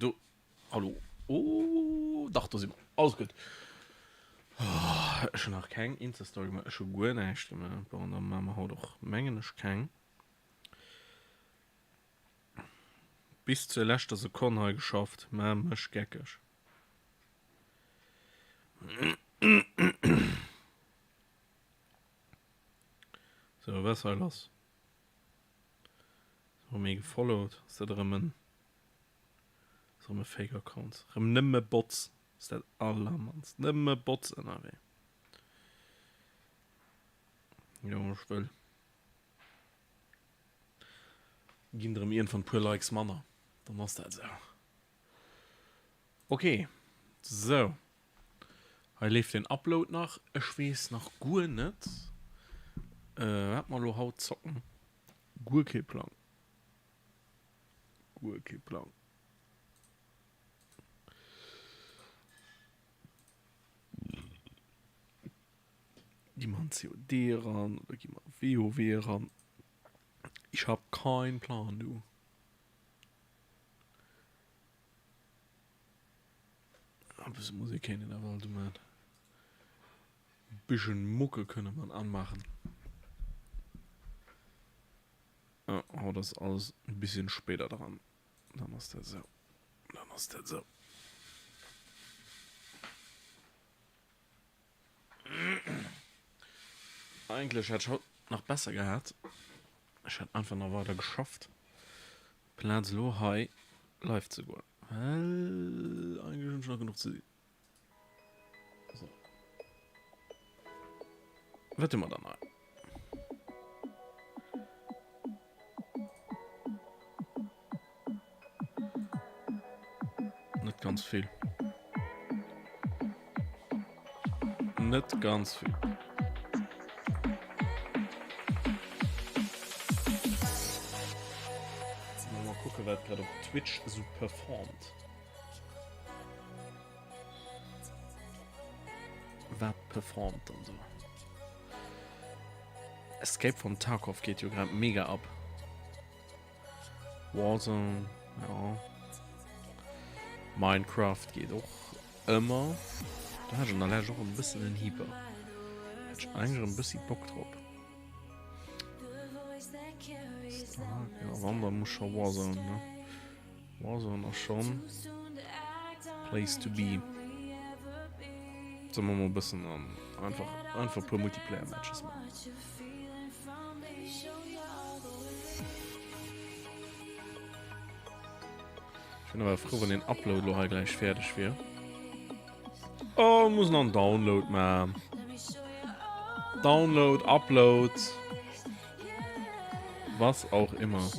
do. Hallo. Oh, dach, do si mer. Alles gutt. Oh, ech hunn nach keng Insta-Story gemaach. Ech hu guer näischt gemaach. Bon, da maache mer haut och, mengen ech, keng. Bis zur leschter Sekonn hei geschafft. Mä mech geckeg. Sou, wat ass hei lass? Hu mir gefollowt? Ass dat erëm en. Ass erëm e Fake Account. Erëm nëmme Bots. Ass dat allermannst. Nëmme Bots ënnerwee. Jo, ech wëll. Ginn der erëm iergendwann puer Likes manner. Dann ass dat esou. Ok, sou. Hei leeft den Upload nach. Ech weess nach guer net, wat mer elo haut zocken. Guer kee Plang. Guer kee Plang. Gi mer an COD eran oder gi mer WoW eran? Ich hab kein Plan, du. E bësse Musek kéint een awer alt umaan. E bëschen Mucke kënne mer anmaachen. Ah, haut ass alles e bisschen spéider dran. Dann ass dat esou. Dann ass dat esou. Eigentlech hätt ech haut nach besser gehat, ech hätt einfach nach weider geschafft, plaz elo hei live ze goen, well eigentlech hunn ech nach genuch ze dinn. So. Wat hu mer dann hei? Net ganz vill. Net ganz vill. Mal gucken, wat grad op Twitch so performt. Wat performt dann so? Escape from Tarkov geht jo grad mega ab. Warzone, ja. Minecraft geet och ëmmer. Do hat ech an der Lescht och e bëssen en Hyper. Hat ech eigentlech e bëssi Bock drop. Stark, ja, wann, da muss scho Warzone, ne? Warzone ass schon Place to be. Solle mer mol e bëssen an einfach, einfach e puer Multiplayer-Matches maachen. Ech wär awer frou, wann den Upload lo hei gläich fäerdeg wier. Oh, muss nach en Download maachen. Download, Upload. Was auch immer.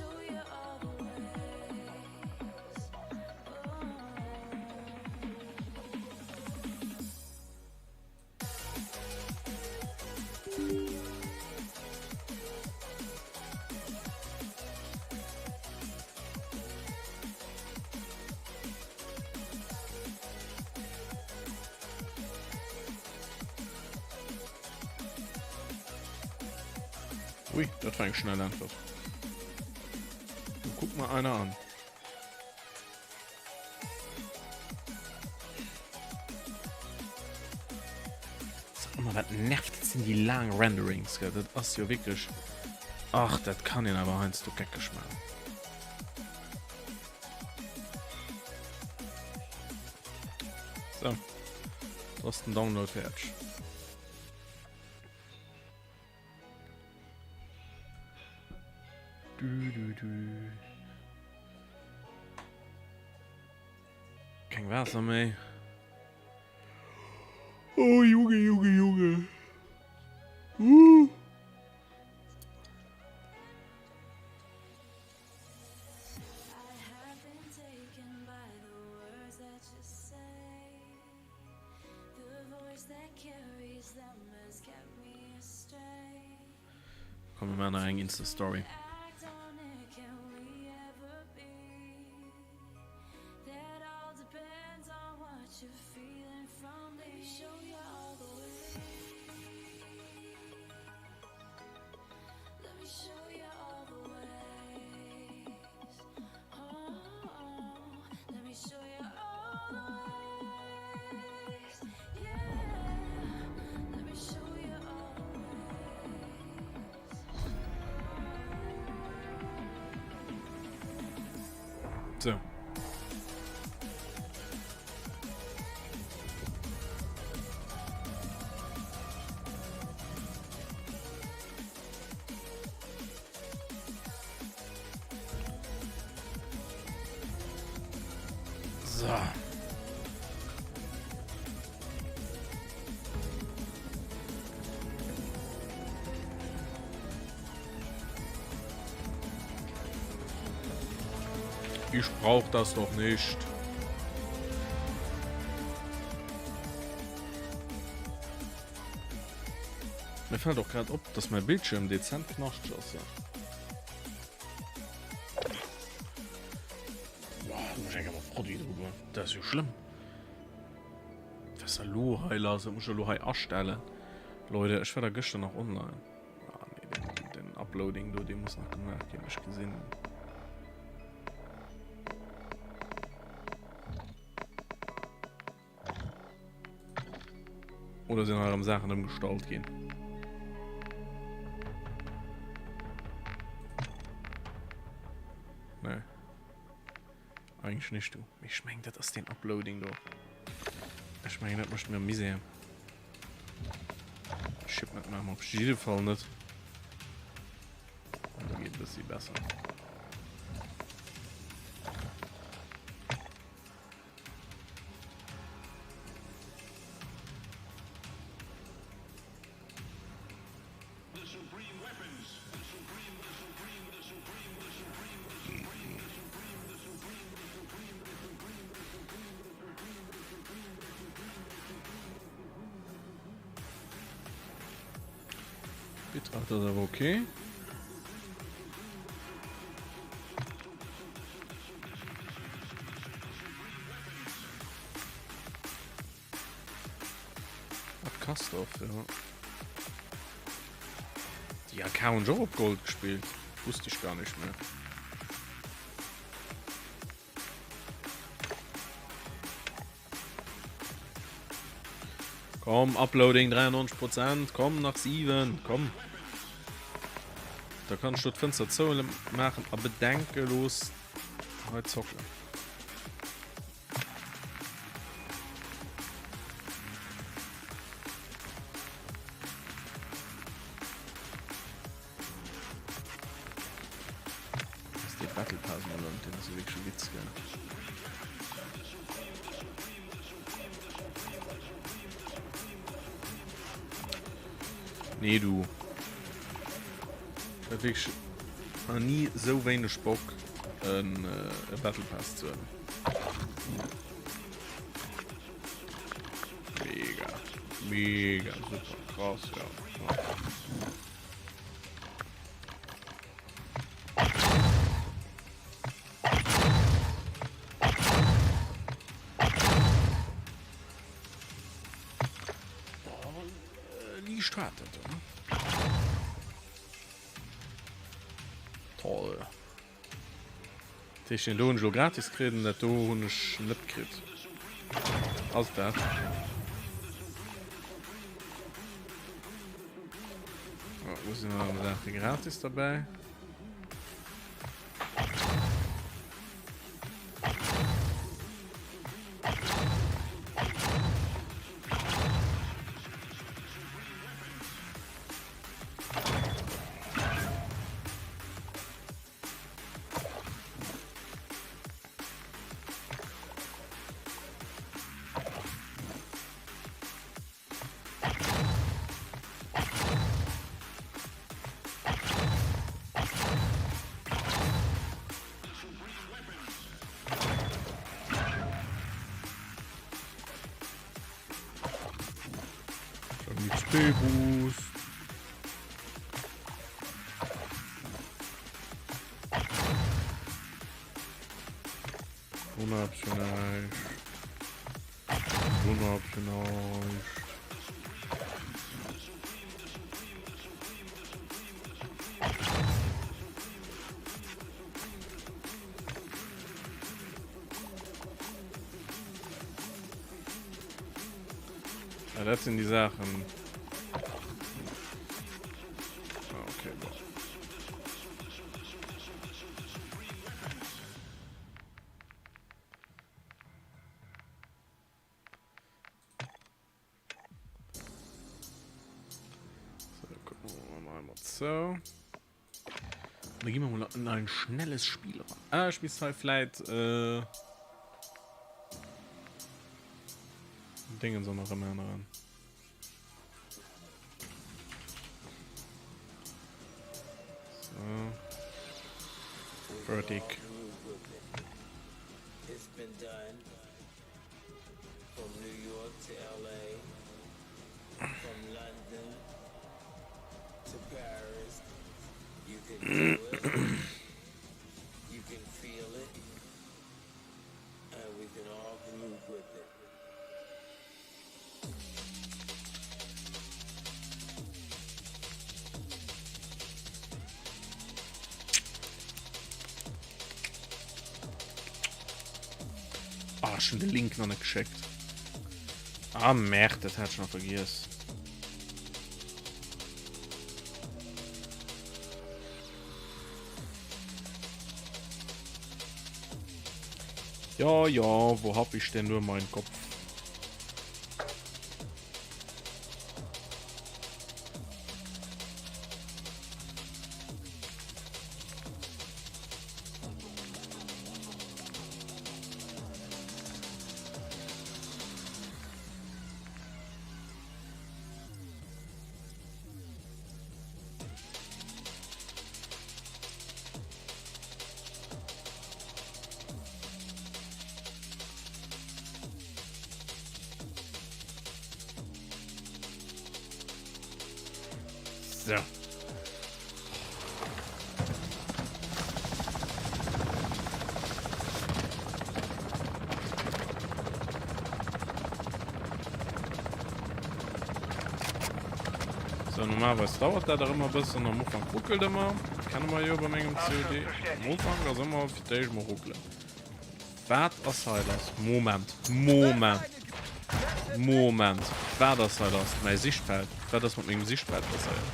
Ui, dat war eng schnell Äntwert. Guck mal einer an. Sag mal, wat nervt, dat sinn déi laang Renderings, gell? Dat ass jo wierklech. Ach, dat kann een awer heiansdo geckeg maachen. So. Do ass den Download fäerdeg. Du, du, du. Keng Waasser méi. Oh Junge, Junge, Junge. Uh. Komm, mir maachen nach eng Insta-Story. Sou. So. Ich brauch das doch nicht. Mir fällt och grad op, dass mein Bildschirm dezent knaschteg ass. Boah, da muss ich enker mal Produit dru goen. Dat ass jo schlëmm. Was ist da lo hei lass? Dat muss ich lo hei astellen. Leute, ech war da gëschter nach online. Ah, nee, den, den Uploading do, dee muss nach gemaach ginn. Ech gesinn. Oder sinn hei erëm Saachen ëmgestallt ginn? Nee. Eigentlich nicht, du. Ich mein, das ist den Uploading do. Ich mein, das macht mir Misère. Shipment machen wir auf jeden Fall nicht. Und da geht ein bisschen besser. Bitrate ass awer okay. Kastorf, ja. Die AK hunn ech och op Gold gespillt. Wusst ich gar nicht mehr. Komm, Uploading 93 Prozent. Komm, nach 7. Komm. Da kann ich dort Fenster zu machen, a bedenkelos hei zocken. Dass dee Battle Pass mal lount, deen ass jo wierklech e Witz, gell? Nee, du. Dat wierklech nach ni sou wéineg Bock en äh, e Battle Pass ze hunn. Mega. Mega super krass, ja. ja. Liicht hat dat, ne? Toll. Dat heescht, den do hunn ech elo gratis kritt an dat do hunn ech net kritt. Ass dat? Oh, wo sinn nach Saache gratis dabei? XP-Boost. Wunderabschnäicht. Wunderabschnäicht. Ja, dat sinn déi Saachen. Ah, okay, bon. mol zou. Da gi mer mol an ein schnelles Spiel ran. Ah, ech misst hei vläit äh, Dingens och nach ëmänneren. So. Fertig. Ah, ech hunn de Link nach net geschéckt. Ah, Merde, dat hat ech nach vergiess. Ja, ja, wo hab ich denn nur meinen Kopf? So. So, normalerweise dauert dat och ëmmer e bëssen. Am Ufank ruckelt ëmmer. Dat kenne mer jo bei mengem COD. Am Ufank ass ëmmer fir d'éischt mol ruckelen. Wat ass hei lass? Moment, Moment, Moment. Wat ass hei lass? Mäi Sichtfeld. Wat ass mat mengem Sichtfeld passéiert?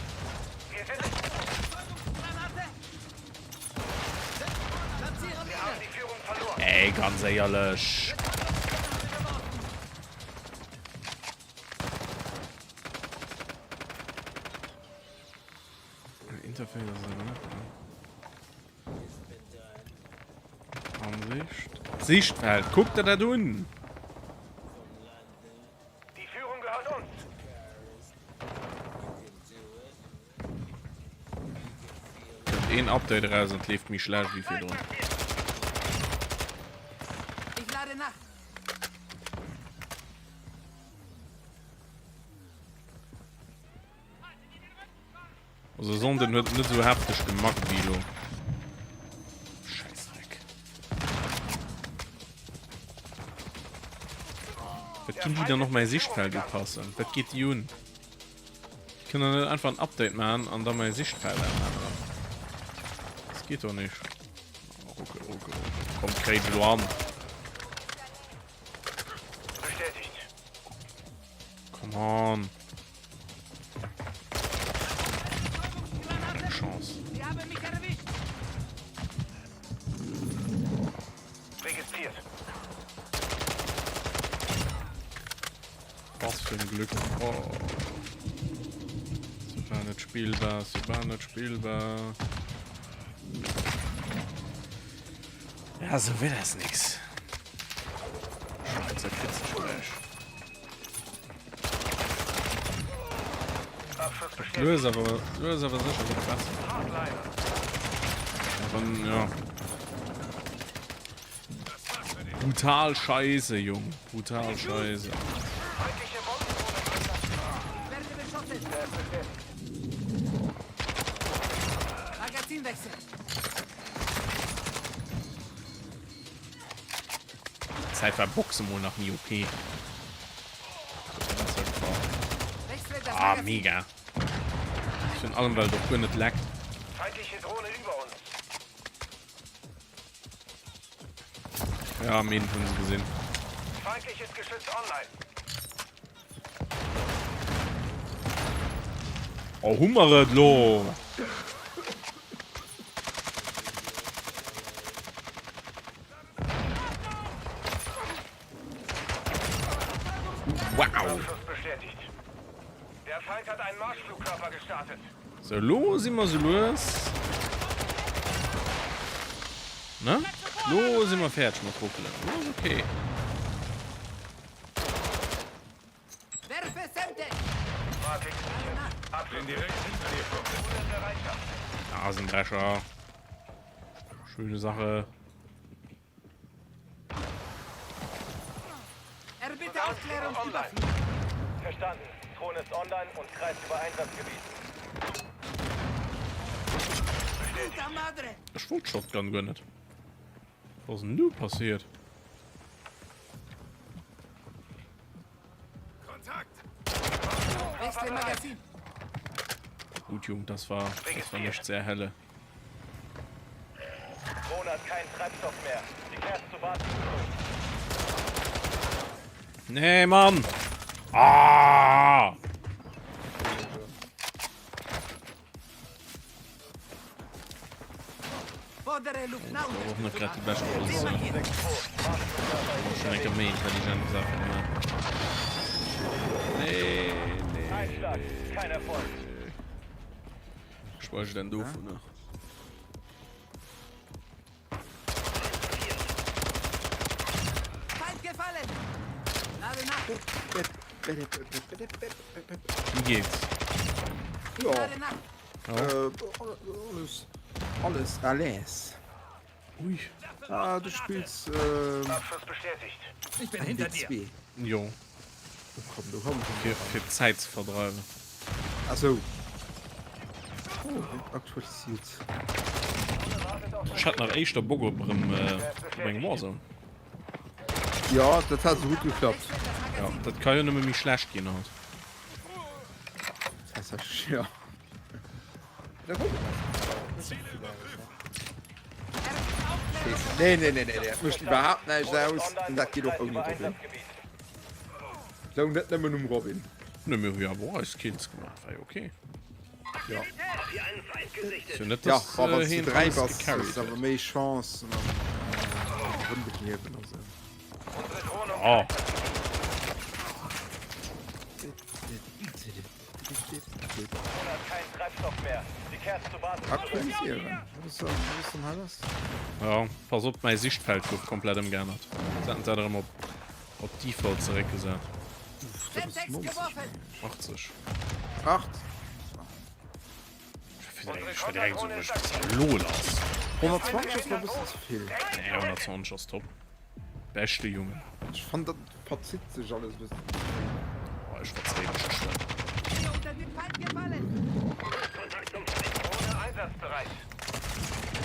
Ey, ganz éierlech. Interface ass awer net, ne? Ansicht. Sichtfeld, kuck der dat un! Die Führung gehört uns. Kënnt een Update eraus an et leeft méi schlecht wéi virdrun. Ich lade nach. Also Sonden huet net sou hefteg gemackt wéi elo. Scheißdreck. Wat ginn déi dann och mäi Sichtfeld upassen? Wat geet déi un? Déi kënnen net einfach en Update maachen an da mäi Sichtfeld änneren. Das geht doch nicht. Oh, ruckel, ruckel, ruckel. Komm, kréich elo an. Bestätigt. Come on. Keng Chance. Sie haben mich erwischt. Registriert. Was für ein Glück. Oh. So war net spielbar, so war net spielbar. Ja, so wird das nix. Schweizer kritzig gleich. Lues awer, lues awer sécher gëtt besser. Awer ja. Brutal scheiße, Jung. Brutal scheiße. Zäit war Boxe mol nach nie OP. Ah, mega. Virun allem well et och guer net leckt. Feindliche Drohne über uns. Ja, Minen hunn se gesinn. Feindliches Geschütz online. Oh, hu mer et lo! Wow! Beschuss bestätigt. Der Feind hat einen Marschflugkörper gestartet. Sou, elo si mer sou lues. Ne? Lo si mer fäerdeg mat ruckelen. Lo ass ok. Nasendrescher. Schöne Sache. Erbitte Aufklärung Überflug. Verstanden. Drohne ist online und kreist über Einsatzgebiet. Puta madre! Ech wollt d'Shotgun guer net. Was ass denn nu passiert? Kontakt! Wechsle Magazin. Gut, Jung, das war, das war nicht sehr helle. Drohne hat keinen Treibstoff mehr. Sie kehrt zur Basis zurück. Nee, Mann! Ah! Fordere Och net grad déi bescht Positioun. Schon enke méi intelligent Saachen gemaach. Nee, nee, nee. Geschweige denn dovunner. Feind gefallen! Lade nach! Wie geht's? Ja. Lade nach! Äh, alles, alles à l'aise. Ui. Ah, du spills äh, Abschuss bestätigt. Ich bin hinter dir! MW2. Jo. Oh, komm, du komm. Fir, fir d'Zäit ze verdreiwen. Ach so. Oh, aktualisiert. Ech hat nach éischter Bock op erëm op eng Warzone. Ja, dat hat sou gutt geklappt. Ja, dat ka jo nëmme méi schlecht ginn haut. Tatsächlech, ja. Da kommt Nee, nee, nee, nee, nee, dat mécht iwwerhaapt näischt aus an dat geet och ouni Robin. Loung net nëmmen um Robin. Ne, mir hu jo awer och eis Kills gemaach, war jo ok. Ja. Ist jo net, Ja, dass wa wann äh, du heen 3 alles bass, gecarried hues du awer huet. méi Chancen an äh, Rëmbeliewen a sou. Ja. Aktualisieren. Was ist, was ist denn alles? Ja, pass op, mäi Sichtfeld gouf komplett ëmgeännert. Se haten dat erëm op, op Default zeréckgesat. Uff, dat ass Semtex 90. geworfen! 80. 8. Ich war direkt, ich war direkt so, was ist denn lo lass? 120 ass mer e bëssen ze vill. Nee, 120 ass top. Beschte Junge. Ech fand dat verzitt sech alles e bëssen. Oh, ech verzéi mech geschwënn. Unter den Feind gefallen! Drohne einsatzbereit.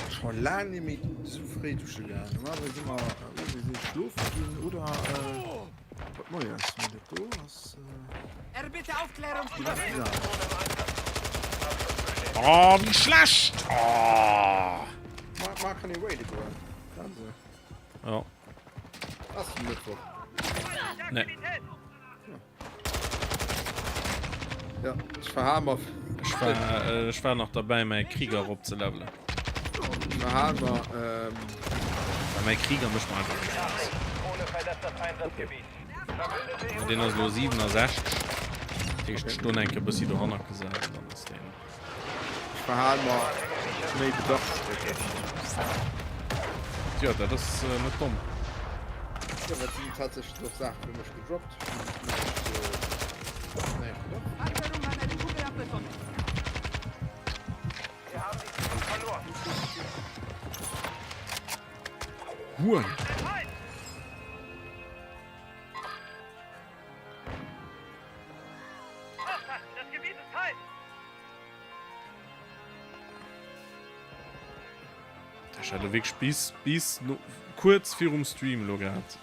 Scho laang net méi sou fréi dusche gaangen. Normalerweis si mer owes eescht schlofe ginn oder haut moies. Mee dat do ass. Erbitte Aufklärung überflug! Ja. Oh, wéi schlecht! Oh. Ma, ma kann ee raide goen. Dat se. Ja. Ass de Mëttwoch? Nee. Ja, ech verhale mer. Ech war, äh, ech war nach derbäi, mäi Krieger erop ze levelen. Ech verhale mer. Ähm. Well mäi Krieger mécht mer einfach méi Spaass. Okay. Deen ass elo 67. Dat heescht, ech doen enke bëssi dohannert gesat, dann ass deen. Ech verhale mer méi bedacht. Jo, dat ass net domm. Jo, dat sinn tatsächlech och Saachen fir mech gedroppt. Huren. Ech hat elo wierklech bis, bis no, kuerz virum Stream elo grad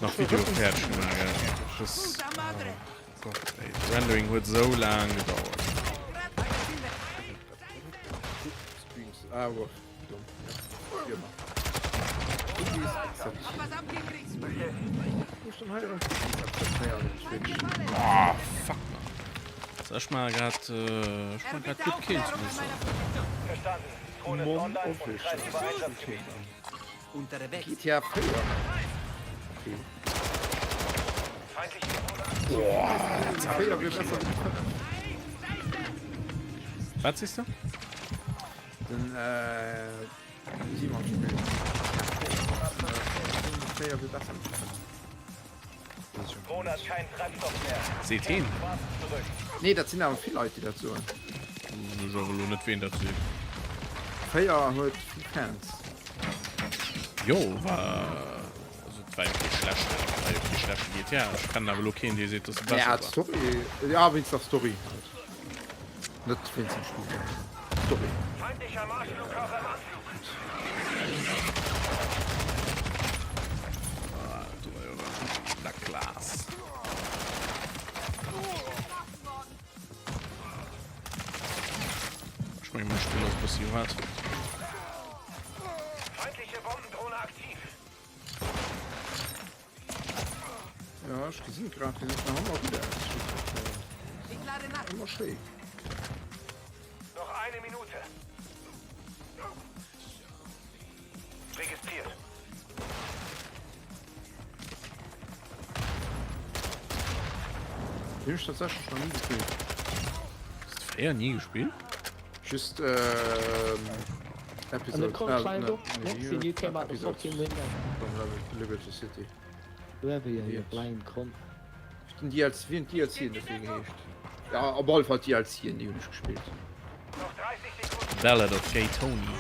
nach Video fäerdeg gemaach, gell. Das, oh Gott, ey, Rendering huet sou laang gedauert. Ah, wow. Dumm. Wie ëmmer. Oh, fuck, man. So, ech maache grad, äh, ech maache grad gutt Kills, muss ich soen. Mon Official. GTA 4. Okay. Boah, 4 wird besser wie 5. Wat sees de? Den Simon spillt. Fréier wier besser. Seet heen? Nee, dat sinn awer vill Leit, déi dat soen. Ech awer elo net ween dat seet. 4 huet vill Fans. Jo war also et war jo kee schlechten, war jo kee schlechte GTA. Ech kennen awer elo keen dee seet dass e besser war. Story, ja wéinst der Story halt. Net wéinst dem Spill. Story. Feindlicher Marschflugkörper im Anflug. Ah, do war jo la Classe. Ech mengen, mein Spill ass e bëssi hart. Feindliche Bombendrohne aktiv. Ja, ech gesinn grad, déi sieht nach ëmmer gutt aus. Ich lade nach. Ëmmer schéi. Noch eine Minute. Registriert. Déi hunn ech tatsächlech nach ni gespillt. Hast du fréier ni gespillt? Just ähm, And the Episode, cunt äh, climbed ne, up nee, next to you came out the Episode fucking window. vum Liberty City. Whoever you, you Yes. blind cunt. Den DLC, wéi den DLC dofir geheescht. Ja, op alle Fall d'DLCen, déi hunn ech gespillt. Noch 30 Sekunden. Ballad of Gay Tony,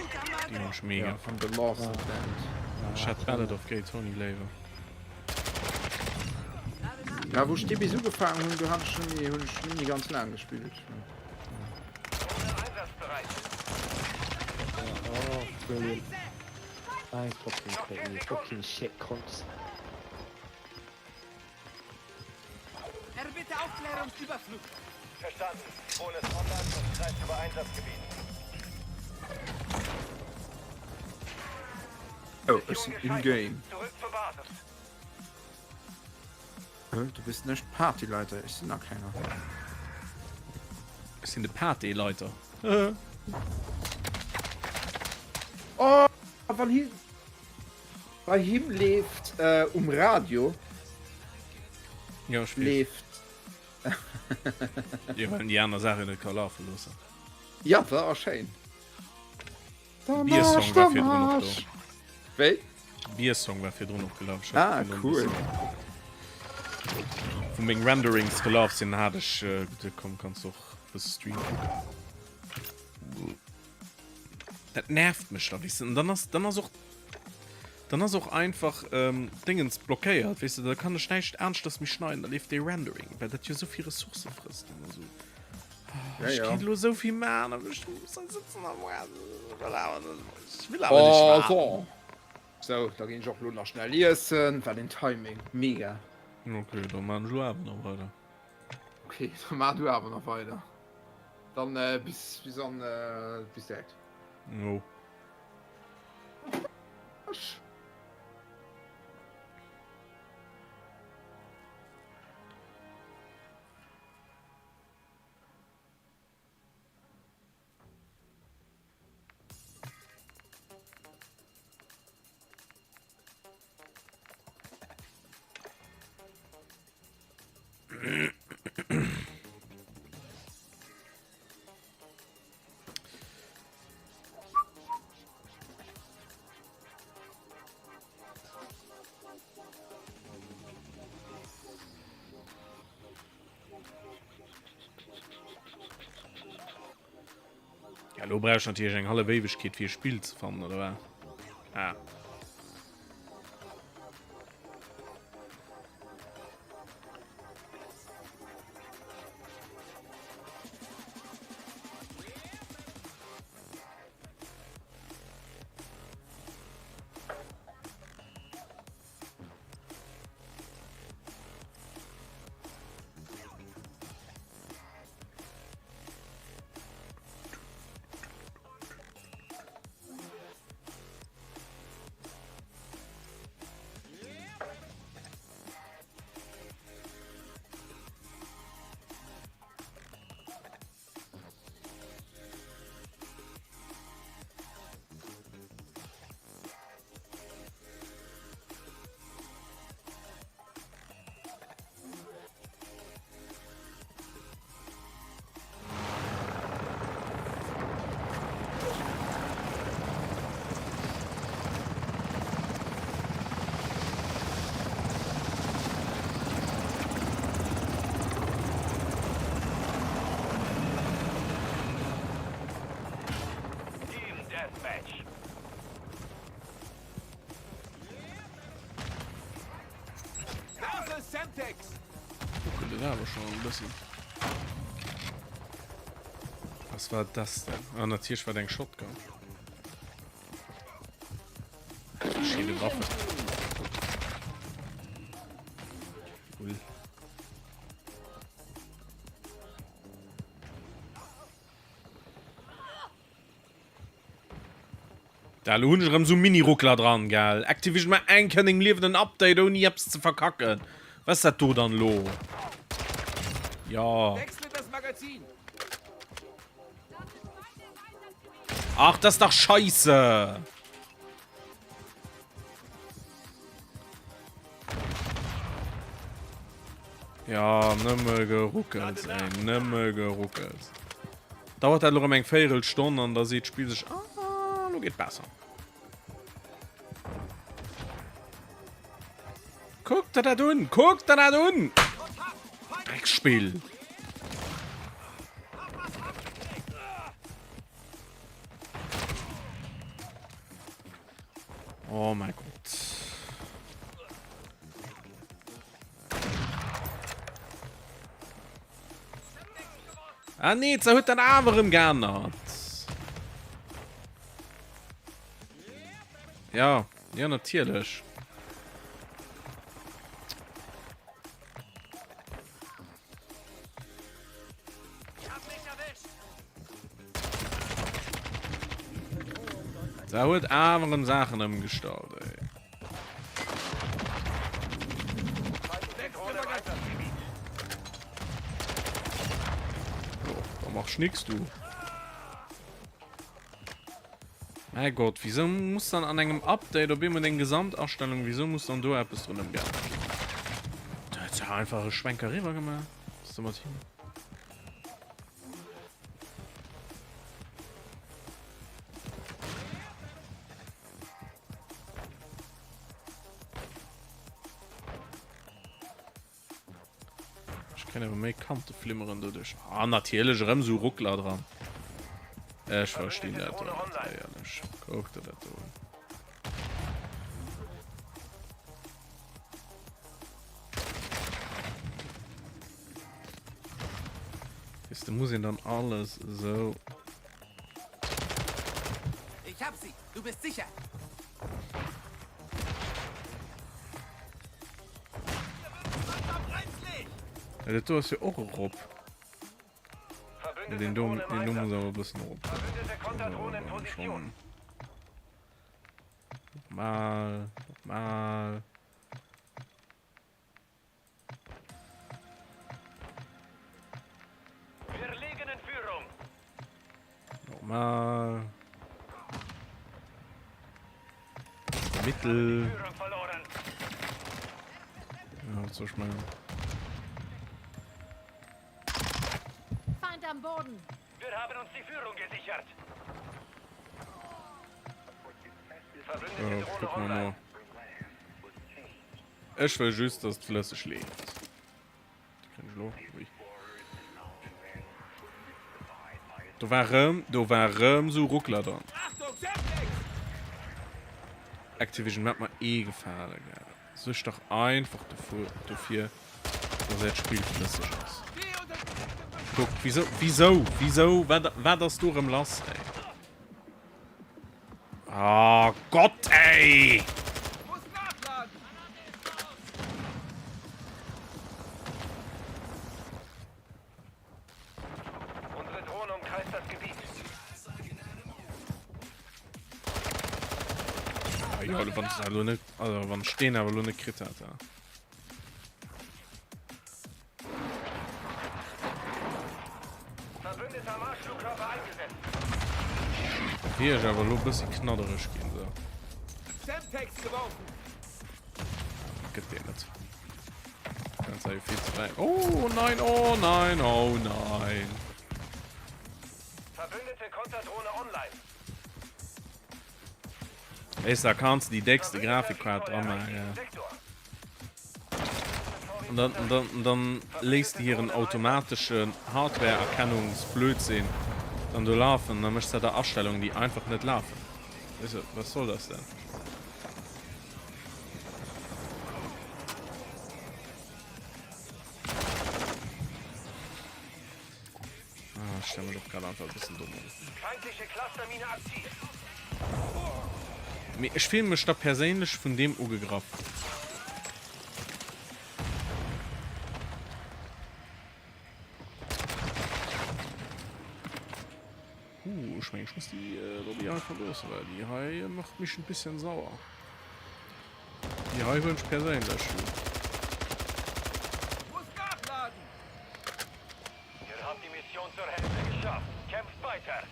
déi hunn ech mega. Ja, vun The Lost Band. Ech hat Ballad of Gay Tony léiwer. Ja, wou ech déi bis ugefaangen hunn, do hat ech net méi, hunn ech net méi ganz laang gespillt. Drohne einsatzbereit. Oh, brilliant. I fucking quit you fucking shit cunts. Erbitte Aufklärungsüberflug. Verstanden. Drohne ist online und kreist über Einsatzgebiet. Oh, ech sinn in-game. Zurück zur Basis. Hä, du bist nicht Partyleiter, ech sinn nach keiner. Ech sinn de Partyleiter. Oh, wann hie bei him leeft äh, um Radio Ja, ech weess. leeft. Jo, well en déi aner Saachen net ka lafe loossen. Ja, war och schéin. De Biersong war virdrun och do. Wéi? Biersong war virdrun och gelaf. Ech hat Ah, virdrun cool. e bëssen- Wou meng Renderings gelaf sinn, hat ech äh, geduet, komm, kanns och bësse Stream kucken. Dat nervt mech da, weess de. An dann ass, dann ass och, dann ass och einfach ähm, Dingens blockéiert, weess de. Da kann ech näischt aneschters méi schneiden, da leeft dee Rendering, well dat jo souvill Ressourcë frësst an esou. Ja, Ech ja. kéint elo esou vill maachen, awer ech muss hei sëtzen a waarden. Ech wëll awer net, ech wëll awer nicht Oh, waarden. so. So, da ginn ech och lo nach schnell iessen. Wat een Timing. Mega. Okay, da maan ech elo awer nach weider. Okay, da maach du awer nach weider. Dann äh, bis, bis an äh, bis direkt. Jo. Asch. Ja, lo brauch ech natierlech eng hallef Éiwegkeet fir e Spill ze fannen, oder wat? Ah. geet et awer schonn e bëssen. Was war das denn? Ah, natierlech war dat eng Shotgun. Verschiedene Waffen. Cool. Da lo hunn ech erëm sou Mini-Ruckler dran, gell? Activision mar eng Kéier an dengem Liewen en Update ouni eppes ze verkacken. Was ass dat do dann lo? Jo. Ach, das ist dach scheisse! Ja, nëmme geruckelt, ey, nëmme geruckelt. Dauert dat lo rëm eng Véirelstonn an da seet d'Spill sech, ah, lo geet besser. Kuck der dat un, kuck der dat un! Drecksspill! Oh mein Gott. Ah nee, ze huet dat awer erëm geännert. Ja, ja natierlech. Da huet awer erëm Saachen ëmgestallt, ey. Oh, da machst nix, du. Mäi Gott, wieso muss dann an engem Update op eemol deng Gesamtastellung, wieso muss dann do eppes drun ëmgeännert ginn? Da hätt se einfach e Schwenk eriwwer gemaach. Was ist denn mat him? Ech kréien awer méi Kanteflimmeren doduerch. Ah, natierlech erëm sou Ruckler dran. Ech verstinn dat do net, éierlech. Kuck der dat do un. Weess de, muss een dann alles esou. Ich hab sie. Du bist sicher. Ja, dat do ass jo och erop. Ja, den do, den do muss awer e bëssen erop. Schon. Nochmal, nochmal. Nochmal. Mittel. Ja, was soll ich machen? Feind am Boden. Wir haben uns die Führung gesichert. So, gucken wir mal. Ech wëll just, dass et flësseg leeft. Do war rëm, do war rëm sou Ruckler dran. Activision, mat mer ee Gefale, gell. Suergt dach einfach dofir, dofir, dass äert Spill flësseg ass. Kuck, wieso, wieso, wieso, wat, wat ass do rëm lass, ey? Oh Gott, ey! Unsere Drohne umkreist das Gebiet. Ah, ja, wann ich also net, also wann ich den aber nur net kritt hat, ja. Verbündeter Marschflugkörper eingesetzt. Wier ech awer elo e bëssi knaddereg ginn, sou. Semtex geworfen. Gëtt deen net. Ganz sei viel zu weit. Oh nein, oh nein, oh nein. Verbündete Konterdrohne online. Weess da kanns de déi déckste Grafikkaart dra maachen. An dann, an dann, an dann léisst de hiren automateschen Hardware-Erkennungsblödsinn dann do lafen an dann méchs de da Astellungen, déi einfach net lafen. Weess de, was soll das denn? Ah, ech stelle mech och grad einfach e bëssen domm un. Feindliche Clustermine aktiv. Mee ech fillen mech da perséinlech vun deem ugegraff. Huh, ech mengen ech muss déi Lobby hei verloossen, well déi hei macht mich ein bisschen sauer. Déi hei hunn ech perséinlech. Muss nachladen. Ihr habt die Mission zur Hälfte geschafft. Kämpft weiter.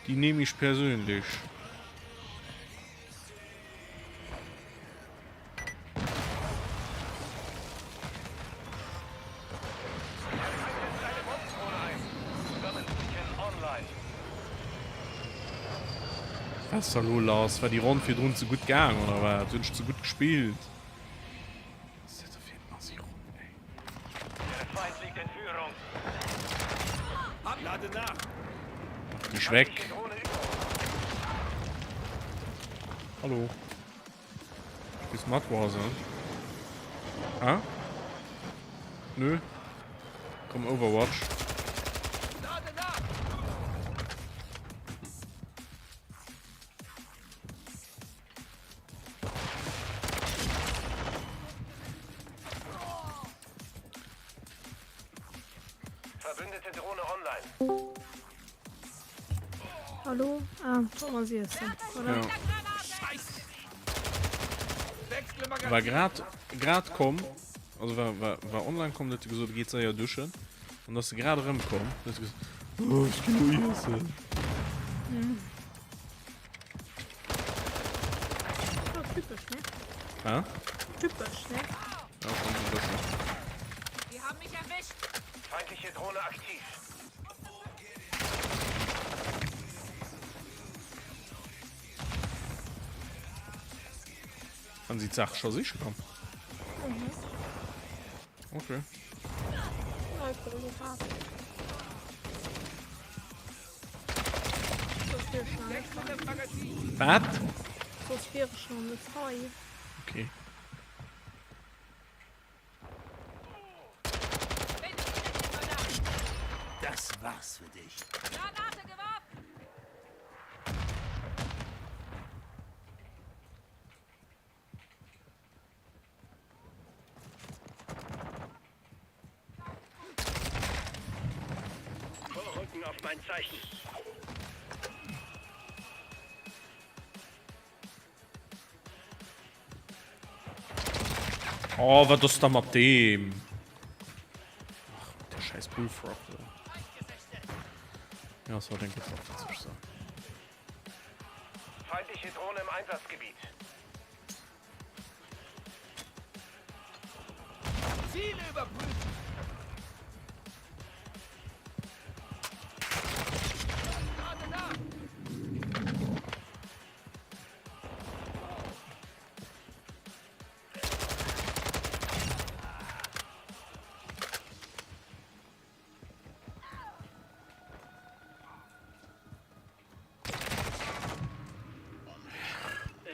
Déi nehm ich persönlich. Was ass da lo lass? War déi Ronn virdrun ze gutt gaang oder wat? Hunn ech ze gutt gespillt? Was ass dat da fir eng assi Ronn, ey? Mach dech weg! Hallo. Spielst mat Warzone? Ah? Nö. Komm Overwatch. Verbündete Drohne online. Hallo? Ah, Thomas hier ist er, oder? Ja. War grad, grad komm, also war, war, war online komm, huet gesot, geet séier duschen. An ass grad erëm komm, huet gesot, oh, ech ginn lo iessen. Mhm. Typisch, ne? Hä? Typisch, ne? Ja, schon so ein bisschen. Die haben mich erwischt. Feindliche Drohne aktiv. Kann sie d'Saach scho siche komm? Mhm. Okay. Wat? Soss wier ech nach net hei. Okay. Das war's für dich. Granate geworfen! Vorrücken auf mein Zeichen. Oh, wat ass da mat deem? Ach, der scheiß Bullfrog da. Ja, das war denke ich auch witzig so. Feindliche Drohne im Einsatzgebiet. Ziele überprüfen. Lade nach.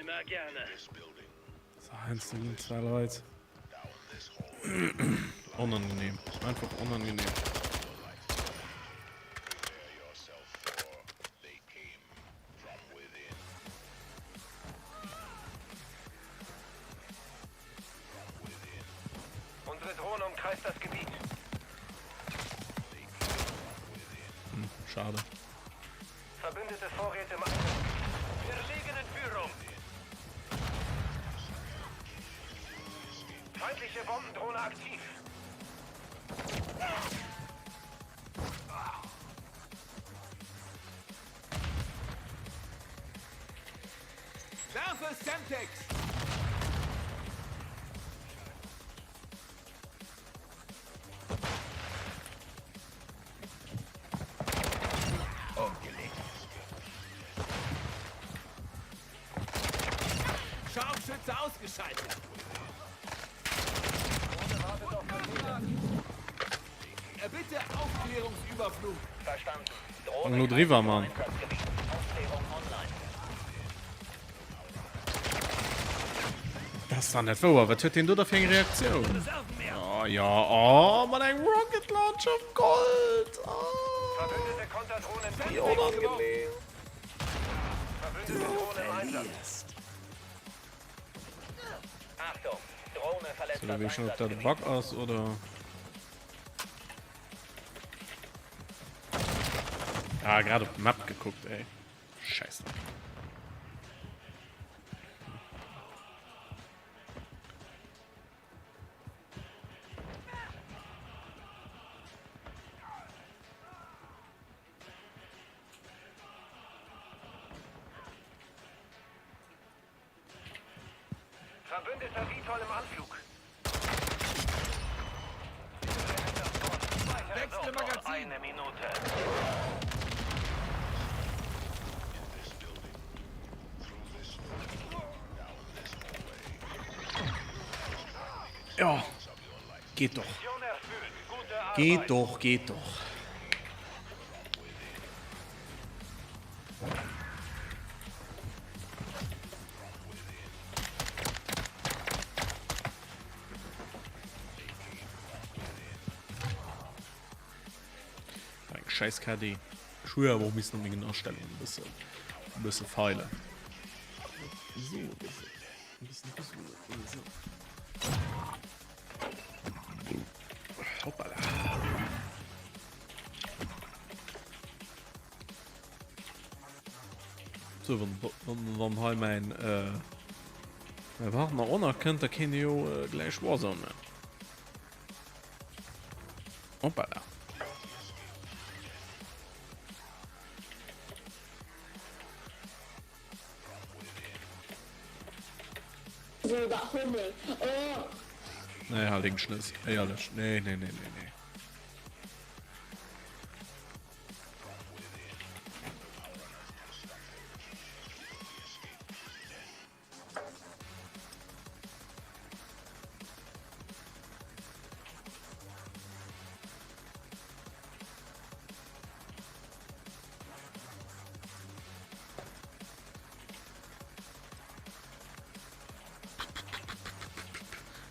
Immer gerne. So, eins gegen zwei Leute. Unangenehm. Einfach unangenehm. Unsere Drohne umkreist das Gebiet. Hm, schade. Verbündete Vorräte im Einsatz. Wir liegen in Führung. Feindliche Bombendrohne aktiv. Werfe Semtex! Umgelegt. Scharfschütze ausgeschaltet! Erbitte Aufklärungsüberflug! Verstanden. Fang lo driwwer, Mann. Ass dach net wouer, wat huet deen do da fir eng Reaktioun? Oh ja, oh, mat engem Rocket Launcher op Gold! Oh, wéi onangenehm. So, da weess ech net, ob dat e Bug ass oder... Ah, grad op d'Map gekuckt, ey. Scheißdreck. Verbündeter VTOL im Anflug. Wechsle Magazin. Eine Minute. Ja, geht doch. Geht doch, geht doch. Eng scheiß KD. Ech hu jo awer och missen u mengen Astellungen e bësse, e bësse feilen. Esou e bëssen, e bëssen esou. Hoppala. So, wann, wann, wann hei mäin, äh, mäi Partner och nach kënnt, da kéint e jo äh, gläich Warzone man. Hoppala. Nee, halt deng Schnëss. Éierlech. Nee, nee, nee, nee, nee.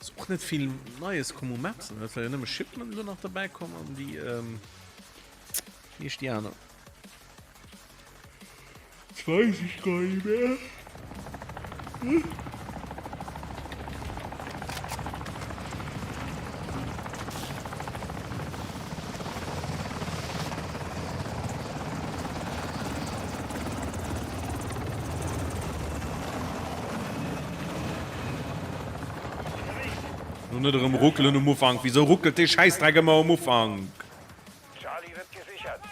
Ass och net vill Neies komm u Maps, ne? Et war jo nëmme Shipment elo nach derbäi komm an déi, wéi heescht déi aner? Dat weess ech gar nicht mehr. Lo net erëm ruckelen um Ufank. Wisou ruckelt dee Schäissdreck ëmmer um Ufank? Charlie wird gesichert.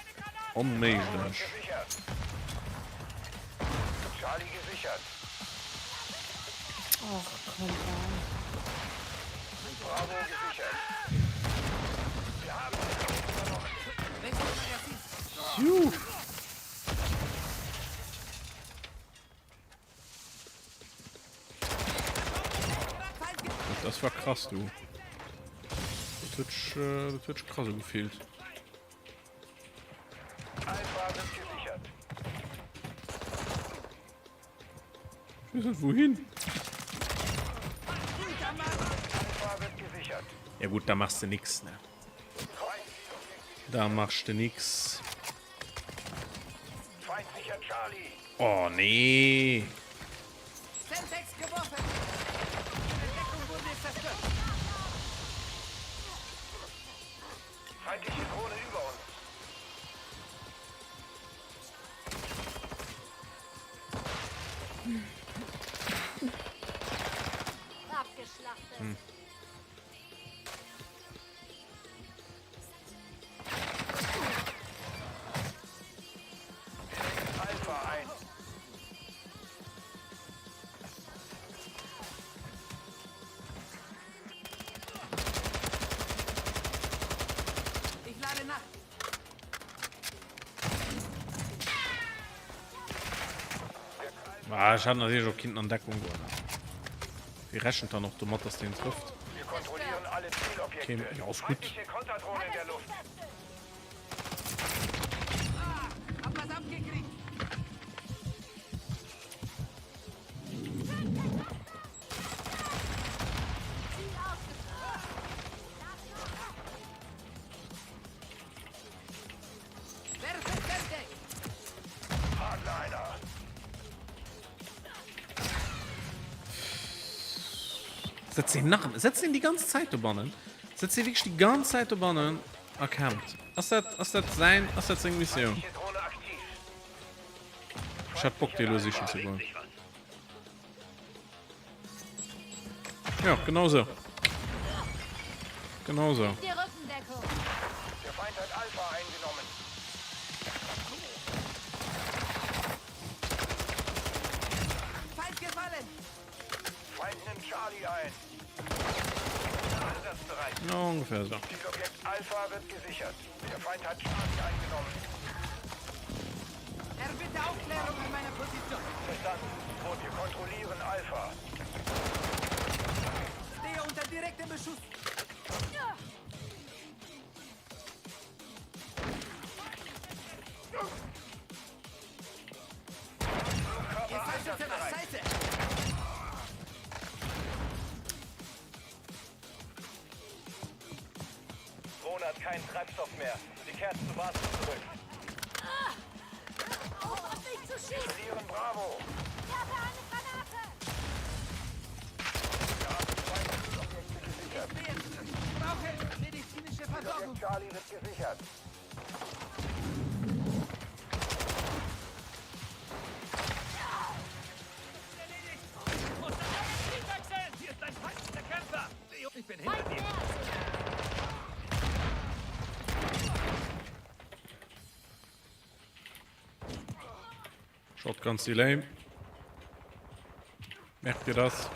Onméiglech. Charlie gesichert. Och, komm on. Bravo gesichert. Wir haben übernommen. Juh. Das war krass, du. Das huet sech, äh, das huet sech krass ugefillt. Alpha wird gesichert. Ich weiß nicht, wohin. Alpha wird gesichert. Ja gut, da machst du nix, ne? Da machst du nix. Feind sichert Charlie. Oh nee. Semtex geworfen. Ihre Deckung wurde zerstört. Feindliche Drohne über uns. Abgeschlachtet. Hm. Alpha ein. Ich lade nach. Ah, ech hat natierlech och kinnten an Deckung goen. Wie rechent dann och domat, dass deen trëfft? Wir kontrollieren alle Zielobjekte. Okay, ja, ass gutt. Feindliche Konterdrohne in der Luft. Ah, hab was abgekriegt. Sëtzt een nach ëmmer, sëtzt een déi ganz Zäit dobannen? Sëtzt ee wierklech déi ganz Zäit dobannen a campt? Ass dat, ass dat säin, ass dat seng Missioun? Ech hätt Bock, déi elo sichen ze goen. Ja, genau sou. Genau sou. Der Feind hat Alpha eingenommen. Feind gefallen! Feind nimmt Charlie ein. Einsatzbereit. Ja, ungefähr so. Zielobjekt Alpha wird gesichert. Der Feind hat Charlie eingenommen. Erbitte Aufklärung an meiner Position. Verstanden. Und wir kontrollieren Alpha. Stehe unter direktem Beschuss. Drohne hat keinen Treibstoff mehr. Sie kehrt zur Basis zurück. Auf auf mich zu Wir schießen! verlieren Bravo. Werfe eine Granate! Wir haben zwei Zielobjekte gesichert. Ich brauche medizinische Versorgung. Objekt Charlie wird gesichert. Ich bin hinter dir. Shotguns si lame. Merkt dir das.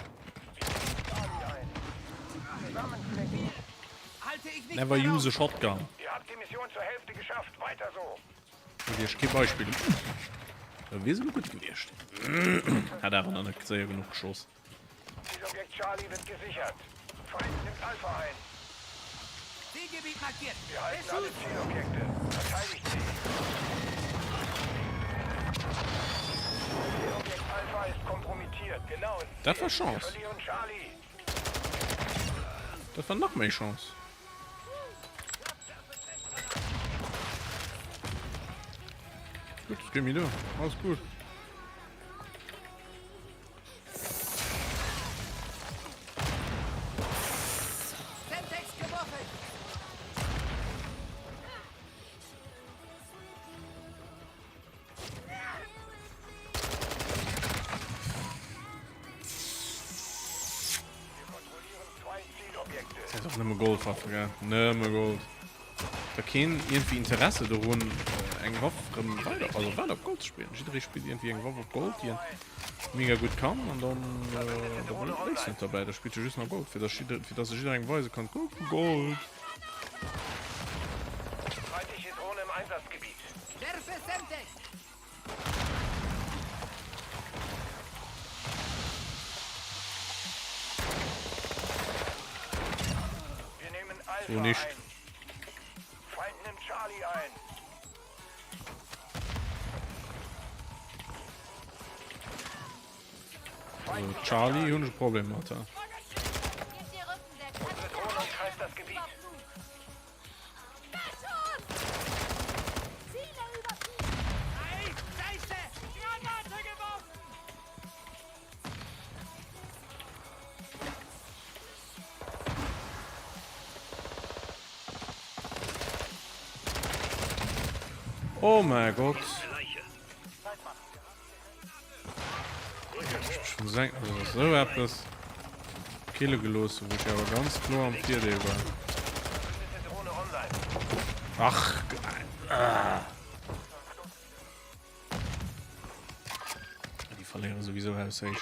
Halte ich nicht Never mehr use a aus. shotgun. Ihr habt die Mission zur Hälfte geschafft. Weiter so. Hutt iech kee Beispill. Dat wier souguer gutt gewiescht. Hat awer nach net séier genuch geschoss. Zielobjekt Charlie wird gesichert. Feind nimmt Alpha ein. Zielgebiet markiert. Wir halten alle Zielobjekte. Verteidigt sie. Zielobjekt Alpha ist kompromittiert. Genau. Dat war Wir Chance. verlieren Charlie. Dat war nach méi Chance. Gutt, es geet méi duer. Alles gutt. Semtex geworfen. Wir kontrollieren zwei Zielobjekte. Dat ass och nëmme Goldwaffe, gell? Nëmme Gold. Da keen iergendwéi Interesse dorun, eng Waff rëm weider, also weider op Gold ze spillen. Jidderee spillt iergendwéi eng Waff op Gold, déi en mega gutt kann, an dann, da bléifs de net derbäi, da spills de just nach Gold, fir dass jidder, fir dass e jidderengem weise kann, kuck, Gold. Feindliche Drohne im Einsatzgebiet. Werfe Semtex. Wir nehmen Alpha So nicht. ein. Feind nimmt Charlie ein. Also Charlie hunn ech e Problem mat. Gib dir Rückendeckung! Unsere Drohne umkreist das Gebiet. Beschuss! Ziele überprüfen! Ei, Scheiße! Granate geworfen! Oh mäi Gott. Ech muss denken, also dass esou eppes kille gelooss hunn, wou ech awer ganz kloer am Virdeel war. Ach, ah. Déi verléiere souwisou haushéich.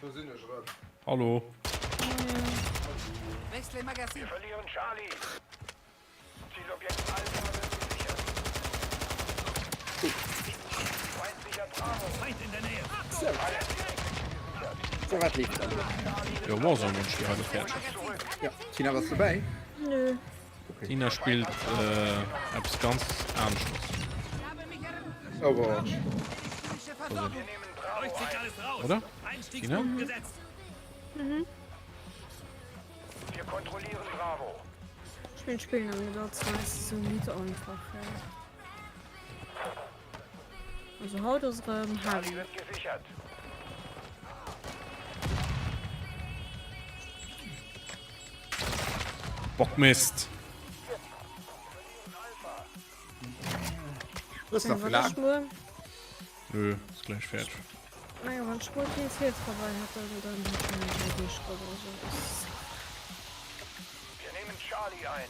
Do sinn ech erëm. Hallo. Wechsle Magazin. Wir verlieren Charlie. Zielobjekt Alpha wird gesichert. Feind sichert Bravo. Feind in der Nähe. So. So, wat leeft dann? Jo, Warzone hunn ech déi hei lo fäerdeg. Ja, Tina, bass du dobäi? Nö. Tina spillt eppes ganz aneschters. Overwatch. Oder? Tina? Mhm. kontrollieren Bravo. Ech meen d'Spillen awer net all zwar ass esou midd einfach ja. Also haut ass erëm Charlie heavy. wird gesichert. Bockmist! Hues nach Wann ech laang? muer Nö, ist gleich fertig. Naja, wann ech muer keen Ziel vorbei hat, dann dann hat schon eng Deeg oder so. Ist Wir nehmen Charlie ein.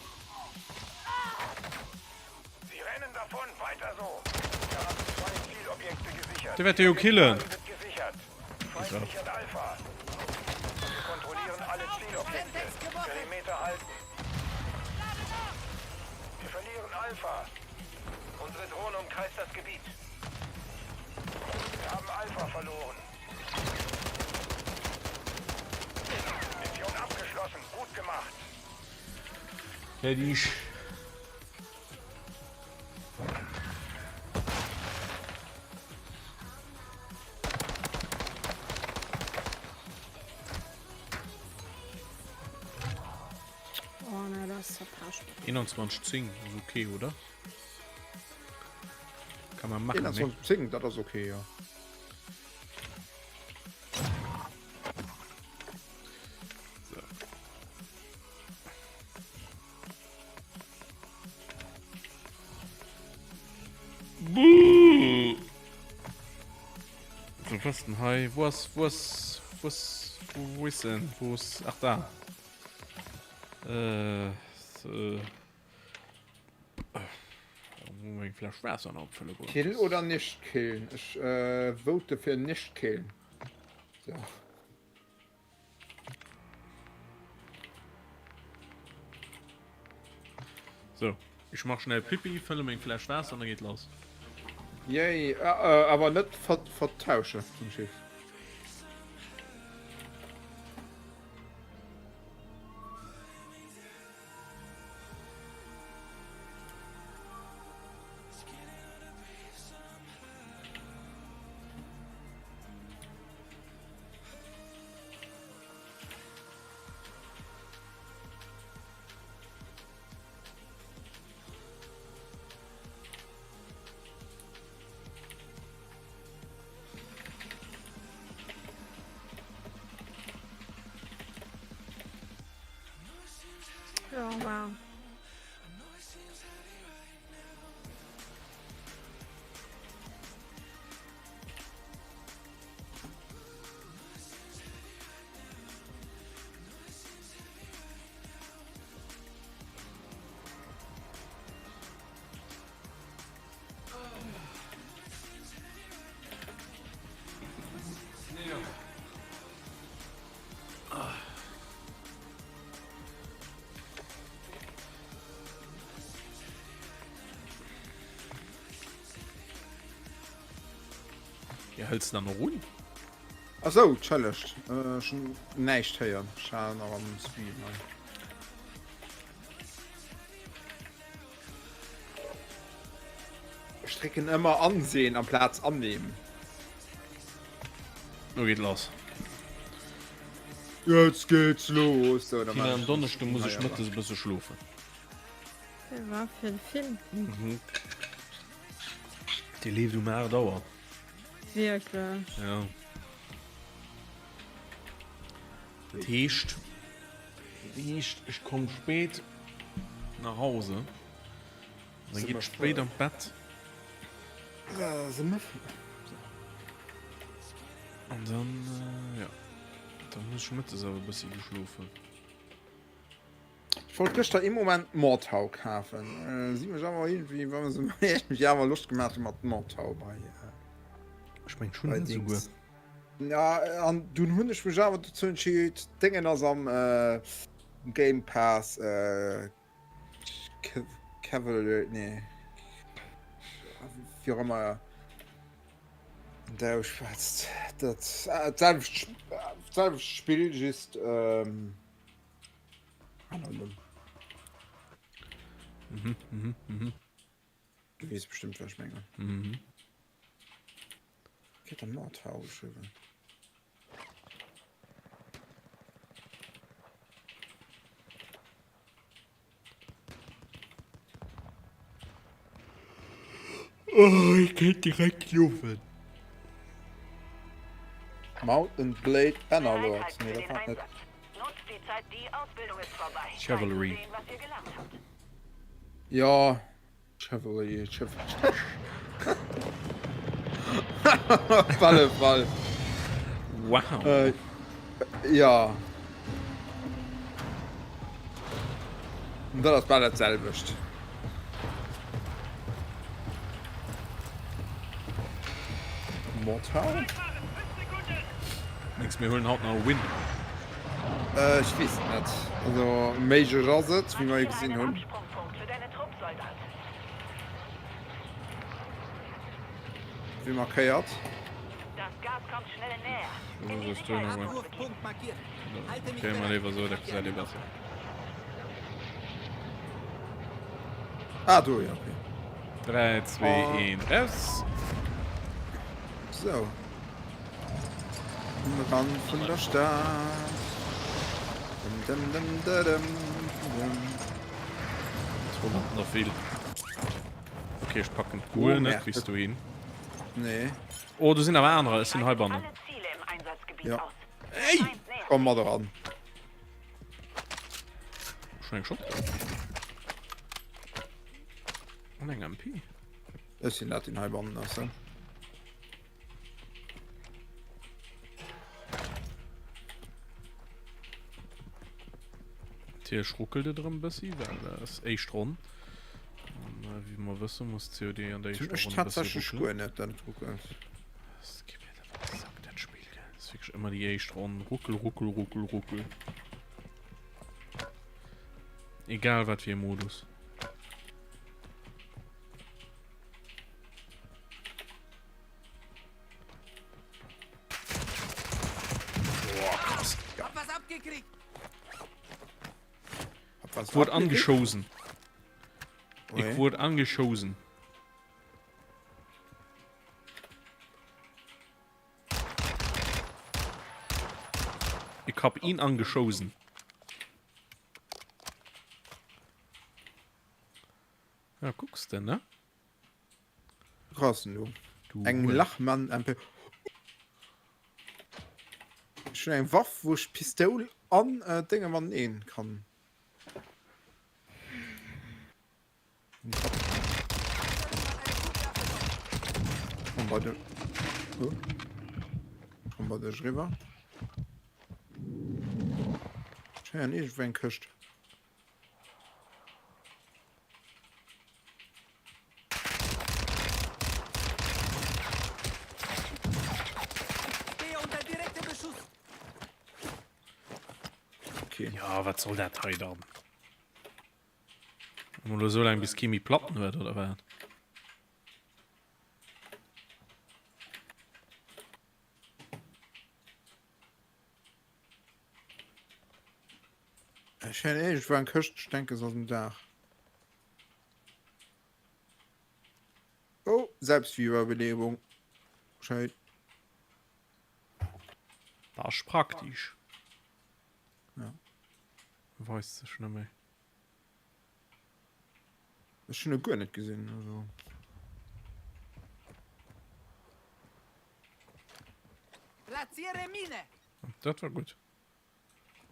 Sie rennen davon, weiter so. Wir haben zwei Zielobjekte gesichert. Der wird jo killen. Charlie wird gesichert. Feind sichert Alpha. Wir kontrollieren alle Zielobjekte. Perimeter halten. Wir verlieren Alpha. Unsere Drohne umkreist das Gebiet. Wir haben Alpha verloren. Mission abgeschlossen. Gut gemacht. Fertig. Oh ne, das ist verpasst. 21 10 ist okay, oder? Kann man machen, ne? 21 10, dat ass okay, jo. So. Buh. So, was denn hei? Wo ass, wo ass, wo ass, wo ist denn? Wo ist, ach da. Äh, äh, eng Fläsch Waasser nach opfëlle goen. Kill oder nicht killen? Ech äh, vote fir nicht killen. So. So, ich mach schnell Pipi, fëlle meng Fläsch Waasser an da geet lass. Yay, äh, äh, awer net ver vertausche zum Schiff. Ja, wow. Ja, hëls de dann och un? Ach sou, tschëllegt. Ech hunn näischt héieren. Ech war nach am Stream hei. Ech drécken ëmmer ansehen amplaz annehmen. Lo geet lass. Jetzt geht's los. So, Tina, en Donneschde muss ech mëttes e bësse schlofen. Wat fir e Film? Mhm. Dee leeft um 8 Auer. Wierklech? Ja. Dat heescht, dat heescht, ech komm spéit nach Hause. Dann geet spéit an d'Bett. An dann, ja, dann muss ech mëttes awer e bëssi geschlofen. Ech wollt gëschter ee Moment Mordhau kafen. Si mech awer irgendwie, wa se mech awer Loscht gemaach mat Mordhau bei. Ech meng schon net souguer. Ja, an dunn hunn ech mech awer dozou entscheet, Déngen ass am Game Pass. Cavalry, nee. Wie auch immer der schwätzt. Dat äh, d'selwecht d'selwecht Spill just ähm, aner Numm. Mhm, mhm, mhm. Du weess bestimmt, wat ech mengen. Mhm. Gëtt am Nordhau geschriwwen. Oh, ech kéint direkt schlofen. Mount and Blade Bannerlord, nee dat war et net. Chivalry. Jo, Chivalry, Chivalry. Op alle Fall. Wow. Äh, ja. Dat ass bal dat selwecht. Mortar? Mengs mir huelen haut nach e Win? Äh, ech weess et net. Also méiglech ass et, wéi mer jo gesinn hunn. Wéi markéiert. Okay, mal lieber so, dat gesäit ee besser. Ah, do, ja, okay. 3, 2, 1, raus! So. Um Rand vun der Stad. Dum, dum, dum, dum, dum, dum. Nach vill. Okay, ech packen guer net bis dohin. Nee. Oh, do sinn awer anerer, ech sinn heibannen. Ja. Ey! Komm mat eran. Schon eng Shotgun. An eng MP. Ech sinn dat, deen heibannen ass. Natierlech ruckelt et erëm e bëssi, well dat ass éischt Ronn. An wéi mer wëssen, muss COD an der éischter Ech Ronn e bëssi tatsächlech ruckelen. guer net, dat et ruckelt. Es geet mir dat op de Sack, dat Spill, gell. Et ass wierklech ëmmer déi éischt Ronn. Ruckel, ruckel, ruckel, ruckel. Egal wat fir e Modus. Boah, krass. Hab was abgekriegt. Hab was Wurde abgekriegt? angeschossen. Ich Ouais. wurde angeschossen. Ich hab ihn angeschossen. Ja, guckst du, ne? Krass du. Du Eng Lachmann MP. Ech hunn eng Waff wou ech Pistoul an äh, Dénge mateneen kann. Komm bei de oh. Komm bei dech riwwer. Ech héieren iergendwou eng Këscht. Okay. Ja, wat soll dat hei dann? Mol esou laang bis kee méi Platten huet oder wat? Ech héieren iergendwou eng Këscht, ech denken se ass um Daach. Oh, Selbstwiederbelebung. Schéin. Dat ass praktisch. Ja. Weist sech net méi. Ech hunn e guer net gesinn, also. Platziere Mine. Dat war gutt.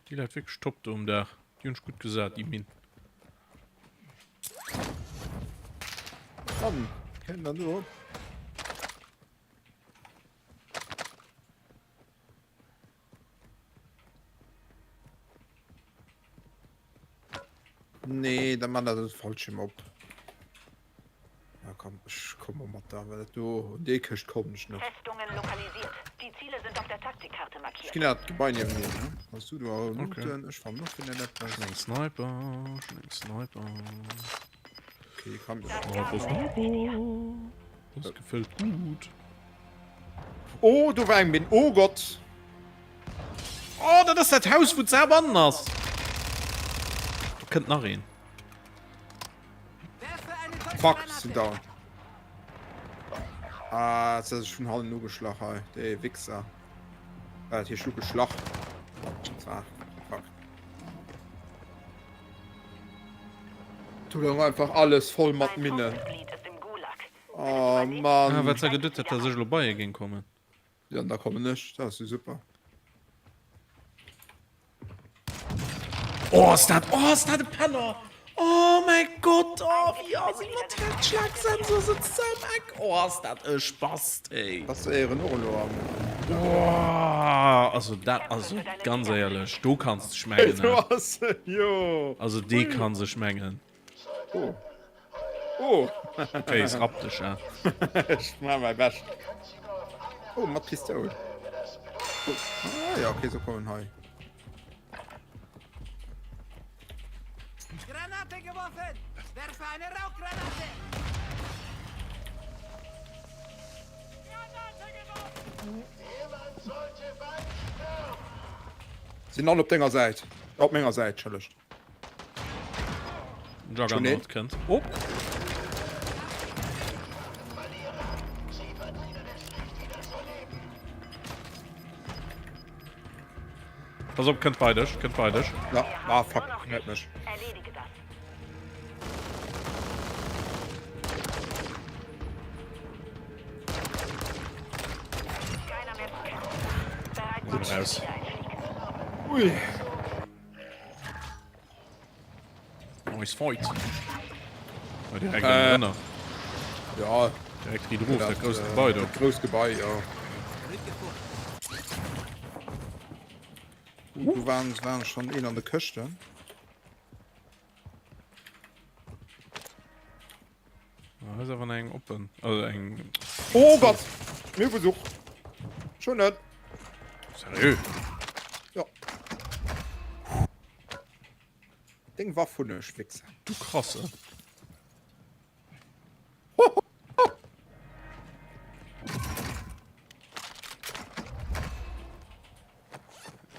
Déi läit wierklech top do um Daach. Déi hunn ech gutt gesat, déi Minn. Komm, kënnt dann do op. Nee, da man dat de Fallschirm op. Ja, komm, ech komme mat da, well dat do un déi Këscht kommen ech net. Festungen lokalisiert. Die Ziele sind auf der Taktikkarte Ech markiert. ginn dat Gebai niewendrun, ne? Wanns du do Okay. looten, ech fannen och fir net Schon eng Sniper, schon eng Sniper. Okay, komm. Das Sniper, Gas nähert sich dir. Sniper. Das gefällt gut. Oh, do war eng Minn. Oh Gott! Oh, dat ass dat Haus, wou d'Saach bannen ass. Do kënnt nach een. Fuck, ech sinn down. Ah, jetzt hat ech vun hannen ugeschlach hei. Dee Wichser. Ah, dat heescht ugeschlach. Ah, fuck. Do louch einfach alles voll mat Minnen. Oh Mann. Ah, wat se geduet huet, dass ech elo bei e géing kommen. Ja, an da kommen ech. Dat ass jo super. Oh, ass dat, oh, ass dat e Penner! Oh mäi Gott, oh, wéi ass e mat Herzschlagsensor sëtzt se am Eck. Oh, ass dat e Spast, ey. Bass de éieren och elo am. Oh, also dat, also ganz éierlech, do kanns de schmengen, Do ass en, jo. Also dee kann sech mengen. Oh. Oh. Okay, es rappt dech, ja. Ech maa mäi Bescht. Oh, mat Pistoul. Oh. Ah, ja, okay, so kommen hei. Granate geworfen! Werfe eine Rauchgranate! Sinn all op denger Säit. Op menger Säit, entschëllegt. Juggernaut kënnt. Oh! Pass op, kënnt bei dech, kënnt bei dech. Ja, ah, fuck, net mech. Raus. Ui. Nice fight. Oh, direkt äh, ënner. Ja. Direkt riit erof, dat grousst Gebai do. Dat grousst Gebai, ja. Uh, do waren, waren schon een an de Këschten. Ah, hei ass awer nach eng oppen. Also eng. Oh Gott! Mir Besuch! Schon net! Seriö? Ja. Deng Waff hunn ech, Wichser. Du krasse.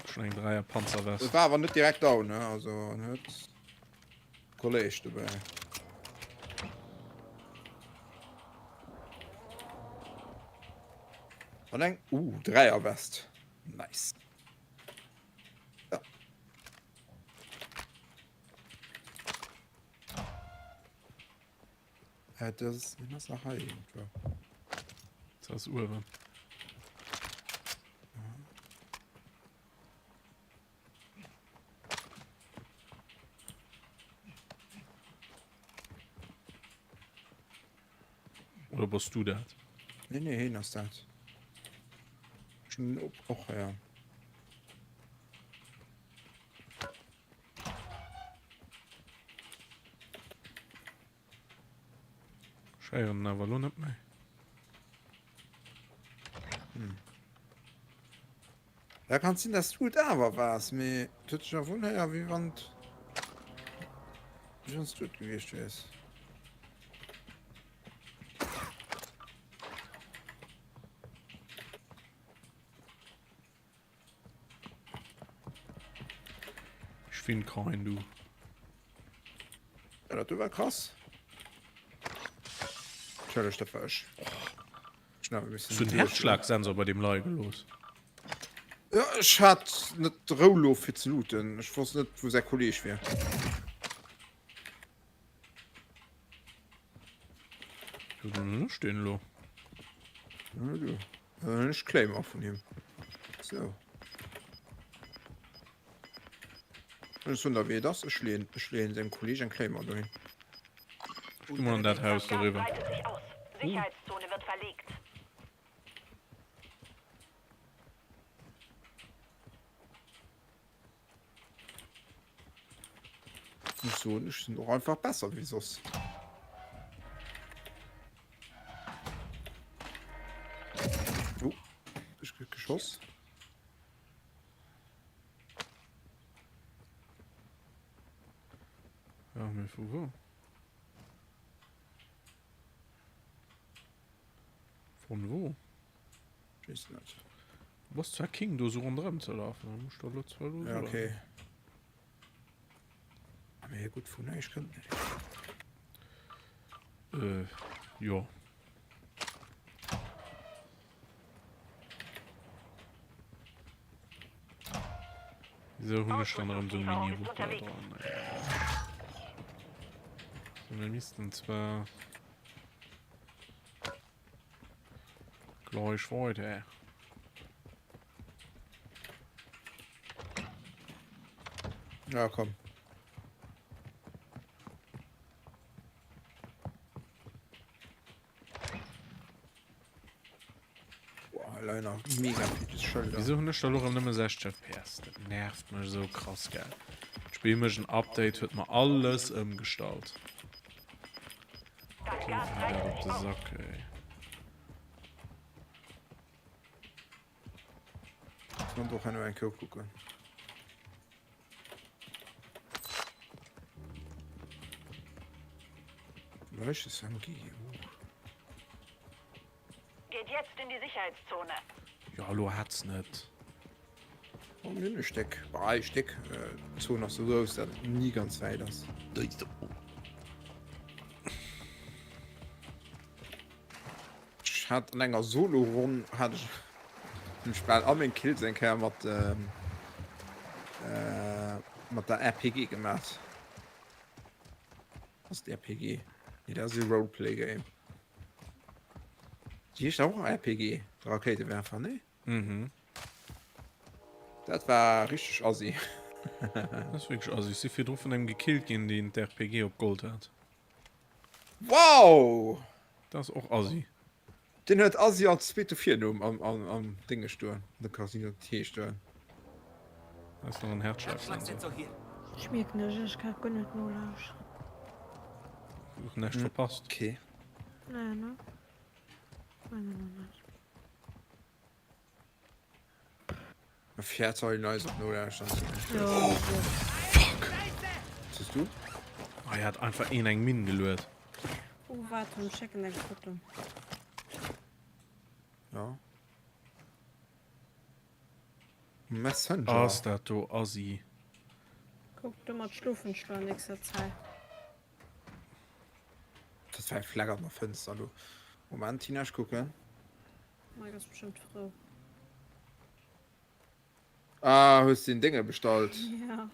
Schon eng Dreier Panzerwest. Das war awer net direkt down, ne? Also net. Kolleg dobäi. An eng uh, Dräierwest. Nice. Ja. Äh, das, das ist nach hei irgendwo. Das ist uewen. Oder bass du dat? Nee, nee, heen ass dat. Schon op, och, ja. Ech héieren en awer elo net méi. Hm. Ja, kann sinn, dass du et awer waars, mee et huet sech awer unhéier, wéi wann et, wéi wann s du et gewiescht wiers. Ech finn kein, du. Ja, dat do war krass. Entschëllegt, dat war ech. Hues du den Herzschlagsensor bei deem leie gelooss? Ja, ech hat net d'Rou lo fir ze looten. Ech wosst net, wou säi Kolleg wier. Wou hunn ech deen elo? Ja, du. Äh, ech claim och vun him. So. Ech soen der wéi et ass. Ech leeën, ech leeën sengem Kolleg eng Claymore dohin. Ech gi mol an dat Haus doriwwer. Sicherheitszone wird verlegt. Muss soen, ech sinn och einfach besser wéi soss. Oh, ech kritt geschoss. Ja, mee vu wou? Von wo? Ich weess net. Du bass zwar King do sou ronderëm ze lafen, da muss da lo zwar lo Ja, okay. Mee gutt, vun näischt kënnt net. Äh, jo. Wieso hunn ech dann erëm sou Mini-Ruckler dran? So, mir missten zwar... Gleich weider. Ja, komm. Boah, allein nach mega viele Schilder. Wieso hunn ech da lo rëm nëmme 60 FPS? Dat nervt mech esou krass, gell. D'Spill mécht en Update, huet mer alles ëmgestallt. Das Geht Gas mir dat breitet op sich de aus. Sack, ey. Muss man doch eng Kéier kucken. Leuchte SMG. Uh. Geht jetzt in die Sicherheitszone. Ja, lo hetz net. Oh, mir hunn e Stéck, bah, e Stéck, äh, d'Zon ass sou grouss, dat et ni ganz wäit ass. Ech hat an enger Solo-Ronn hat ech hunn ech bal all meng Kills eng Kéier mat ähm, äh, mat der RPG gemaat. Ass et RPG? Nee, dat ass e Roleplay-Game. Déi heescht awer och RPG, de Rakéitewerfer, nee? Mhm. Dat war richteg assi. Dat ass wierklech assi. Ech si virdru vun engem gekillt ginn, deen d'RPG op Gold hat. Wow! Dat ass och assi. Deen huet Assi als zweete Virnumm am, am, am Dinge stoen, an der Carte d'identité stoen. Da ass nach en Herzschlagsensor. Ech mierken ech, ech ka guer net nolauschteren. Hues näischt verpasst. Okay. Nee, ne? Mengen och net. Fährt soll neis op nolauschteren. Jo, Oh, fuck! Was hast du? Hei hat einfach een eng Minn geluet. Oh, warte, ech schécken eng Foto. Ja. Messenger. Ass dat do assi? Kuck, domat schlofen ech lo an nächster Zäit. Dat war e Fleck an der Fënster do. Moment, Tina, ech kucken. Mike ass bestëmmt frou. Ah, hues den Dénge bestallt? Ja.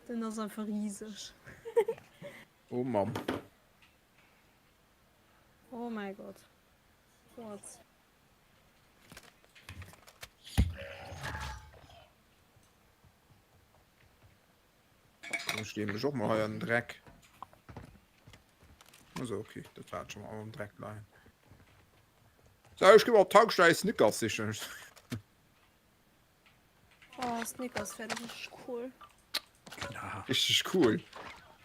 Den ass einfach rieseg. Oh Mamm. Oh mäi Gott. What? Ech leeë mech och mol hei an den Dreck. Also okay, dat war et scho mol am Dreck leien. So, ech gi mol op d'Tankstell Snickers sichen. Oh, Snickers wär richtig cool. Ja. Richtig cool.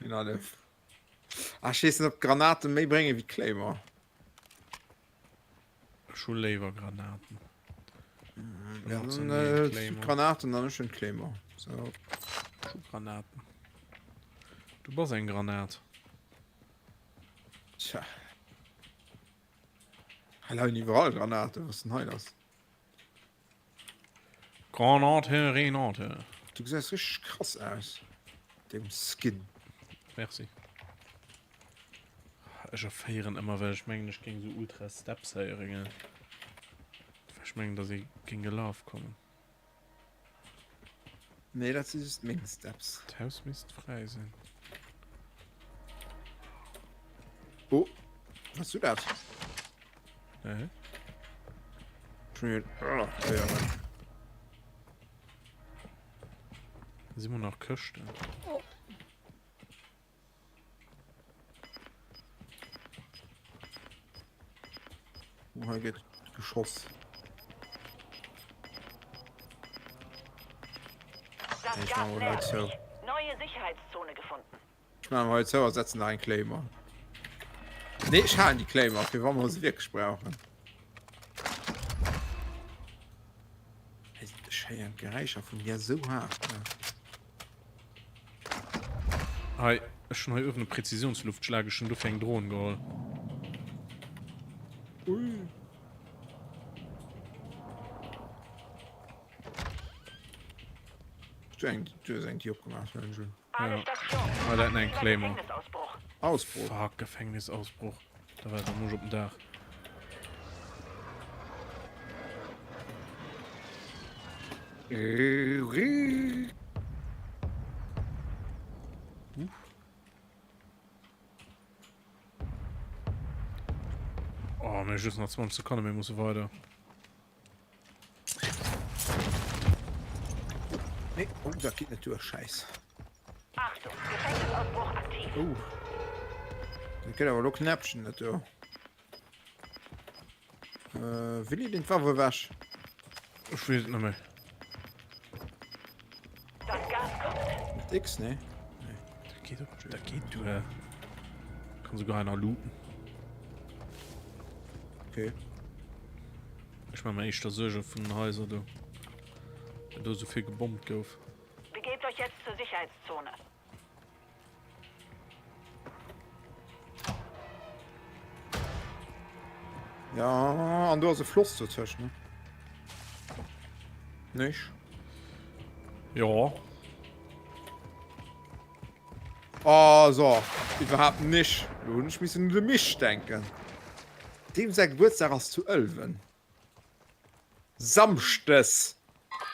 Min alle. Ah, ech weess net, ob Granaten méi bréngen wéi Claymore. Ech hu léiwer Granaten. Ja, dann, äh, Granaten, dann ech hunn Claymore. So. Ech hu Granaten. Du bass eng Granat. Tja. Hei leien iwwerall Granaten, was denn hei lass? Granate, Renate. Du gesäis richteg krass aus. Dengem Skin. Merci. Ech erféieren ëmmer, well ech mengen, ech géing esou ultra Steps héieren, gell. Well ech mengen, dass ee géing gelaf kommen. Nee, dat si just meng Steps. D'Haus misst fräi sinn. Oh, was du dat? Nee. Si mer nach Këschten? Oh. Oh, hei gëtt geschoss. Das Ich Gas mach mal nähert zu. sich. Neue Sicherheitszone gefunden. Ech maachen hei zou a setzen nach eng Claymore. Nee, ech halen déi Claymore fir wa mer se wierklech brauchen. Ech héieren d'Geräischer vun hier sou haart. Hei, ech hunn hei uewen e Präzisionsluftschlag, ech hunn dofir eng Dron geholl. Ui. Du eng, du hues eng Dier opgemaach, Angel. Ja. Ah, dat eng Claymore. Ausbruch. Fuck, Gefängnisausbruch. Da war da muss op den Dach. Oh, mir hu just nach 20 Sekonne, mir musse weider. Nee, oh, dat geet net duer, Schäiss. Achtung, Gefängnisausbruch aktiv. Oh. Dat gëtt awer elo Knäppchen, dat do. Äh, Willi, den d'Waff ewech. Ech weess et net méi. Das Gas kommt. Mat X, nee? Nee. Dat geet op, dat geet duer. Kann souguer einer looten. Okay. Ech man mir éischter Suerge vun den Haiser do. Well do esou vill gebommt gouf. Begebt euch jetzt zur Sicherheitszone. Ja, an do ass e Floss dozwëschen, ne? Nich? Jo. Oh, so. Iwwerhaapt nich. Lo hunn ech missen un de Mich denken. Deem säi Gebuertsdag ass zu Ëlwen. Samschdes.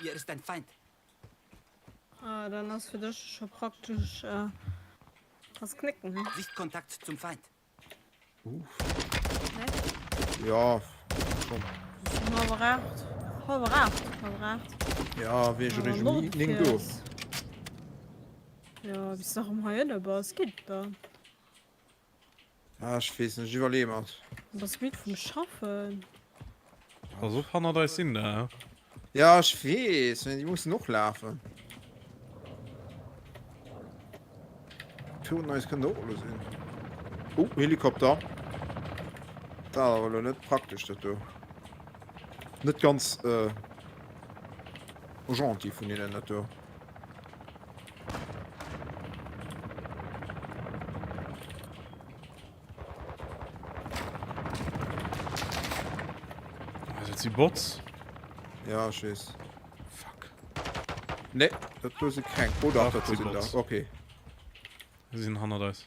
Hier ist ein Feind. Ah, dann ass fir dech scho praktesch äh, kannst knicken, he? Sichtkontakt zum Feind. Uff. Nee? Ja, schon. Halwer 8. Halwer 8. Halwer 8. Ja, wéi ech eréischt um 9 do. Ja, bis du nach um hei ënne bass, geet da. Ah, ech weess net, ech iwwerleeë mer et. Du bass midd vum Schaffen. Pass op, hannert eis sinn der. Ja, ech weess, mä déi mussen och lafen. Virun eis kënnt och elo sinn. Oh, Helikopter. Dat ass awer elo net praktesch, dat do. Net ganz äh, gentil vun hinnen, dat do. Ah, dat si Bots. Ja, ech weess. Fuck. Nee, dat do si keng. Oh dach, Dach, dat do si sinn der. Bots. Okay. Si sinn hannert eis.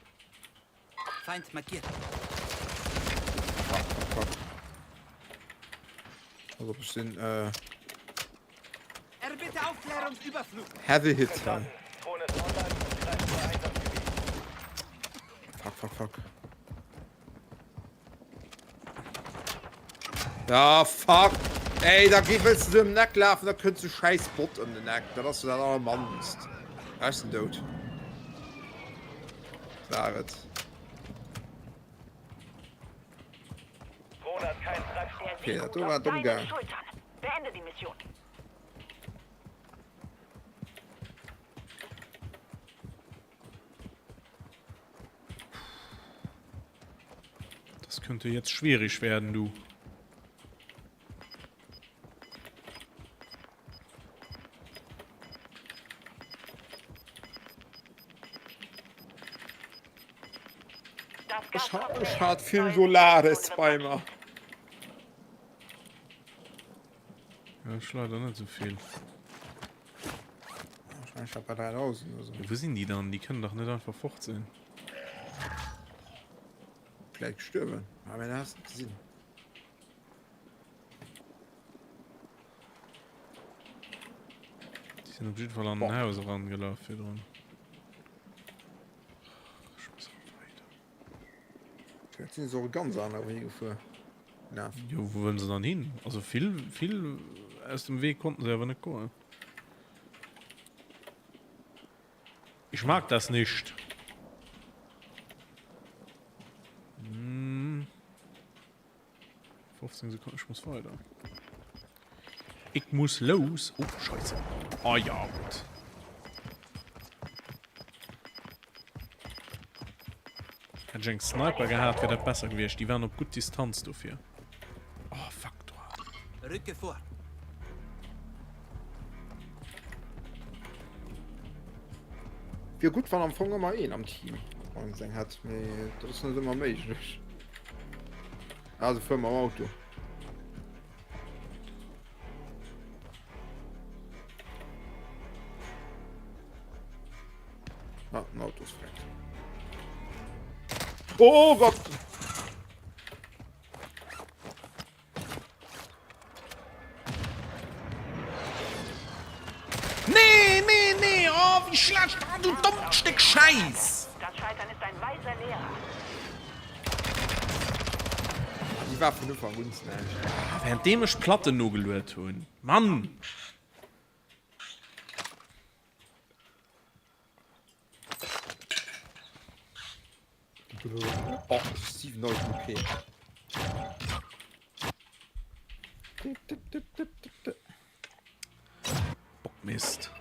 Feind markiert. Fuck, fuck, fuck. Also, ech sinn äh, Erbitte Aufklärungsüberflug. Heavy Hit. Verstanden. Drohne ist online und greift ihr Einsatzgebiet. Fuck, fuck, fuck. Ja, fuck. Ey, da geh, willst du im Neck laufen, da könntest du scheiß Bot um den Neck. Das ist das allermannst. Da ist ein Dood. Sag es. Drohne hat keinen Treibstoff. Der Okay, Sieg das ruht war auf dumm deinen gegangen. Schultern. Beende die Mission. Das könnte jetzt schwierig werden, du. Das Gas Ich, ha kommt ich näher. hat viel Neue Solaris Sicherheitszone bei wird mir. Ja, ich leider net so vill. Ich hab bei 3000 oder so. Ja, wo sinn déi dann? Déi kënnen dach net einfach fort sinn. Vielleicht gestorben. Aber da hast du gesehen. Déi sinn op jidde Fall an den Haus erangelaf virdrun. Ech muss erëm weider. Vielleicht sinn se och e ganz anere Wee gefuer. Laf. Jo, wou wëllen se dann hin? Also vill, vill aus dem Wee konnten se awer net goen. Ich mag das nicht. Hm. 15 Sekunden, ich muss weiter. Ich muss los. Oh, scheiße. Oh ja, gut. Hätt ech eng Sniper gehat, wär dat besser gewiescht. Déi waren op gutt Distanz dofir. Oh, fuck, du. Rücke vor. Wier gutt, wann am Fong ëmmer een am Team ons eng hätt, mee dat ass net ëmmer méiglech. Also fuer mam Auto. Ah, den Auto ist weg. Oh Gott! Nee, nee, nee, oh, wéi schlecht, oh, du dommt Stéck Schäiss! Das Scheitern ist ein weiser Lehrer. Déi war vun Ufank un näischt. Währenddeem ech d'Platten nogeluet hunn. Mann! Oh, 7000 OP. Bockmist.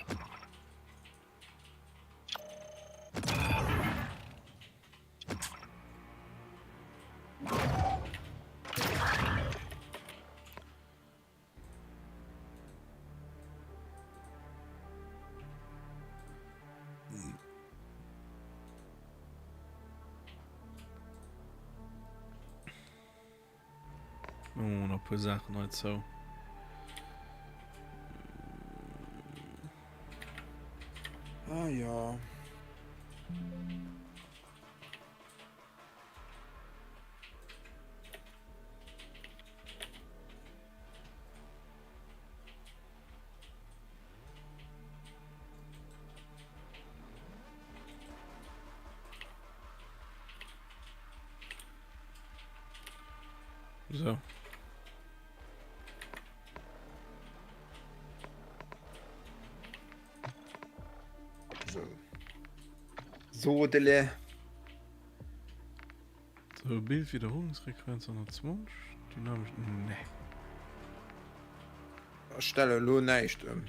Oh, nach puer Saachen hei zou. Ah ja. So. So. So, Dele. So, Bildwiederholungsfrequenz 120, dynamesch, nee. Ech stelle elo näischt ëm.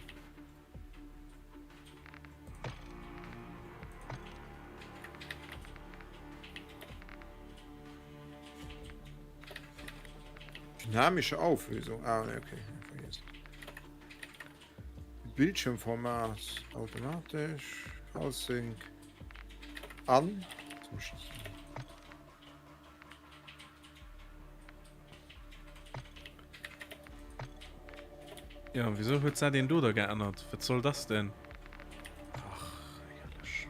Dynamische Auflösung. Ah, nee, okay. Vergiss. Bildschirmformat automatisch. Aussync. An. Ja, wieso huet se den do da geännert? Wat soll das denn? Ach, herrlich.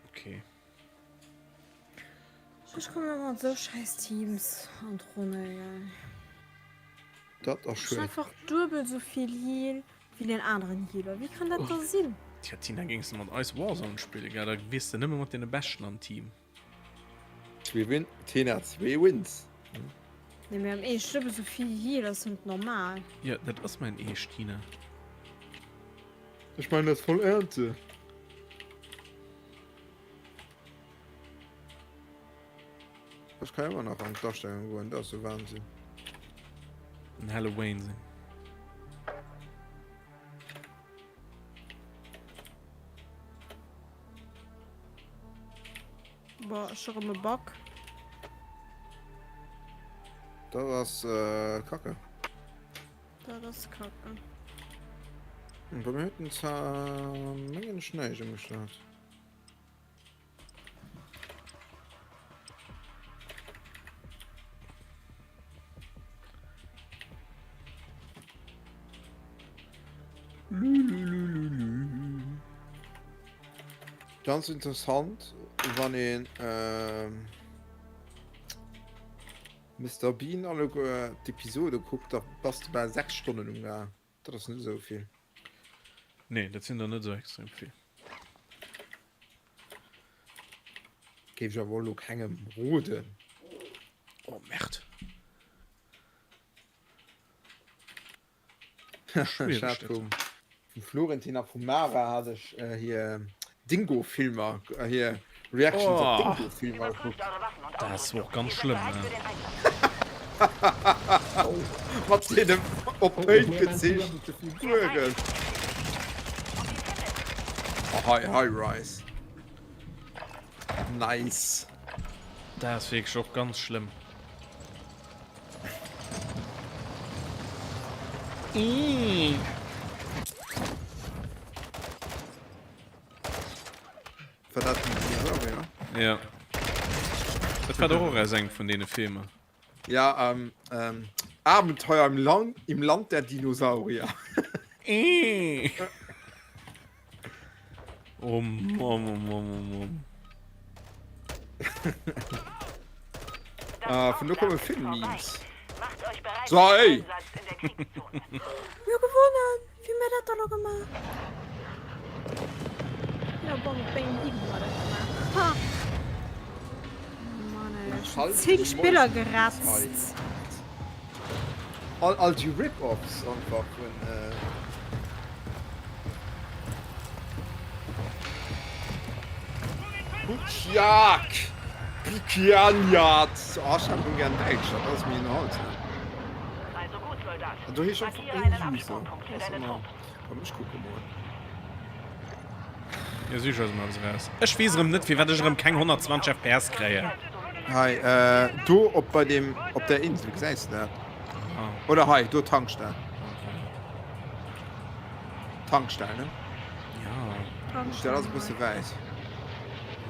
Okay. Ech kommen ëmmer mat sou scheiß Teams an d'Ronn, ey. Dat ass Ech schued. einfach duebel sou vill Heal wéi deen aneren Healer. Wéi kann dat da sinn? Tja Tina, géings de mat eis Warzone spillen, gell, da wiers de nëmme mat deene Beschten am Team. Zwee Win, Tina, zwee Wins. Nee, mee am Eescht, duebel sou vill Heal ass net normal. Jo, dat ass mäin Eescht, Tina. Ech mein, dat ass voll Ernte. Ech kann ëmmer nach an d'Astellung goen, dat ass jo Wahnsinn. En helle Wahnsinn. Boah, ech hu rëm e Bug. Dat ass äh, kacke. Dat ass kacke. Bei mir huet en zwar mengen ech näischt ëmgestallt. Ganz interessant, wann een ähm, Mr. Bean alleguer d'Episode kuckt, da bass de bal 6 Stonnen um Gaang. Dat ass net esou vill. Nee, dat sinn der net esou extrem vill. Géif ech awer elo kengem roden. Oh Merde. Ech hat vum Florentin a vum Mara hat ech hir Dingo-Filmer, hir Reactions op Dingo-Filmer gekuckt. Dat ass och ganz schlëmm, ne? Mat deenen op Paint gezeechnete Figuren. Oh, high, high rise. Nice. Dat ass wierklech och ganz schlëmm. War dat den Dinosaurier? Ja. Dat war doch och aus engem vun deene Filmer. Ja, ähm, ähm, Abenteuer im Land, im Land der Dinosaurier. Oh Mann, oh Mann, oh Mann. Ah, vun do komme vill Memes. So, ey! Mir hu gewonnen! Wéi hu mir dat da lo gemaach? Ja, bon, mat wéi engem Heal hu mer dat gemaach? Ha! Schon 10 Spiller geratzt. All, all déi Rip-Offs einfach vun. Äh Bukjak! Bukianjat! Oh, ech hat gern Däitsch, dat ass méi ënnerhalsam. Also gut, Soldat. An do heescht einfach Markiere einen en User. Absprungpunkt für Ass deine ëmmer. Truppen. Komm, ech kucke mol. Jo, sich eis mol eppes eraus. Ech weess erëm net, firwat ech erëm keng 120 FPS kréien. Hei, äh, do op bei dem, op der Insel, gesäis de dat? Ah. Oder hei, do Tankstell. Okay. Tankstell, ne? Ja. Dat ass e bësse wäit.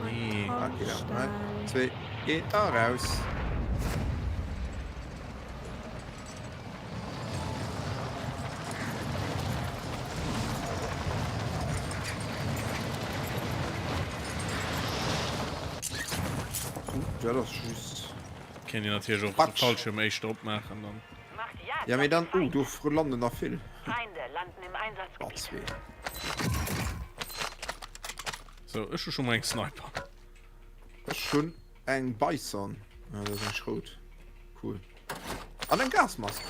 Nee. Okay, dann 3, 2, 1, a raus. Dat ass just. Kéint een natierlech och de Fallschirm éischter opmaachen dann. Ja mee dann, oh do landen nach vill. Oh, Sou, ech hu scho mol eng Sniper. Ech hunn eng Bison. Ah, dat ass eng Schrout. Cool. An eng Gasmask.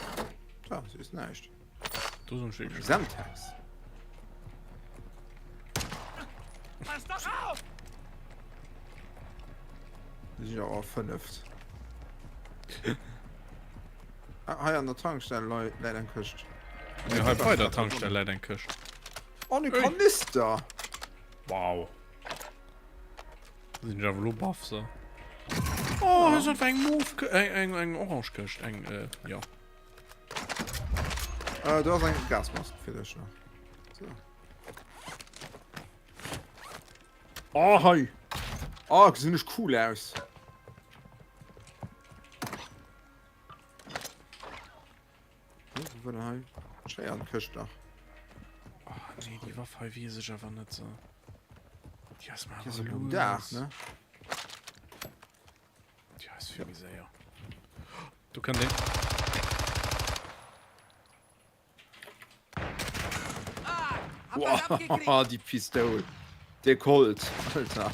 Da, se ist näischt. Do sinn ech wierklech. Semtex. Pass doch auf! Mir sinn jo och fënneft. Ah, hei an der Tankstell läit eng Këscht. Ja, hei bei der Tankstell läit eng Këscht. Oh, ne Kanister! Wow. Sinn ech awer elo baff, so. Oh, hei ass einfach eng Mauve, eng, eng, eng orange Këscht, eng, äh, ja. Äh, do ass eng Gasmask fir dech nach. So. Oh, hei! Oh, gesinn ech cool aus. Wou war denn hei? Schéi an Këscht dach. Oh, nee, déi Waff hei weess ech awer net so. Déi ass mir Déi ass awer um Daach, lues. ne? Déi ass vill méi séier. Do kënnt een. Ah, hab was abgekriegt. Wow, déi Pistoul. De Colt, Alter.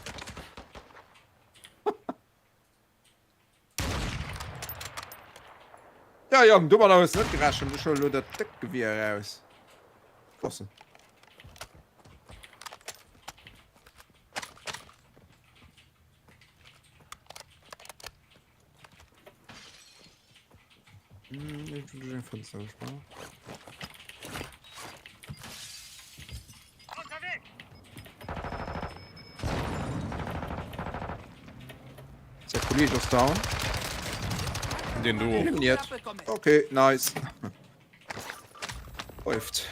Ja Jong, domadder hues de net gerechent. Ech huelen elo dat déckt Gewier eraus. Bossen. Hm, irgendwo durch ein Fenster gesprungen. Der Kollege ist down. Den do. Eliminiert. Okay, nice. Läuft.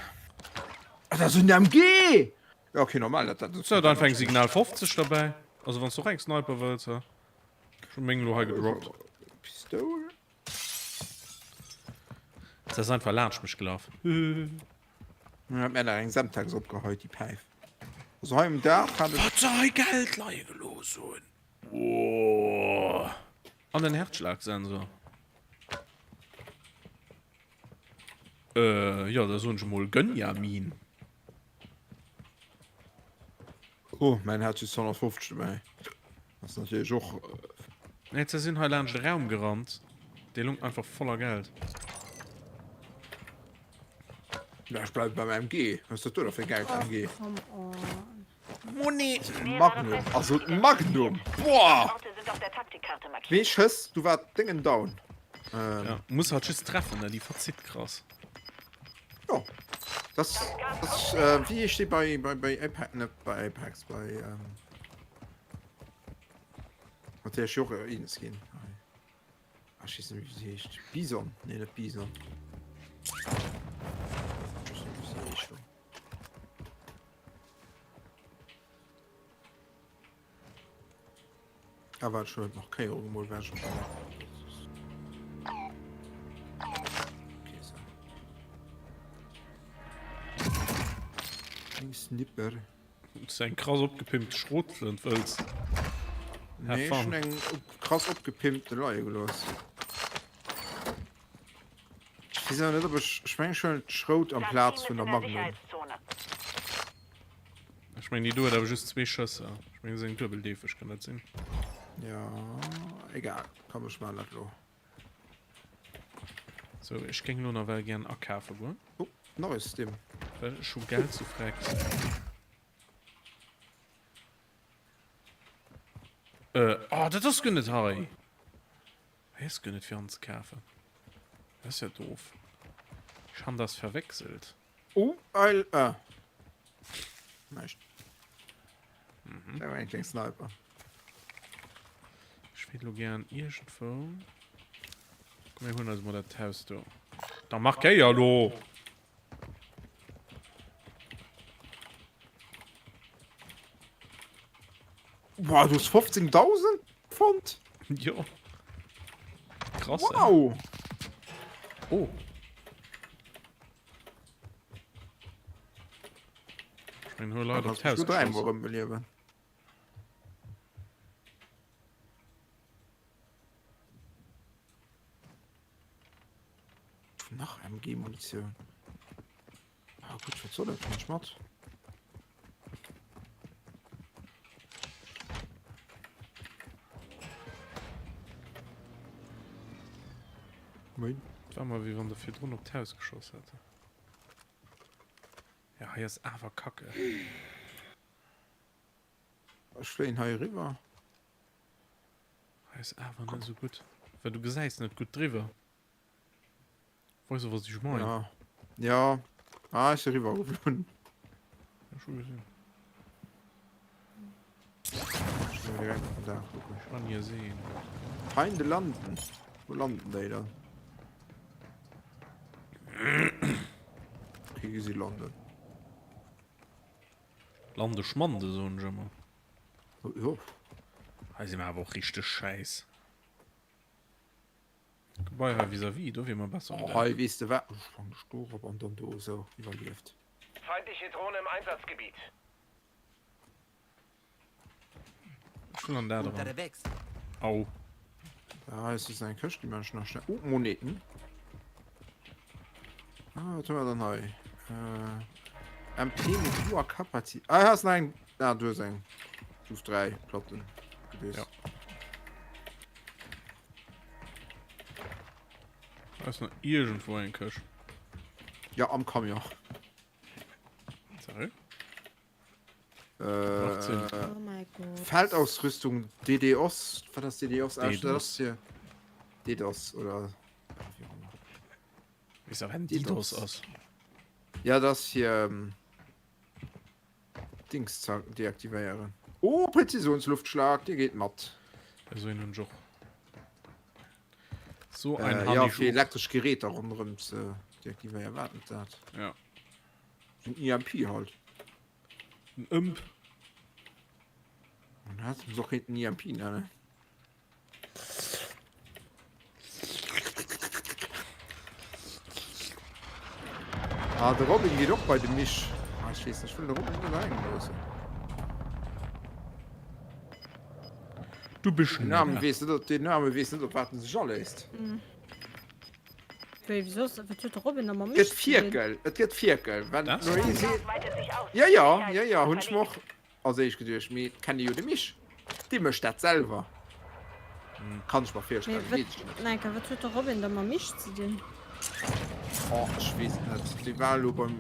Ah, das ist ein MG! Ja, okay, normal. Dat, dat, So, dann fängt Signal 50 dabei. Also, wann du och eng Sniper wëlls, ja. Schon meng lo hei gedroppt. Pistol. Das ass einfach laanscht mech gelaf. Hat mir nach eng Semtex opgeheut, déi Päif. Also hei um Daach hat ech. Wat se hei Geld leie gelooss hunn. Woah. An den Herzschlagsensor. Äh, jo, da soen ech emol Gönjamin. Oh, mäin hat just 150 dobäi. Ass natierlech och. Nee, ze sinn hei laanscht e Raum gerannt. Dee lung einfach voller Geld. Ja, ech bleiwe beim MG. Was ass dat do da fir e gäilt MG? Oh, come on. Moneten! Magnum, also d'Magnum! Boah! Wee Schëss, du war d'Déngen down. Ähm. Ja, muss halt just treffen, ne? Déi verzitt krass. Jo, das, das äh, wéi heescht déi bei, bei, bei Apex, net bei Apex, bei, ähm, mat där ech jo och eens ginn. Ah, ech weess net méi, wéi se heescht. Bison? Nee, net Bison. Ech weess net, wéi se heescht. Ah, warte, schon noch Kéier emol wech. Okay, so. Eng Snipper. Hues du eng krass opgepimpte Schrotflënt wëlls? Nee, ech hunn eng krass opgepimpte leie gelooss. Ech weess awer net, ob ech, ech mengen, ech huelen d'Schrout amplaz vun der Magnum. Ech mengen, déi do huet awer just zwee Schësser. Ech mengen, se ass eng duebeldeefeg, kann dat sinn? Ja, egal. Komm, ech maachen dat elo. Sou, ech géing elo nawell gären akafe goen. Oh, nach e Stim. Well ech hu Geld zu Freck. Äh, oh, dat ass guer net hei. Hei ass guer net fir anzekafen. Dat ass ja doof. Ich han das verwechselt. Oh, eil, äh. Näischt. Mhm. Da war eng kleng Sniper. Ech wéilt lo gären iergendwou. Komm, mir huelen eis mol dat Haus do. Da markéier lo! Boah, du hast 15.000 Pfund? Jo. Krass. Wow. Ey. Oh. Ich mein, hol Leute auf Haus. Dreimal rëmbeliewen. Nach MG-Munition. Ah, gut, was soll das? Kann ich mat? Moin. Et war mer wéi wann der virdrun op d'Haus geschoss hätt. Ja, hei ass awer kacke. Ech fléien hei eriwwer. Hei ass awer net esou gutt, well du gesäis net gutt driwwer. Weess du, was ich mein? Ja. Ja. Ah, ech si eriwwer geflunn. Ja, schon gesehen. Ech muss direkt op den Daach kucken. Ich kann hier sehen. Feinde landen. Wo landen déi dann? Okay, si landen. Lande Schmande, soen ech ëmmer. Jo. Hei si mer awer och richteg schäiss. Gebai hei vis-à-vis, do wier mer besser Oh, hei, weess de wat? Ech sprangen ech do erop an dann do esou. Iwwerlieft. Feindliche Drohne im Einsatzgebiet. Ech wëll an dat eran. Unterwegs. Au. Ah, hei ass eng Këscht, déi man ech nach schnell. Oh, Moneten. Ah, wat hu mer dann hei? Äh, MP mit hoher Kapazität. Ah, hei ass nach eng. Ah, du hues eng. Stufe 3 Platten. Ja. Da ass nach iergendwou eng Këscht. Ja, am Camion. Seriö? Äh, Oh mein Gott. Feldausrüstung DDoS. Was ass DDoS? Ah, DDoS. das ass hier. DDoS oder. Wie auch immer. Weess awer en DDoS ass. Ja, das hier. Ähm, Dings ze deaktivéieren. Oh, Präzisionsluftschlag, dir geet mat. Esou een hunn ech och. So ein Äh, han ja, ech fir och. elektresch Geräter ronderëm ze deaktivéieren. Wat net dat? Ja. Den EMP halt. En Ëmp. Man hat es och kéinten EMP nennen. Ah, de Robin geet och bei de Mich. Ah, ech weess net, ech wëll de Robin net eleng loossen. Du bist Den Arme weess net, ob den Arme weess net, op wat en sech aléisst. Wéi, wieso? Wat huet de Robin da mam Gëtt Mich ze dinn? Fierkel, et gëtt Fierkel. Wenn Das? d'Marie Gas seet, weitet sich aus. ja, ja, ja, ja, hunn ech mer Verlegt. och als éischt geduecht, mee et kennt ee jo de Mich. Dee mécht dat selwer. Kann ech mer Mee virstellen, wat, weess ech net. Nenke, wat huet de Robin da mam Mich ze dinn? Oh, ech weess et net. Dee war elo beim,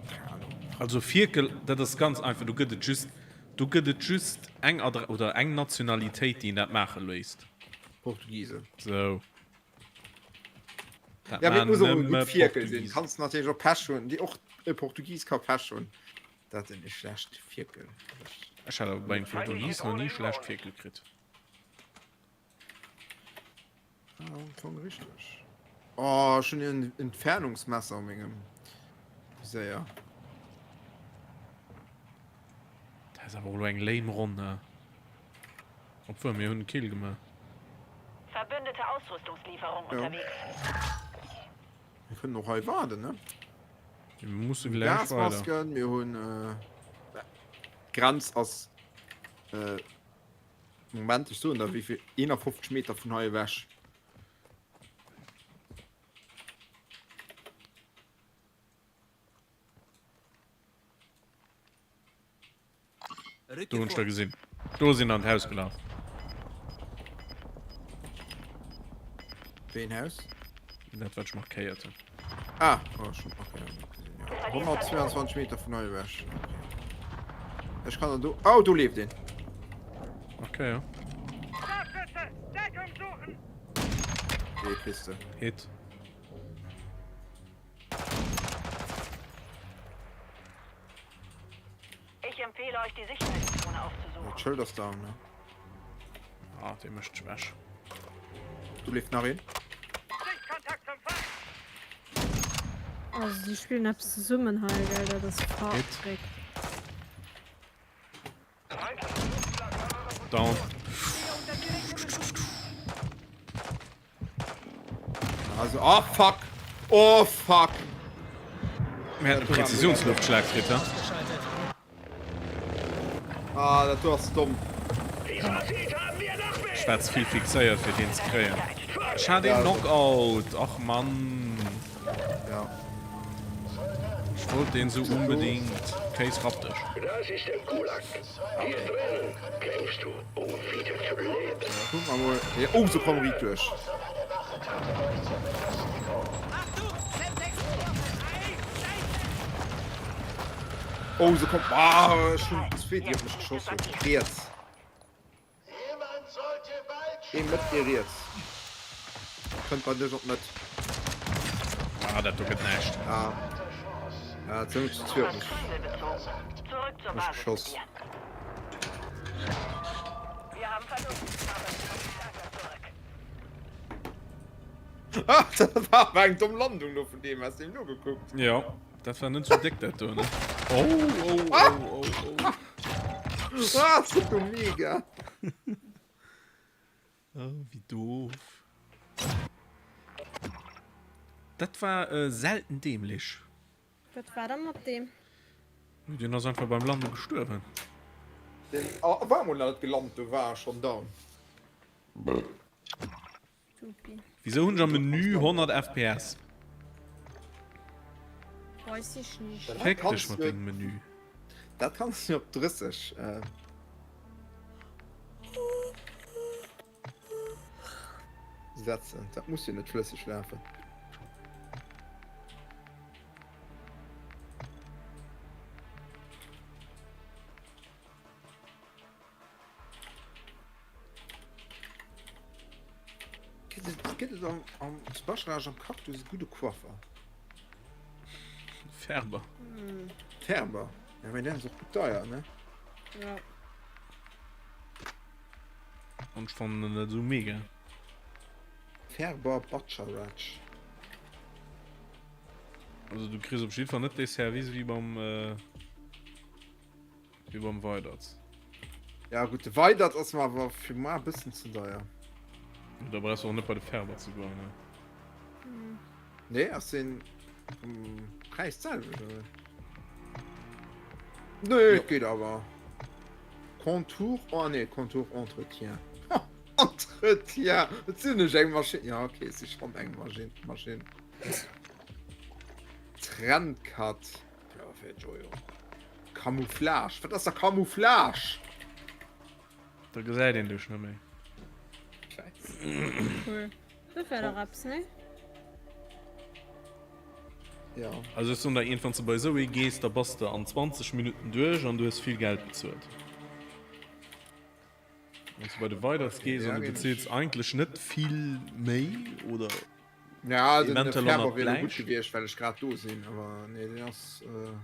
keng Ahnung. Also Fierkel, dat ass ganz einfach, do gëtt et just, do gëtt et just eng Adre oder eng Nationalitéit, déi een dat maache léisst. Portugisen. Sou. Dat Ja, mee et maan muss och e nëmme gutt Fierkel sinn. Portugisen. Kanns natierlech och Pech hunn, déi och e Portugis ka Pech hunn. Dat en e schlecht Fierkel mécht. Ech hat awer bei engem Portugis nach ni schlecht Fierkel kritt. Ah, am Fong richteg. Oh, ech hunn en Entfernungsmesser u mengem Viséier. Dat ass awer och elo eng lame Ronn, ne? Obwuel, mir hunn e Kill gemaach. Verbündete Ausrüstungslieferung Ja. unterwegs. Mir kënnen och hei waarden, ne? Mir musse gläich weider. Gasmasken, mir hunn äh, d'Grenz ass äh, Moment, ech soen der wéivill, 51 Meter vun hei ewech. Do hunn ech der gesinn. Do sinn an d'Haus gelaf. Wéi een Haus? Dat wat ech markéiert hunn. Ah, oh, schon, okay, ja. 122 Meter vun hei ewech. Okay. Ech kann do. Oh, do leeft een. Okay, ja. Dee kriss de. Hit. Ich empfehle euch, die Sicherheitszone aufzusuchen. D'Schëld ass down, ne? Ah, dee mécht schwäch. Do leeft nach een. Also déi spillen eppes zesummen hei, gell? Dat ass Fahrtrick. Down. Also, oh fuck! Oh fuck! Mir hätten Präzisionsluftschlag kritt, ha? Ah, dat do ass domm. Ech war ze vill fixéiert fir deen ze kréien. Ech hat een Knockout! Ach Mann! Ja. Ech wollt deen sou unbedingt. Kéis rapp dech. Kuck mer mol. Oh, se kommen riit duerch. Oh, se kommt. Ah, ech hunn zwee, déi op mech geschoss hunn. Riets. Ee Mëtt, ee riets. Kënnt bei dech op d'Mëtt. Ah, dat do gëtt näischt. Ah. Ah, et sinn zu zwee op mech. Mech geschoss. Ah, dat war awer eng domm Landung do vun deem. Has de deem nogekuckt? Jo. Dat war net sou déck dat do, ne? Oh, oh, oh, oh, oh. Ah, das ist mega. Oh, wéi doof. Dat war äh, selten dämlich. Wat war da mat deem? Den ass einfach beim Lande gestuerwen. Den oh, war mol net gelant, du war schon down. Supi. Wieso hunn ech am Menü 100 FPS? Weiß ich nicht. Féck dech mat dengem Menü. Dat kanns du op 30. Äh. Setzen. Dat muss jo net flësseg lafen. Gëtt et am, am zu Bascharage am Cactus e gudde Coiffer? Färber. Mm. Färber. Ja, mee den ass och gutt deier, ne? Ja. An ech fannen en net esou mega. Färber Bascharage. Also du kriss op jiddwer Fall net dee Service wéi beim. Äh Wéi beim Weidert. Ja gutt, de Weidert ass mer awer fir mar e bëssen ze deier. Da brauchs du och net bei de Färber ze goen, ne? Nee, ass deen vum Präis d'selwecht, oder? Nee, et geet awer. Contour, oh nee, Contour Entretien. Entretien! Et sinn ech eng Maschinn. Ja, okay, et si schonn eng Maschinn. Maschinn. Trendcut. Camouflage? Wat ass da Camouflage? Da gesäit een dech net méi. Cool. Dat wär dach eppes, ne? Ja. Also ech soen der eent, wann s de bei esou ee gees, da bass de an 20 Minutten duerch an du hues vill Geld bezuelt. Wann s de bei de Weiderts gees an du bezils eigentlech net vill méi oder Ja, den eventuell och Färber nach wier elo gutt gläich. gewiescht, well ech grad do sinn, awer nee, deen ass. Äh,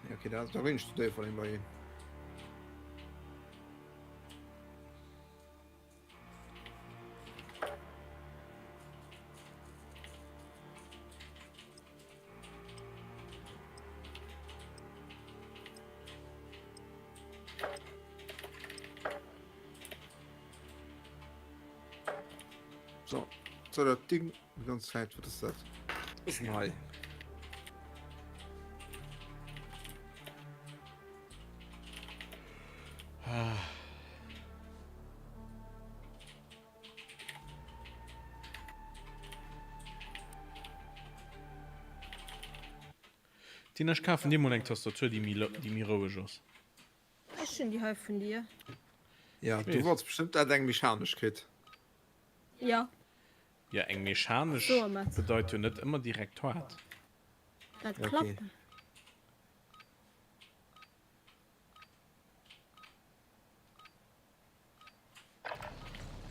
nee, okay, da, da ginn ech zu Déifferdeng bei een. So, so dat Ding die ganze Zeit, wat ist dat? Ist ein Hai. Ah. Tina, ech kafen dir mol eng Tastatur, déi méi, déi méi roueg ass. Ech hunn déi hei vun dir. Ja, du wollts bestëmmt dat eng mechanesch kritt. Ja. Ja, eng mechanesch bedeit jo net ëmmer direkt haart. Dat klappt.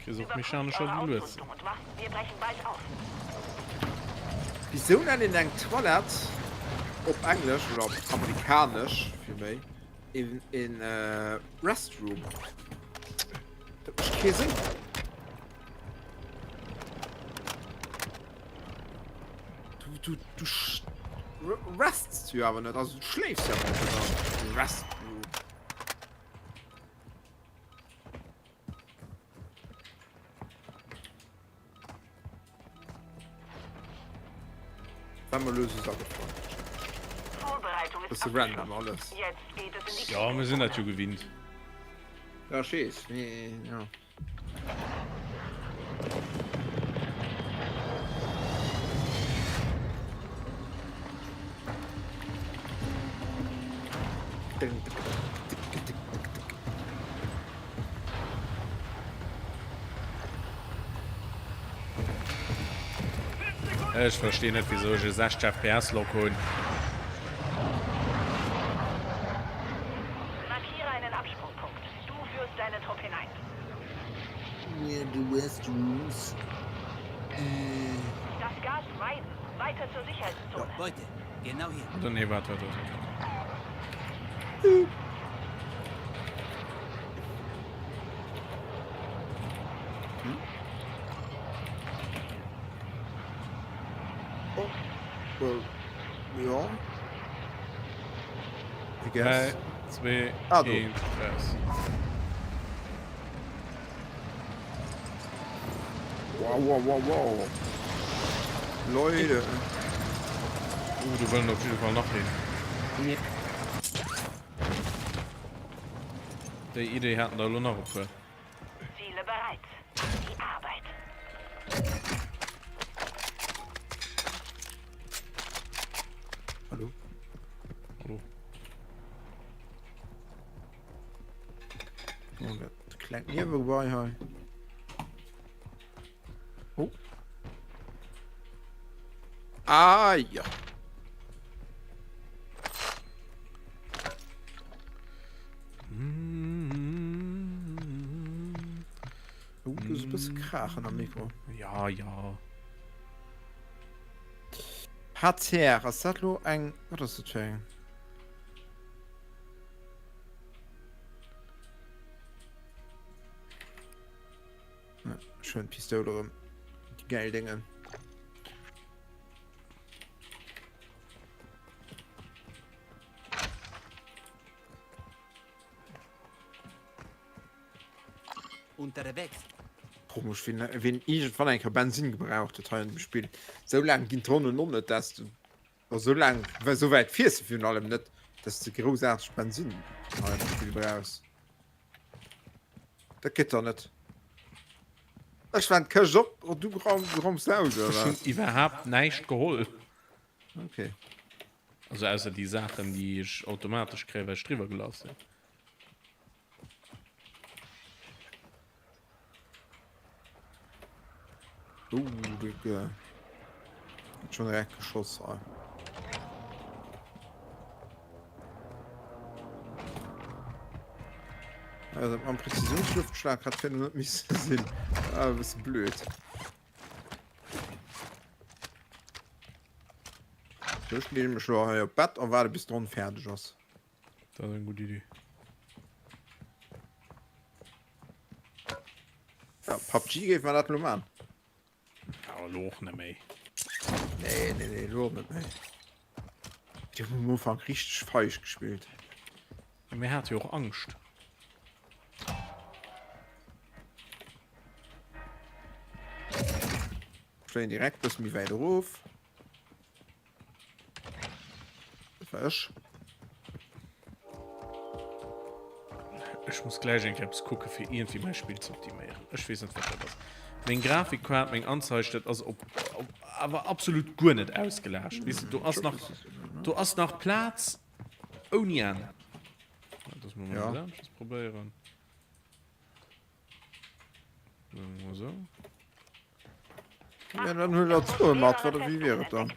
Kriss och mechanescher déi lues sinn. Wisou nennt een eng Toilette op Englesch, oder op Amerikanesch villméi, een een Restroom? Dat mécht kee Sënn. Du, du, du rests jo awer net, also du schléifs jo awer net dran. Restroom. Bësse random alles. Jo, mir sinn dat jo gewinnt. Ja, ech weess, mee jo. Ech verstinn net wisou ech e 60 fps Lock hunn. Markiere einen Absprungpunkt. Du führst deine Truppe hinein. Near the restrooms. Das Gas meiden. Weiter zur Sicherheitszone. Beute, genau hier. Oder nee, wart, wart, wart, wart. Oh, well, ja. I guess. 3, 2, Ah, do. 1, raus. Wow, wow, wow, wow. Leute. Uh, do wëllen op jidde Fall nach een. Nee. Déi Idee haten der elo nach e puer. Ziele bereit. Die Arbeit. Hallo? Hallo. Oh, dat klengt Niewegebai hei. Oh. Ah ja. Oh, du ass e bësse Kraachen am Mikro. Ja, ja. HCR, ass dat lo eng, wat ass dat fir eng? Ja, schön Pistoul erëm. Déi gäil Déngen. Unterwegs. Komesch, wien, wien iergendwann eng Kéier Bensin gebraucht huet hei an dem Spill. Sou laang ginn d'Ronnen och net, dass du Esou laang, esou wäit fiers de virun allem net, dass de groussaarteg Bensin hei am Spill brauchs. Dat geet dach net. Ech maan d'Këscht op an du raums se aus, oder Ech hunn wat? iwwerhaapt näischt geholl. Okay. Also ausser déi Saachen, déi ech automatesch kréien, well ech driwwer gelaf sinn. Oh, Digga. Hat schon direkt geschoss. Ey. Also am Präzisionsluftschlag hat fir net missen sinn. Ah, e bësse blöd. So, ech leeë mech lo hei op d'Bett a waarde bis d'Ronn fäerdeg ass. Dat ass eng gutt Idee. Ja, PUBG géif mer dat lo man. Awer elo och net méi. Nee, nee, nee, lo net méi. Déi hunn am Ufank richteg feig gespillt. Ja, mir hate jo och Angscht. Schléien direkt bësse méi wäit erof. Dat war ech. Ech muss gläich eng Kéier eppes kucke fir iergendwéi mäi Spill ze optiméieren. Ech weess net wat dat ass. Meng Grafikkaart, meng Anzeig, dat ass op, op awer absolut guer net ausgelaascht. Weess de, do ass nach, do ass nach Plaz ouni Enn. Mal ja. probéieren. So. Ja, dann huet er zou mat, wat wéi wier et dann?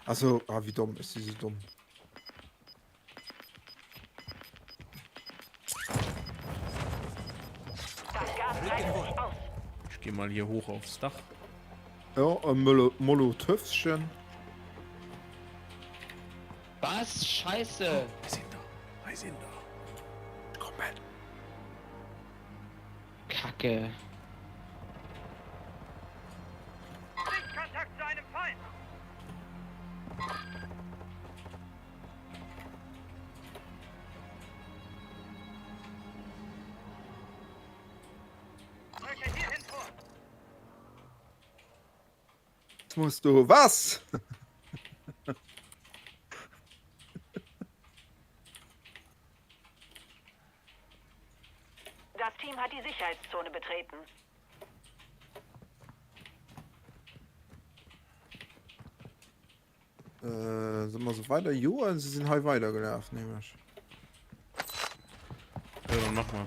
Also ah, wéi domm, ech si sou domm. Das Gas breitet sich aus. Ich geh mal hier hoch aufs Dach. Ja, e Molo Molotöffchen. Was? Scheiße! Hei sinn der, hei sinn der. Kommen. Kacke. Sichtkontakt zu einem Feind. Rücke hierhin vor. Jetzt musst du was? Das Team hat die Sicherheitszone betreten. Äh, soll mer se weider joen? Se sinn hei weidergelaf, nämlech. Ja, dann mach mal.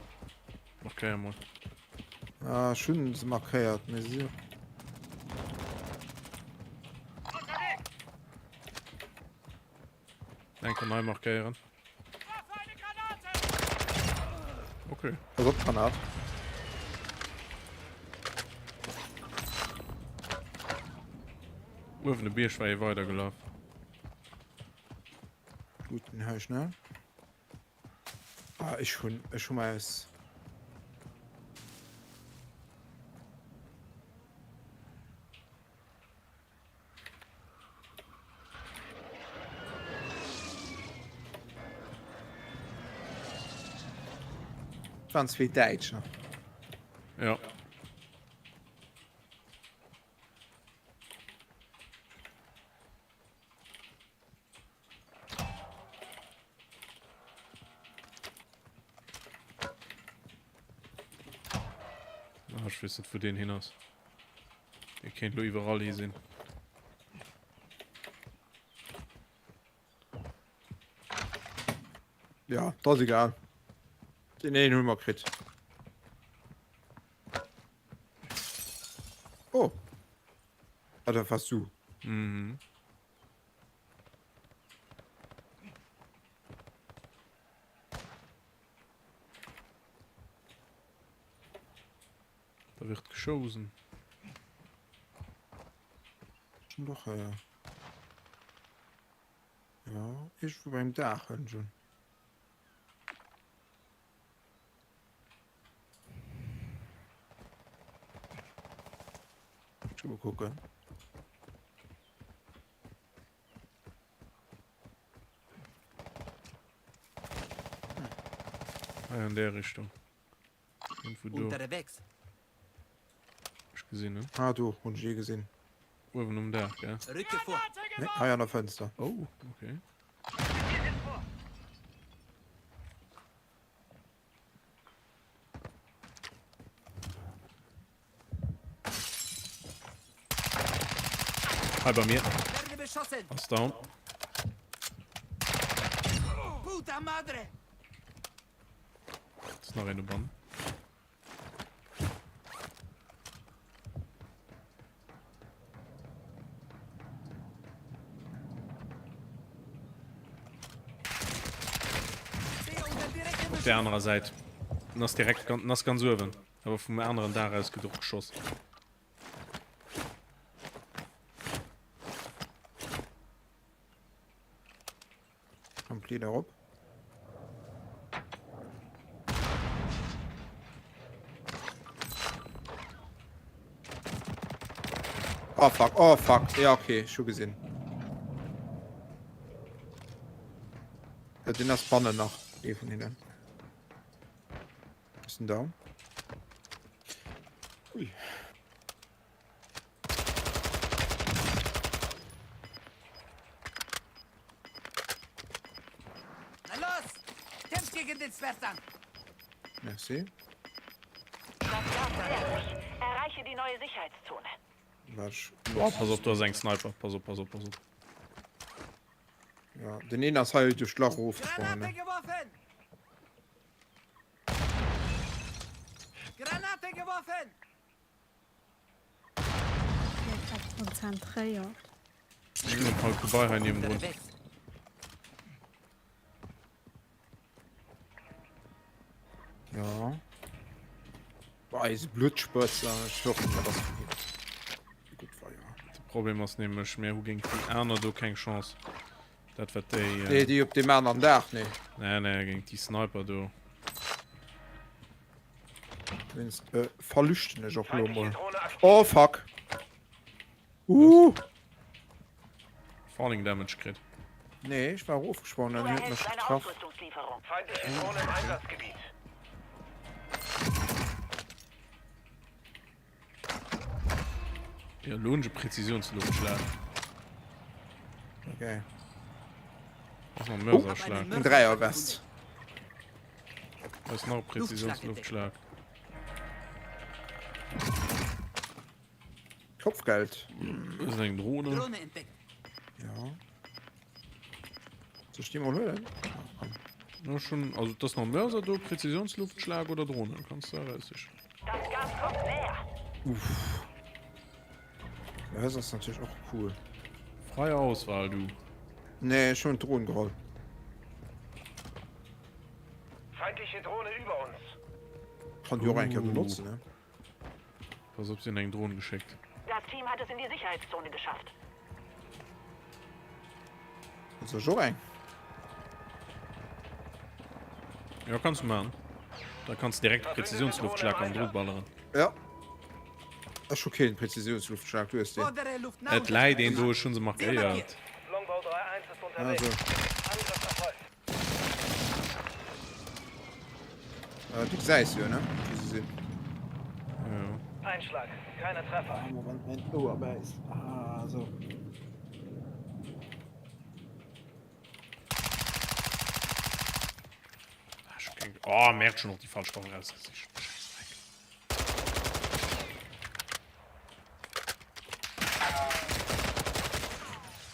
Markéier mol. Ah, ech hunn se markéiert, mee si. Eng kann nei markéieren. Okay. Pass op, Granat. Uewen de Bierg war ee weidergelaf. Gut, den hör ich schnell. Ah, ich hun, ich hun mal es. Waren zwee Däitscher. Ja. Ah, ech weess net wou deen hin ass. Dee kéint lo iwwerall hi sinn. Ja, dat ass egal. Den een hu mer kritt. Oh. Ah, dat wars du. Mhm. Da wird geschossen. Schon doch, äh, ja, ich beim Dach schon. Mal gucken. Ah, an der Richtung. Irgendwo do. Unterwegs. Ech gesinn, ne? Ah, do hunn ech ee gesinn. Uewen um Daach, gell? Rücke vor. Nee, hei an der Fënster. Oh, okay. Hei bei mir. Werde beschossen. Ass down. Puta madre. Ist nach een dobannen. Op der anerer Säit. En ass direkt en ass ganz uewen, awer vum aneren Daach aus gëtt och geschoss. Kommt Lieder op. Oh fuck, oh fuck. Ja, okay, ech hu gesinn. Ja, den ass bannen nach, ee vun hinnen. Ist en down? Ui. Na los! Kämpft gegen den Zwerg Merci. Das Gas nähert sich. Erreiche die neue Sicherheitszone. Wat? Oh, pass op, do ass eng Sniper. Pass op, pass op, pass op. Ja, den een ass hei duerch d'Lach erofgesprongen, Granate ne? geworfen! Granate geworfen! Hie grad konzentréiert. Ech ginn op halt Gebai hei niewendrun. Ja. Boah, eise Blutspëtzer, ech hoffen, dat ass vun him. Gutt war ja. De Problem ass nämlech, mir hu géint déi aner do keng Chance. Dat wat déi. Äh, Nee, déi op deem aneren Daach, nee. Nee, nee, géint déi Sniper do. Wéinst, äh, verlüchten ech och lo mol. Oh, fuck. Uh! Falling Damage kritt. Nee, ich war erofgesprongen, dann huet mech getraff. Ja, lo hunn ech e Präzisionsluftschlag. Okay. Ass nach Mörserschlag. Oh, en Dräierwest. Ass nach e Präzisionsluftschlag. Kopfgeld. Das ist eng Drohne. Drohne entdeckt. Ja. Soll ich die mal huelen? Ja, schon, also das ist noch Mörser do, Präzisionsluftschlag oder Drohne, kannst du raussichen. Das Gas kommt näher. Uff. Das ist natürlich auch cool. Freie Auswahl, du. Nee, schon Drohnen geholt. Feindliche Drohne über uns. Kann die auch eng Kéier benutzen, ne? Pass op, si hunn eng Dron geschéckt. Das Team hat es in die Sicherheitszone geschafft. Soll ech och eng? Jo, kanns du maachen. Da kanns du direkt Präzisionsluftschlag an dru balleren. Ja. Ech hu keen Präzisionsluftschlag, du hues deen. Et läit een do, ech hu se markéiert. Longbow 3-1 ist unterwegs. Also. Angriff erfolgt. Äh, du gesäis jo, ne? Wou se sinn. Ja. Einschlag, keine Treffer. Ah, Moment, mein Ouer bäisst. Ah, so. Ah, ich keng... Oh, merkt schon noch die falsch Waffe rausgesicht. Scheißdreck.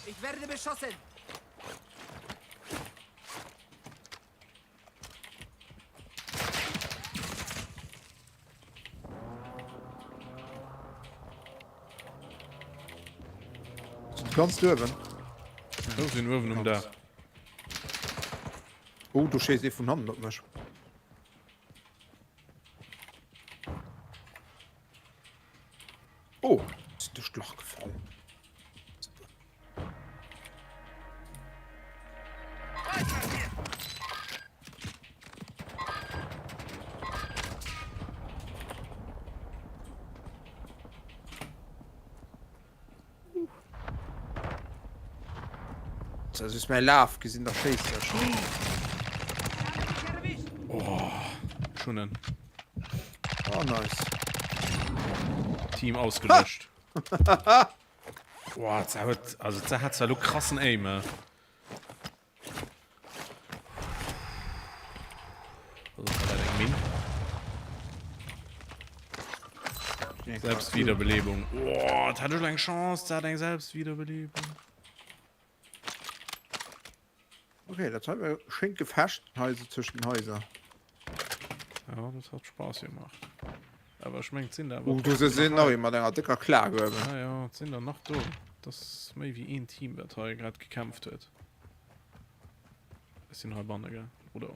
Ich werde beschossen. Ganz uewen. Do sinn uewen um Daach. Oh, do schéisst ee vun hannen op mech. Oh, sinn duerch d'Lach gefall. Das ist mein Laf gesinn der schéisst er schon. Oh, schon en. Oh, nice. Team ausgelöscht. Boah, ze huet, also ze hat zwar lo krassen Aim, äh. Also, dat eng Minn. Selbstwiederbelebung. Oh, dat hat eng Chance, dat hat eng Selbstwiederbelebung. Okay, dat hat mir schéint gefescht hei so zwischen den Häuser. Ja, dat hat Spaß gemacht. Aber ich mengt sinn da Oh, du se sinn nach mat enger dicker Klag uewen. Ja, ja, sinn der nach do. Das méi wéi een Team, wat hei grad gekämpft huet. Es sinn hei banne, gell? Oder?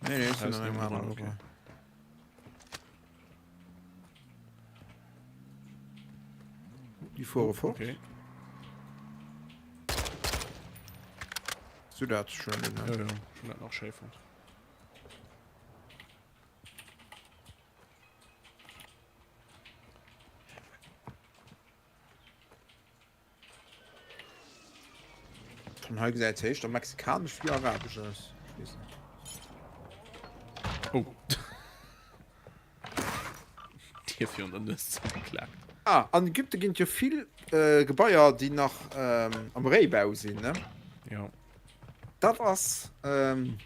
Nee, nee, sinn an engem aneren. Okay. Déi fuere fort. Okay. Hast du dat schon? Ja, ja, schon dat nach schéi fonnt. Vun hei gesäit se éischter mexikanesch wéi arabesch aus. Ech weess net. Oh. Dir virun der Nues zougeklaakt. Ah, an Ägypte ginn et jo vill äh, Gebaier, déi nach ähm, am Réibau sinn, ne? Ja. Dat ass, ähm,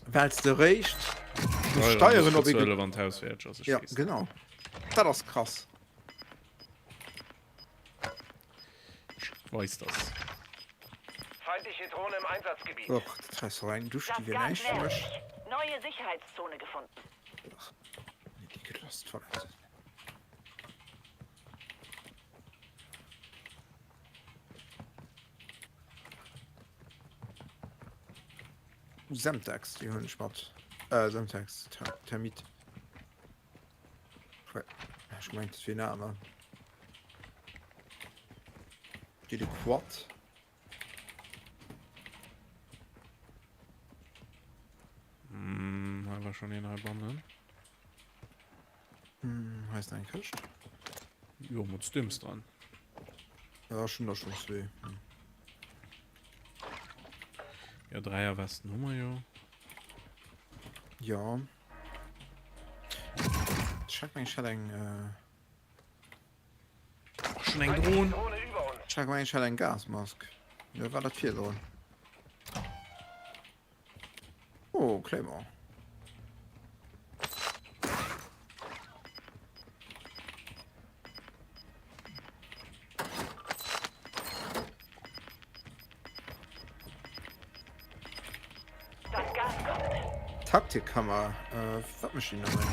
well s de réischt Steieren Steieren op ee bezuelen, wann d'Haus fäerdeg ass. Ech Ja, weess. genau. Dat ass krass. Ich weiß das. Feindliche Drohne im Einsatzgebiet. Och, dat ass och eng Dusch, Das déi wier Gas näischt fir nähert mech. sich. Neue Sicherheitszone gefunden. Nee, déi gëtt. ass d'Toilette. Semtex, déi hunn ech mat. Äh, Semtex, Thermit. Ech gemengt, dat wier en aner. Steet e Quad. Mm, hei war schon een heibannen. Hm, hei ist eng Këscht. Jo, mat Stims dran. Ja, schon da schon zwee. Hm. Ja, Dreierwesten hu mer jo. Ja. Ich hab eng, ich hat eng, äh Och schon eng Dron. Ich hab gemengt, ich hätt eng Gasmask. Ja, war dat virdrun? Oh, Claymore. Das Gas kommt. Taktikkammer. Äh, wat mécht déi nach méi?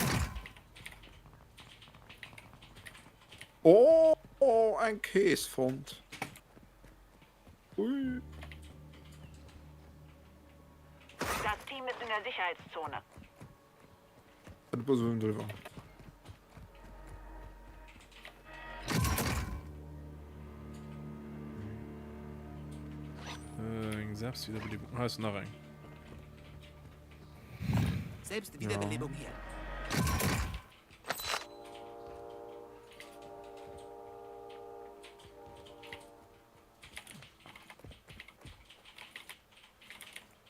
Oh, oh eng Kees fonnt. Ui. Das Team ist in der Sicherheitszone. Du bist oben drüber. Äh, eng Selbstwiederbelebung. Ah, ist nach eng. Selbstwiederbelebung hier.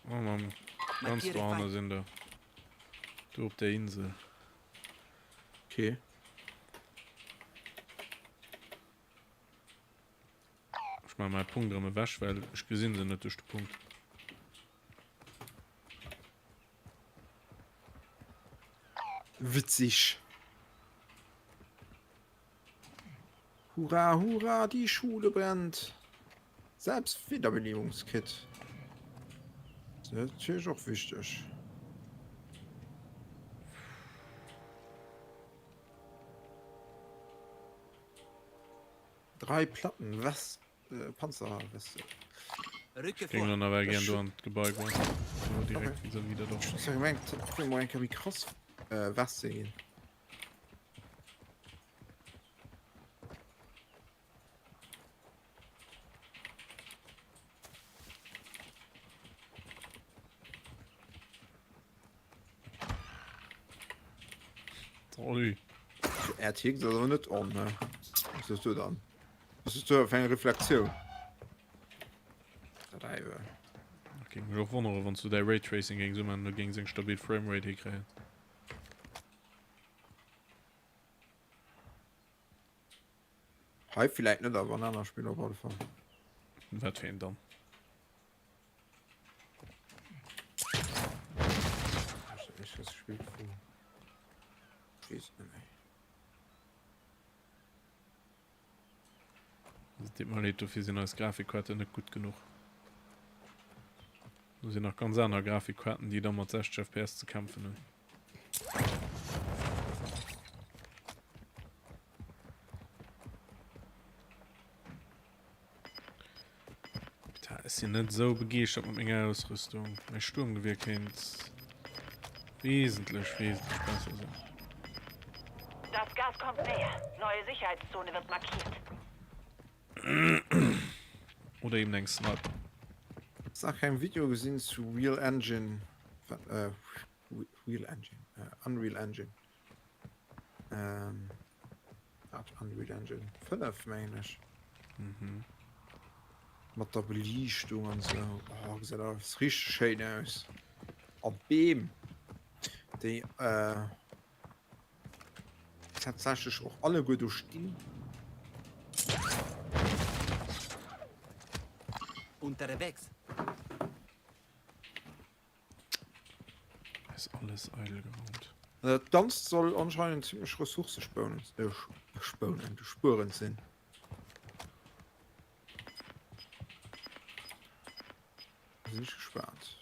Oh Mann, ganz Markiere do hanne Feind. sinn der. Do op der Insel. Okay. Ech maache mäi Punkt erëm ewech, well ech gesinn se net duerch de Punkt. Witzig. Hurra, hurra, die Schule brennt. Selbstwiederbelebungskit. Das ist natürlich auch wichtig. Drei Platten, was? Äh, Panzerweste. Rücke Géing vor. dann awer gern do an d'Gebai goen. Do direkt Okay. vis-à-vis der do. Ich hab gemengt, ich will mal eng Kéier méi krass äh, Weste ginn. Salut. RTX ass awer net on, ne? Was hues du dann? Was hues du fir eng Reflexioun? Dat eiwe. Dat géing mech och wonneren, wann s du däi Raytracing géings umaan an du géings eng stabil Framerate hikréien. Hei villäit net, awer an aner Spiller op alle Fall. Wat fir een dann? Et deet mer leed, dofir sinn eis Grafikkaarten net gutt genuch. Do sinn nach ganz aner Grafikkaarten, déi da mat 60 FPS ze kämpfen hunn. Putain, ech sinn net esou begeeschtert mat menger Ausrüstung. Mäi Sturmgewier kéint wesentlech, wesentlech besser sinn. Das Gas kommt näher. Neue Sicherheitszone wird markiert. Oder eben eng Sniper. Hast nach keng Video gesinn zu Real Engine? Äh, Real Engine, äh, Unreal Engine. Ähm, Unreal Engine 5 mengen ech. Mhm. Mat der Beliichtung an sou. Oh, gesäit alles richteg schéin aus. An d'Beem, déi äh, tatsächlech och alleguer do stinn. Unterwegs. Ist alles eidel geraumt. Dat Ganzt soll anscheinend ziemlech ressourcespounend, äh, spounend, spuerend sinn. Sinn ech gespaant.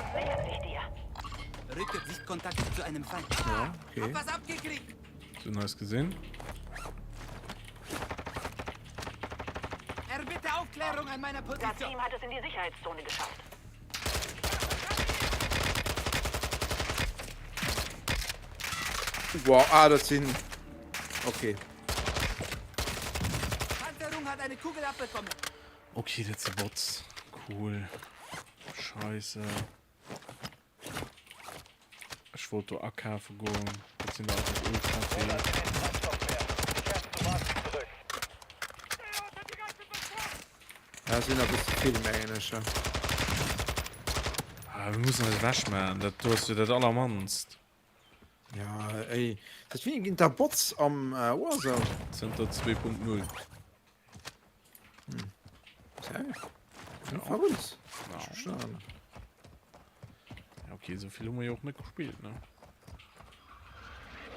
Gas nähert sich dir. Rücke Sichtkontakt zu einem Feind. Ja, okay. Hab was abgekriegt. So nice gesinn. Erbitte Aufklärung an meiner Das Position. Team hat es in die Sicherheitszone geschafft. Wow, ah, dat sinn. Okay. Panzerung hat eine Kugel abbekommen. Okay, dat si Bots. Cool. Scheisse. Ech wollt do akafe goen. Dat sinn der einfach ultra vill. Kein Treibstoff mehr. Kehrt zur Basis zurück. Dat sinn e bësse vill, mengen ech. Ja. Ah, mir mussen eis ewech maachen. Dat do ass jo dat allermannst. Ja, ey. Seit wéini ginn da Bots am äh, Warzone? Zënter 2.0. Hm. Ja. Verrückt. Ja. Ja, okay, so viel hu mer jo och net gespillt, ne?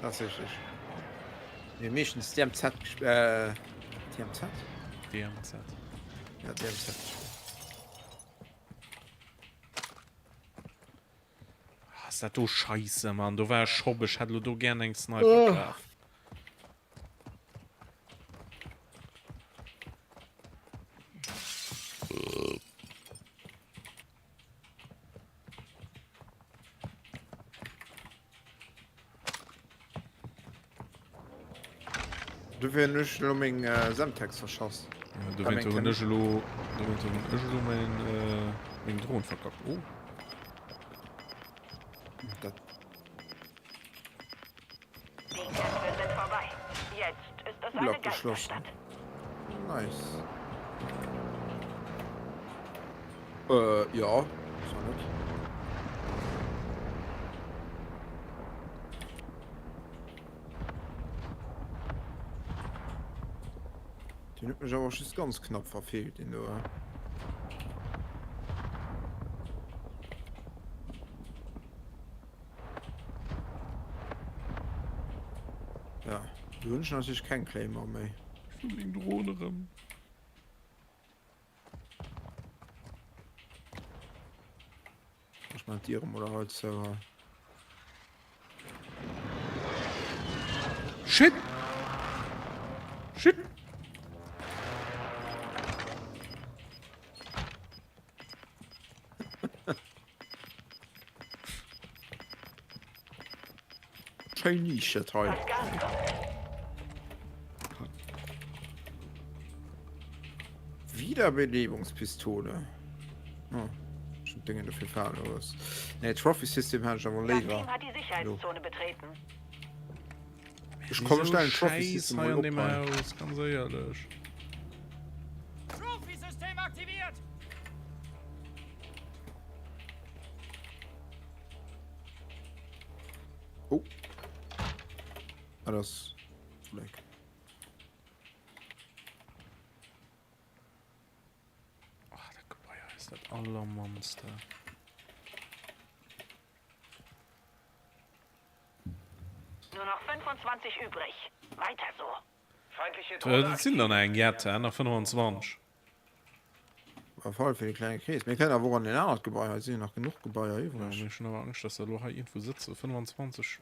Das ist richtig. Mir meeschtens DMZ gespielt. Äh, DMZ? DMZ. Ja, DMZ. Ah, ass dat do scheisse, Mann. Do war e Shop, ech hätt lo do gären eng Sniper kaf. Dofir hunn ech elo meng Semtex verschass. Ja, dowéinter hunn ech elo, dowéinter hunn ech elo mein, äh, meng Dron verkackt. Oh. Dat. Die Kämpfe sind vorbei. Jetzt ist es Cool eine abgeschlossen. Geisterstadt. Nice. Äh, ja. Ist auch net. Den huet mech awer just ganz knapp verfehlt, den do. Ja, do hunn ech natierlech keng Claymore méi. Ech wëll meng Dron erëm. Ech man d'Dier emol hei zou hei. Shit! Shit! Schéin Nische hei. Das Gas kommt. Wiederbelebungspistole. Oh. Schon Dinge dafür fahren oder was? Nee, Trophy System hat ich aber Das lieber. Team hat die Sicherheitszone betreten. Ich komme schnell ein Trophy System hei mal an dem op hei. Haus, ganz éierlech. Trophy-System aktiviert! Oh. Ah, das Fleck. Oh, dat Gebai hei ass dat allermannste. Nur noch 25 übrig. Weiter so. Feindliche Drohne Dat sinn dann eng jett, hä? Nach 25. Auf alle Fälle kleine Krees. Mir kënnen awer och an en anert Gebai. Hei sinn jo nach genuch Gebaier Ja, iwwreg. mee ech hunn awer Angscht, dass der elo hei iergendwou sëtzen. 25.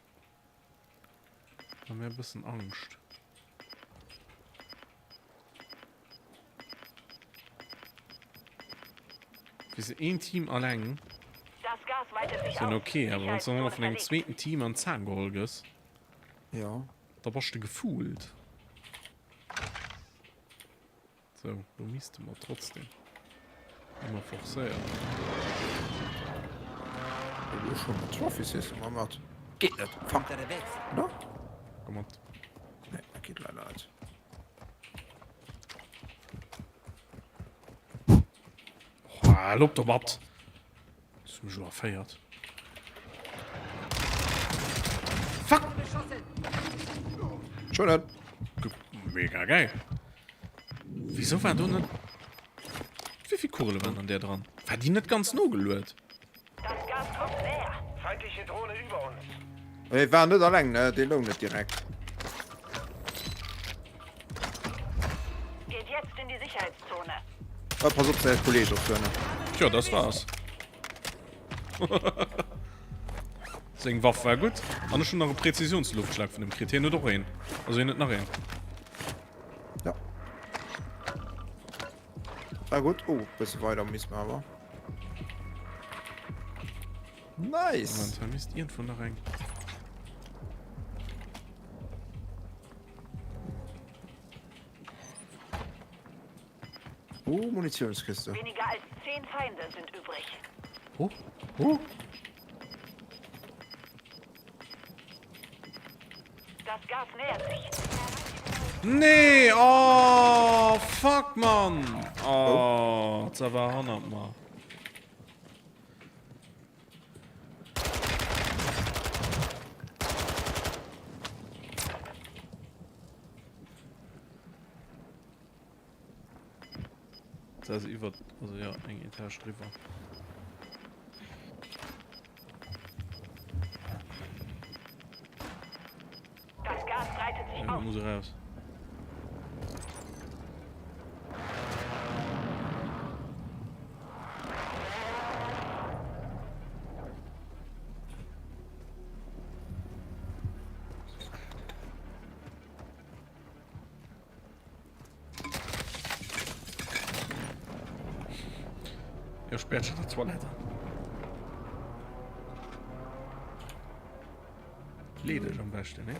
Hu mir e bëssen Angscht. Weess de, een Team alleng Das Gas weitet sich sinn aus. okay, awer wann s du dann och nach vun engem Sicherheitszone verlegt. zweeten Team an d'Zang geholl gëss, Ja. da bass de gefoolt. Sou, lo misste mer trotzdem ëmmer forcéieren. Elo schon mat Trophy System a mat. Geet net. Fuck. Unterwegs. Oder? Komm mat. Nee, dat geet leider net. Oh, lob domat. Hues du mech elo erféiert? Fuck! Schon Mega geil. Wieso war do net... Wéi vill Kugele waren an där dran? War déi net ganz nogeluet? Das Gas kommt näher. Feindliche Drohne über uns. Ey, war net alleng, ne? Dee loung net direkt. Geht jetzt in die Sicherheitszone. Oh, pass op, säi Kolleg ass duerno. Tjo, das war's. Seng Waff war gutt. An ech hunn nach e Präzisionsluftschlag vun him kritt. Hien huet och een. Also hien huet nach een. Ja. War gutt. Oh, bësse weider misst mer awer. Nice! Moment, hei misst iergendwou nach eng. Oh, Munitionskiste. Weniger als 10 Feinde sind übrig. Oh. Oh. Das Gas nähert sich. Nee, oh, fuck, Mann. Oh, oh. war hannert mer. Dat ass iwwer, also ja, eng Etage driwwer. Das Gas breitet sich ja, aus. Muss raus. Er sperrt schon der Toilette. Ledig am besten, ne?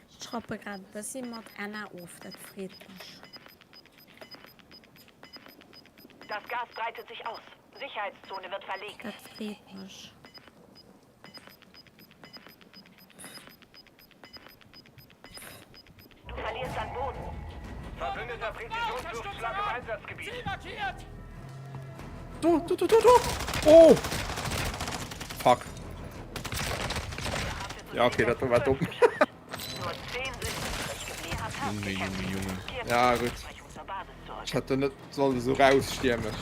Ech schrappe grad e bëssi mat Anna of, dat freet mech. Das Gas breitet sich aus. Sicherheitszone wird verlegt. Dat freet mech. Du verlierst an Boden. Verbündeter Präzisionsluftschlag im Einsatzgebiet. Ziel markiert! Do, do, do, do, do. Oh! Fuck. Ja, okay, dat war dumm. Junge, Junge, Junge. Ja, gutt. Ech hätt do net sollen esou rausstiermen.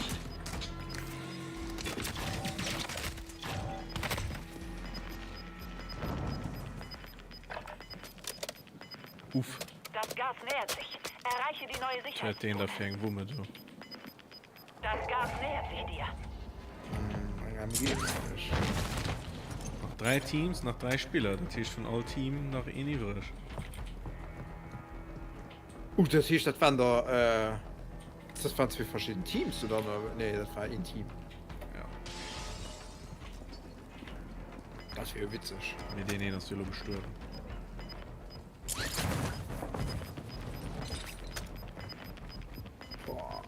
Uff. Das Gas nähert sich. Erreiche die neue Was huet deen da fir eng Wumme do? Das Gas nähert sich dir. Eng MG mengen ech. Nach 3 Teams, nach 3 Spiller, dat heescht vun all Team nach een iwwreg. Uh, dat heescht dat waren der dat waren zwee verschidden Teams oder? Nee, dat war een Team. Ja. Dat wier jo witzeg. Mee deen een ass jo elo gestuerwen. Boah.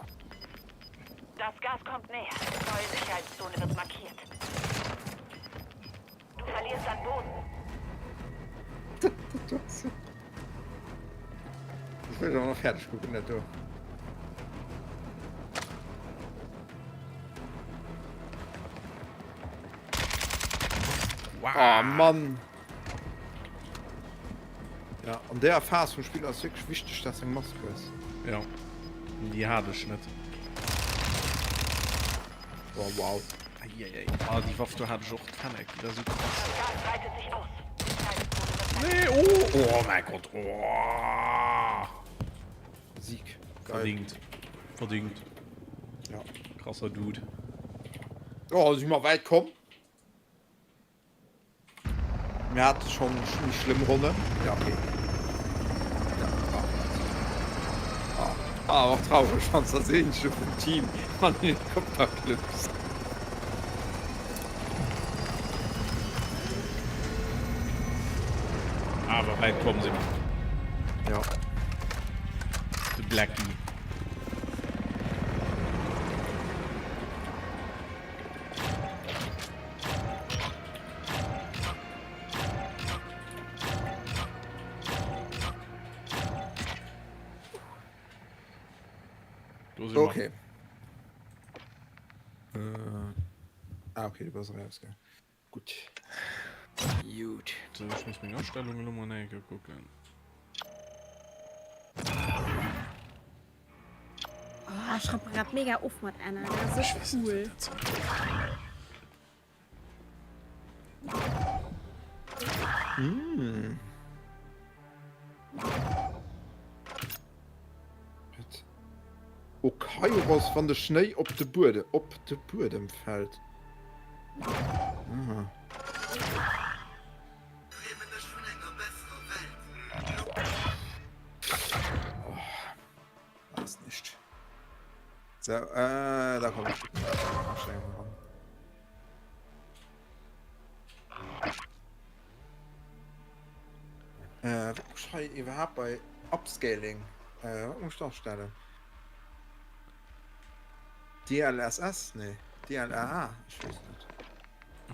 Das Gas kommt näher. Neue Sicherheitszone wird markiert. Du verlierst an Boden. Das wëll ech awer nach fäerdeg kucken, dat do. Wow. Oh Mann. Ja, an der Phase vum Spiel ass wierklech wichteg, dass du eng Mask hues. Ja. Déi hat ech net. Oh, wow. Eieiei. Ah, déi Waff do hat ech och d'Fennec. Déi war sou krass. Das Gas breitet sich aus. Nee, oh, oh mein Gott. Oh. Sieg. Geil. Verdingt. Verdingt. Ja. Krasser Dude. Oh, si mer wäit komm. Mir hate schon méi schlëmm Ronnen. Ja, okay. Ja, ah, ah, ah, och traureg, wann s als eenzege vum Team an den Helikopter klëmms. Awer wäit komm si mer. Ja. De Blackie. Do si mer. Okay. Äh, ah, okay, du bass erausgaangen. Gutt. Jut. So, ech muss meng Astellungen elo mol eng Kéier kucken. Oh, ech rappe grad mega of mat Anna. Dat ass Ech sou weess net, cool. wat dat soll. Mm. Wat? Oh, Kairos, wann de Schnéi op de Buedem, op de Buedem fällt. Ah. Oh, das nicht. So, äh, da komm ich. Äh, wat muss ich hei iwwerhaapt bei Upscaling? Äh, wat muss ich da astellen? DLSS? Nee, DLAA? Ich weess net.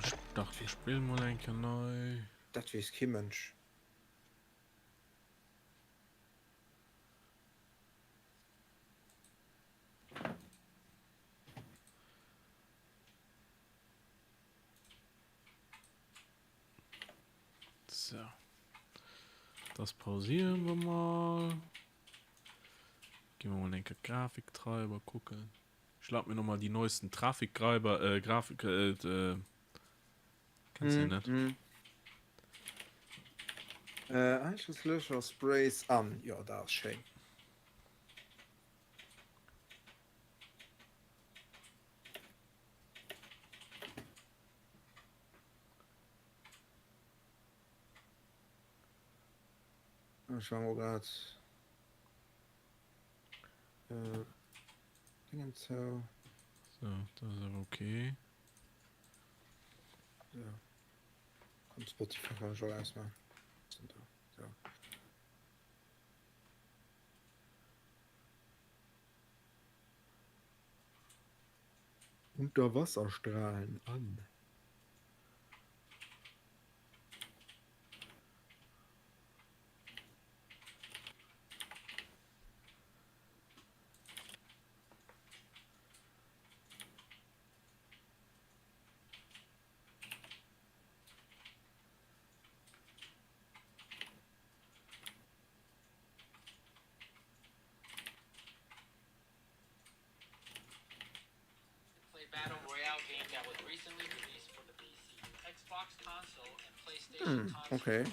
Ech dacht ech spill mol eng Kéier nei. Dat weess kee Mënsch. So. Das pausieren wir mal. Gehen wir mal enke Grafiktreiber gucken. Ich lade mir noch mal die neuesten Trafiktreiber, äh, Grafik, äh, äh, kennst du mm, net? Mm. Äh, Einschusslöcher, Sprays an. Ja, da ist schön. Ech war mol grad äh, Dingen zou. So, das ist aber okay. So. Komm, Spotify kann ich auch ausmachen. So. Unterwasserstrahlen an. Hm, okay.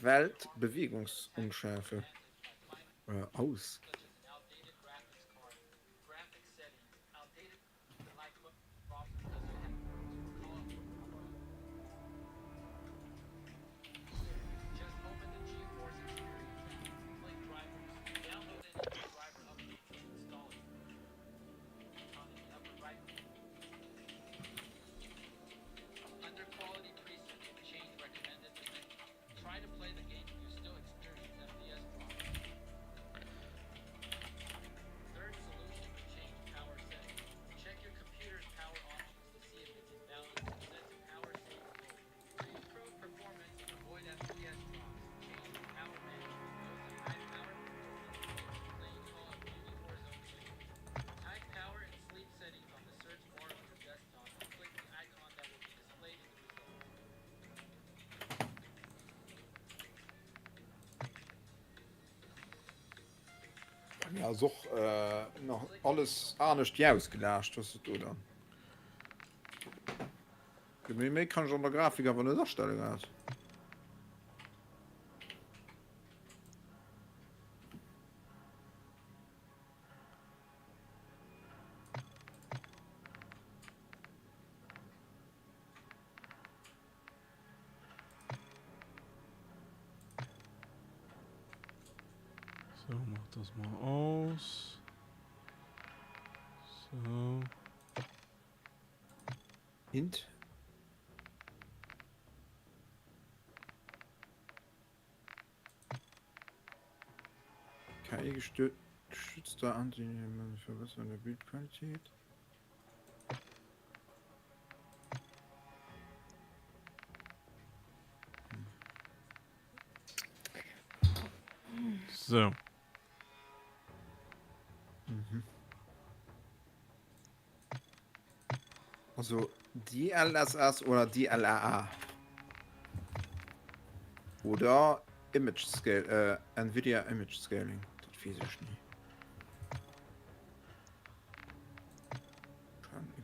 Weltbewegungsunschärfe. Äh, aus. Bei mir ass och nach alles anescht wéi ausgelaascht, was du do dann? Méi méi kann ech an der Grafik awer net astelle grad. So, mach das mal aus. So. Hint. KI gestützter Anti Verbesserung der Bildqualität. So. Mhm. Also DLSS oder DLAA. Oder Image Scale, äh, Nvidia Image Scaling. Dat weess ech ni.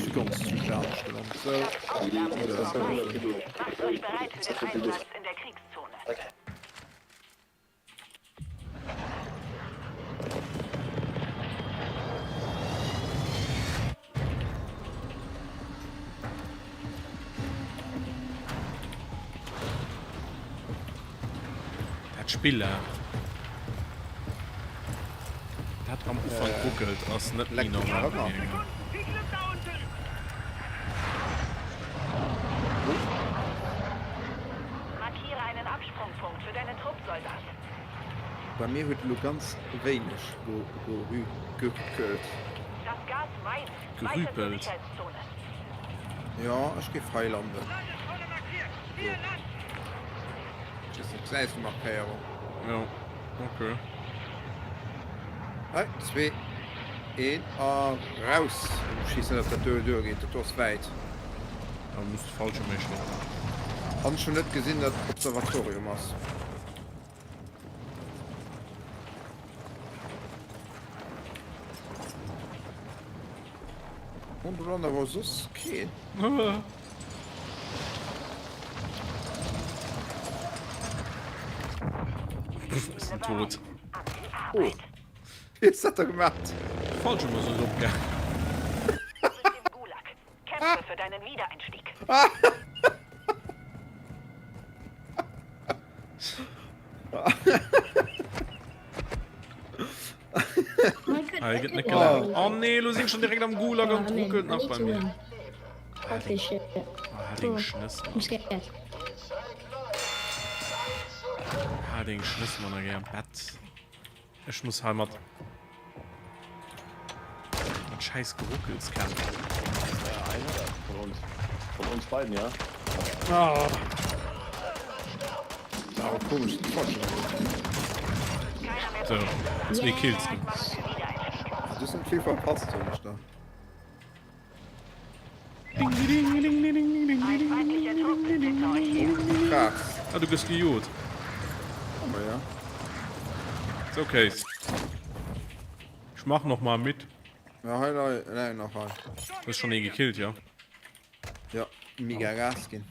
Zu ganz zu anescht gelant. So. Macht euch bereit für den Einsatz in der Kriegszone. Dat Spill awer. Dat am Ufank ruckelt ass net méi normal bei mir gaangen. Markiere einen Absprungpunkt für deinen Trupp, Soldat. Bei mir huet elo ganz wéineg geruckelt. Das Gas weint. Weiter zur Gerüpelt. Sicherheitszone. Jo, ech géif hei landen. So. Gesäis du Markéierung? Jo, okay. 3, 2, 1 a raus! Ech weess net, ob dat do duergeet, dat do ass wäit. Da muss de falsche méchen. An ech hunn net gesinn, dat Observatorium ass. Und do landet awer soss keen. Ech sinn tot. Oh. Wéi hues dat da gemaat? Fallschirm ass net opgaangen. Du bist im Gulag. Kämpfe für deinen Wiedereinstieg. Hei gëtt net gelaacht. Oh nee, lo sinn ech schon direkt am Gulag an et ruckelt nach bei mir. Ah, deng Schnëss, Mann. Ah, deng Schnëss, Mann, da géi an d'Bett. Ech muss hei mat mat scheiß Geruckels kämpfen. Ja, einer von uns. Von uns beiden, ja. Ah. Awer komisch, So, zwee Kills. Du hues net vill verpasst, soen ech der. Ah, du gëss gejot. Oh, ja. Ist okay. Ich mach noch mal mit. Ja, hei, hei, hei, nach hei. Du hast schon ee gekillt, ja? Ja, mega Gas ginn.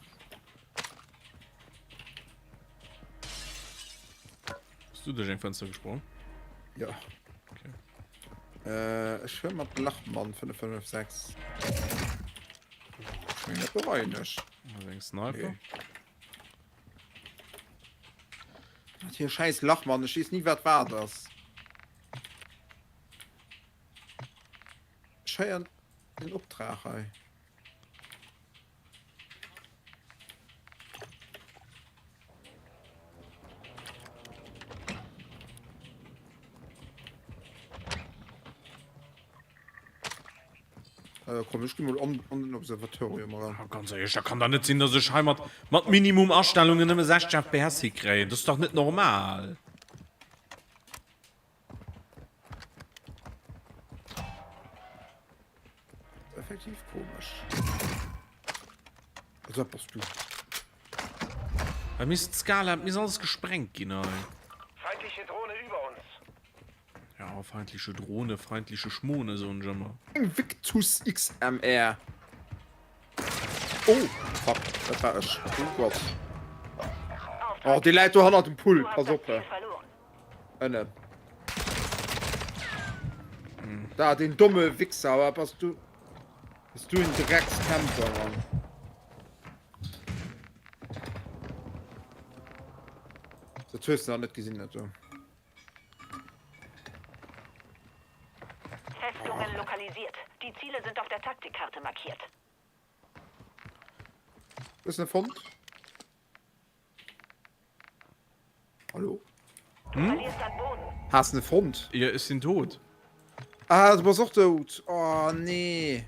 Bist du duerch eng Fenster gesprong? Ja. Okay. Äh, ech huel mat Lachmann 556. Ech meng, dat bereien ech. Also eng Sniper. Nee. Wat hier scheiß Lachmann, ech weess nie wat wat ass. Ech héieren den Optrag hei. Äh, komm, ech gi mol an, an den Observatorium eran. Ja, ganz ehrlich, da kann da net sinn, dass ech hei mat, mat Minimum Astellungen nëmme 60 FPS hikréien. Das ist doch net normal. Effektiv komisch. Also, was bist du? Bei mir ist d'Skala, mir ist alles gesprengt ginn hei. Feindliche Drohne über uns. Ja, feindliche Drohne, feindliche Schmone, soen ech ëmmer. Invictus XMR. Oh, fuck, dat war ech. Oh Gott. Oh, dee läit do hannert dem Pult, pass op. Ënnen. Da, den domme Wichser, aber bass du... Bass du en Dreckscamper, Mann. Dat hues du nach net gesinn, dat do. Festungen lokalisiert. Die Ziele sind auf der Taktikkarte markiert. Hues du en fonnt? Hallo? Hm? Has ne fonnt? Ja, ech sinn tot. Ah, du bass och dout. Oh, nee.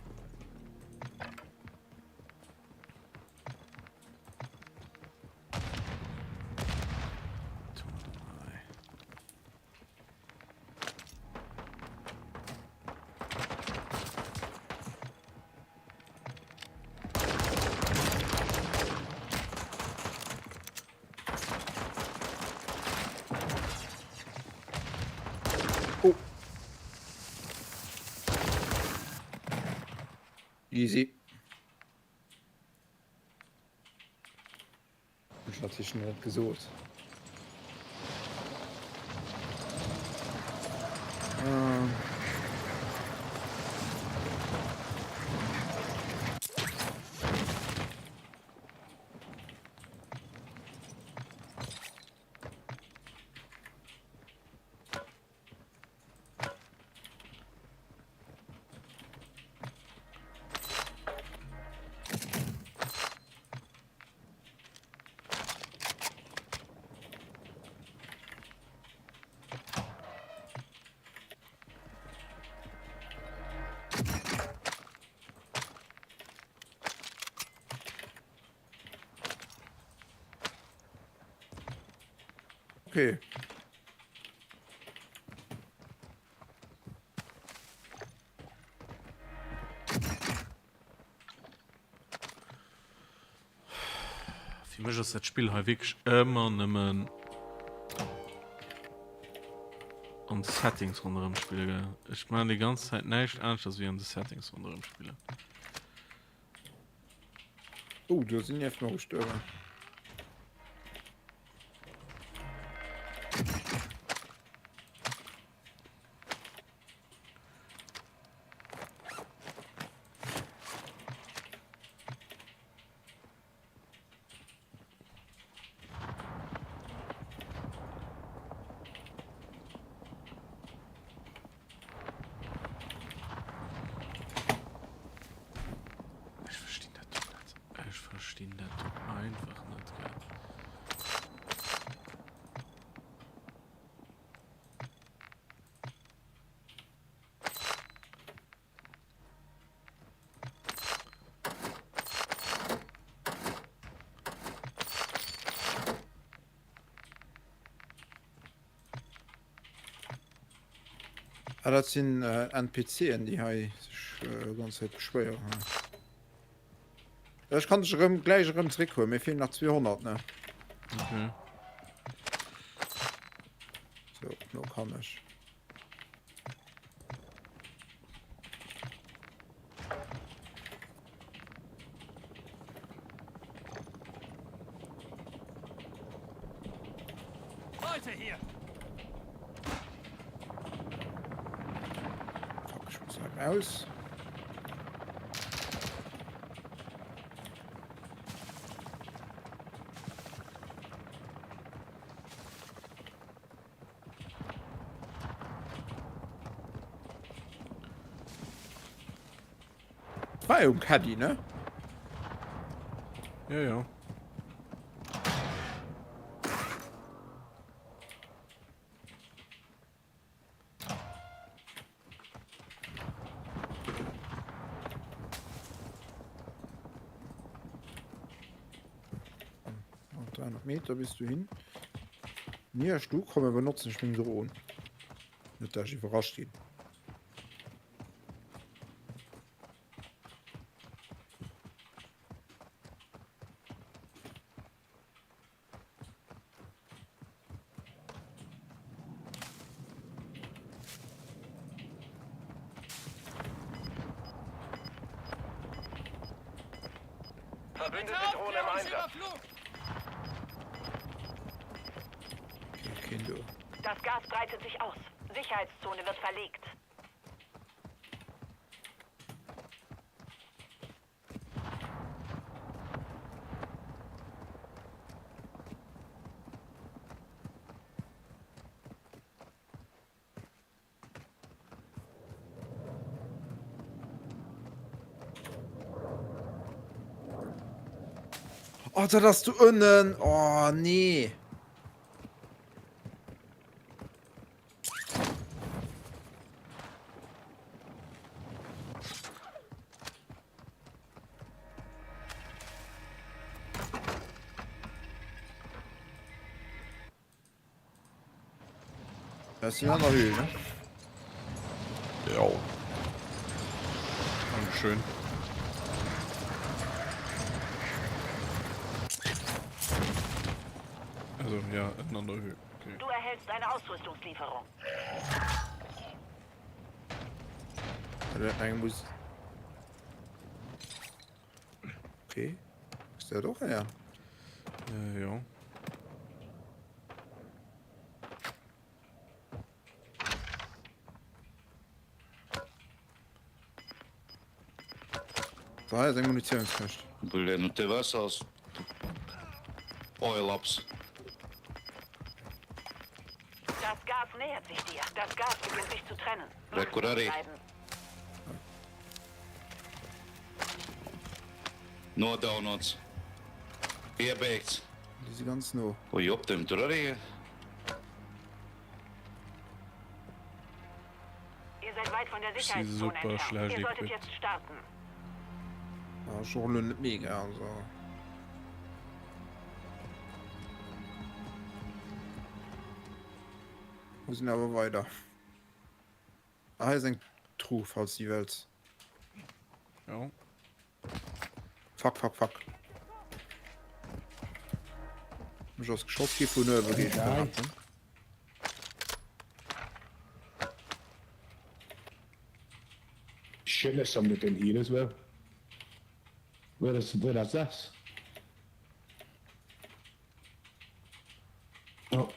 Oh. Easy. Hunn ech natierlech net gesot. Ähm. Okay. Fir mech ass dat Spill hei wierklech ëmmer nëmmen an de Settings ronderëm spille gell. Ech maachen déi ganz Zäit näischt aneschters wéi an de Settings ronderëm spillen. Oh, do sinn nieft mer gestuerwen. Ech verstinn dat do net. Ech verstinn dat do einfach net, gell. Ah, dat sinn äh, NPCen, déi hei sech äh, ganz Zäit beschwéieren. Ja, ech kann dech erëm gläich erëm zréckhuelen. Mir feelen nach 200, ne? Okay. So, no kann ech. Leute hier! Fuck, ich muss da raus. War jo um Caddy, ne? Ja, ja. Noch 300 Meter bis du hin. Nier du komme benutzen ich meng Drohnen. Net dass ich iwwerrascht ginn. Verbündete Drohne im Einsatz. Okay, kein do. Das Gas breitet sich aus. Sicherheitszone wird verlegt. Oh, dat ass do ënnen. Oh, nee. Das ist die andere Höhe, ne? Ja. Dankeschön. Also, ja, in anderer Höhe. Okay. Du erhältst eine Ausrüstungslieferung. Eng muss. Okay. Ist der doch her? Äh, jo. Da ist eng Munitionskëscht. Blin, nu te vesels. Oi, labs. Das Gas nähert sich dir. Das Gas beginnt sich zu trennen. Re, kur arī. Bleiben. Nodaunots. Piebeigts. Déi si ganz no. Ko joptim tur arī. Ihr seid weit von der Si Sicherheitszone super entfernt. schlecht Ihr solltet equipped. jetzt starten. Ja, ech och elo net mega, also. Mir sinn awer weider. Ah, hei ass eng Truh, falls du déi wëlls. Jo. Fuck, fuck, fuck. Mech ass geschoss gi vun uewe, géif ech behaapten. Shit, there's somebody in here as well. Where is, where is this? Oh.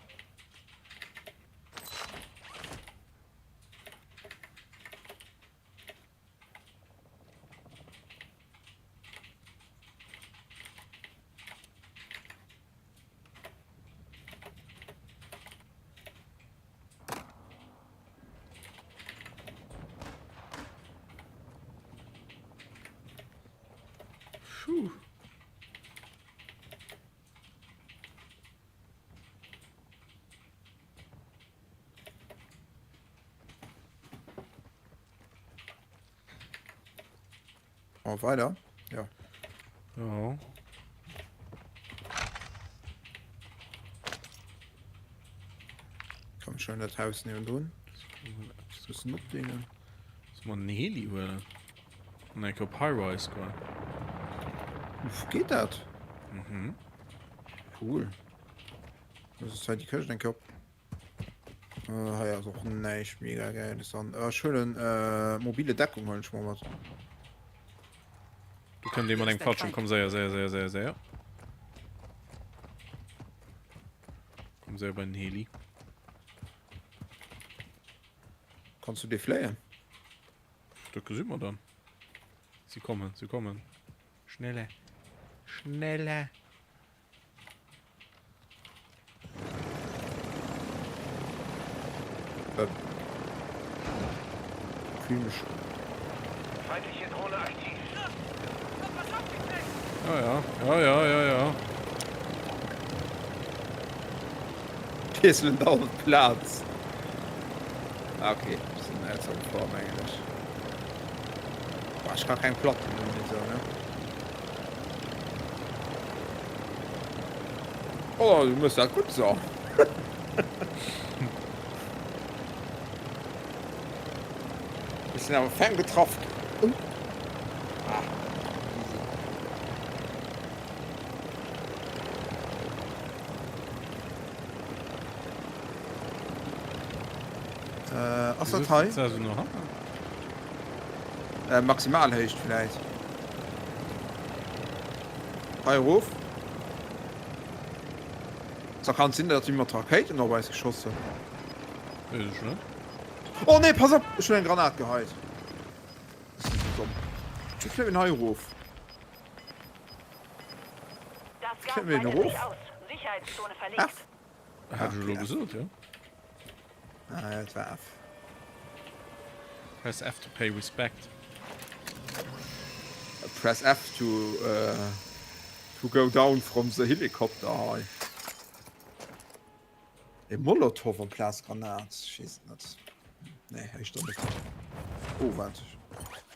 Puh. Oh, weider? Ja. Ja. Komm schon dat Haus niewendrun. Müssen opdingen. Soll man einen Heli huelen? An eng op High-Rise goen? Uff, geet dat? Mhm. Cool. Das ist halt die Këscht eng Kéier op. Äh, hei ass och näischt mega gäiles an. Äh, ech huelen äh, mobile Deckung huelen ech mol mat. Du kënnt ee mat engem Fallschirm, komm séier, séier, séier, séier, séier. Komm séier bei den Heli. Kanns du dee fléien? Dat gesi mer dann. Si kommen, si kommen. Schneller. Schneller. Ähm. Fühl mech. Feindliche Drohne aktiv. Ja, ja, ja, ja, ja, ja. Wiesselen dauernd d'Plaz. Ah, okay, sinn outside Form mengen ech. Boah, ech ka keng Platten hunn esou, ne? Oh, du muss dat gutt so. Ech sinn awer ferm getraff. Oh. Ah, easy. Äh, ass dat hei? Äh, Maximalhéicht vläit. Hei erof. Da kann et sinn, datt si mat Rakéiten op eis geschoss hunn. Weess ech net. Oh nee, pass op! Ech hunn eng Granat geheit. Ech sinn esou domm. Wéi kënnt een hei erof? Das Gas Kënnt een breitet erof? sich aus. Sicherheitszone verlegt. F? Hat ech elo gesot, jo. Ah, ja, et war F. Press F to pay respect. Press F to, uh, to go down from the helicopter hei. E Molotow amplaz Granat, ech weess et net. Nee, éischter net. Oh, waart.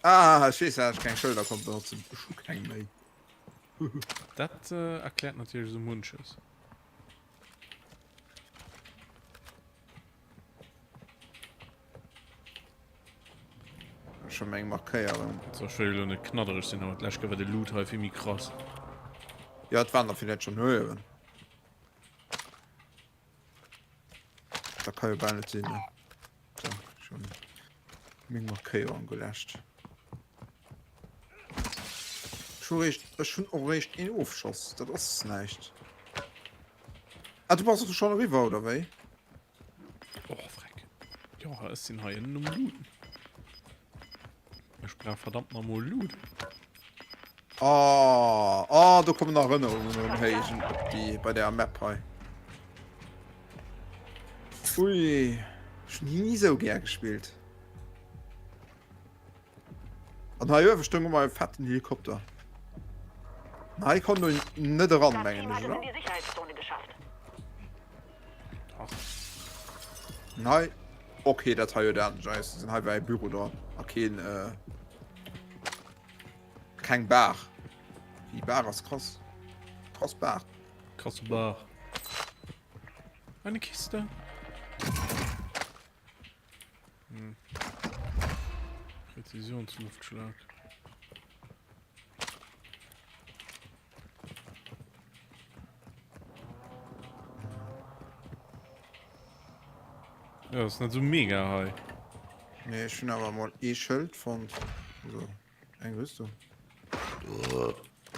Ah, ech weess, dat ech keng Schëlder konnt benotzen. Ech hu keng méi. Dat äh, erkläert natierlech esou munches. Schon eng Markéierung. So, ech wëll elo net knaddereg sinn, awer d'lescht Kéier war de Loot hei vill méi krass. Ja, et waren der villäit schon höheren. Da kann jo bal net sinn, ne? So, schon meng Markéierung geläscht. Ech hu réischt, ech hunn och réischt een Ofschoss, dat ass näischt. Ah, du bass och schonn eriwwer, oder wéi? Och freck. Jo, ech sinn hei ënnen um Looten. Ech brauch verdammt nach mol Loot. Oh, oh, do kommen Erënnerungen erëm héich op déi, bei der Map hei. Ui, ech hunn ni esou gär gespillt. An hei uewe stoung ëmmer e fetten Helikopter. An hei konnt een net eran, mengen ech, oder? An hei, okay, dat hei huet anescht ausgesinn. Hei war e Büro dran a keen, äh, keng Bar. Déi Bar ass krass. Krass Bar. Krasse Bar. Eine Kiste. Hm. Präzisionsluftschlag. Ja, ist net so mega hei. Nee, ech hunn awer mol ee Schëld fonnt. Also, eng Rüstung. Oh,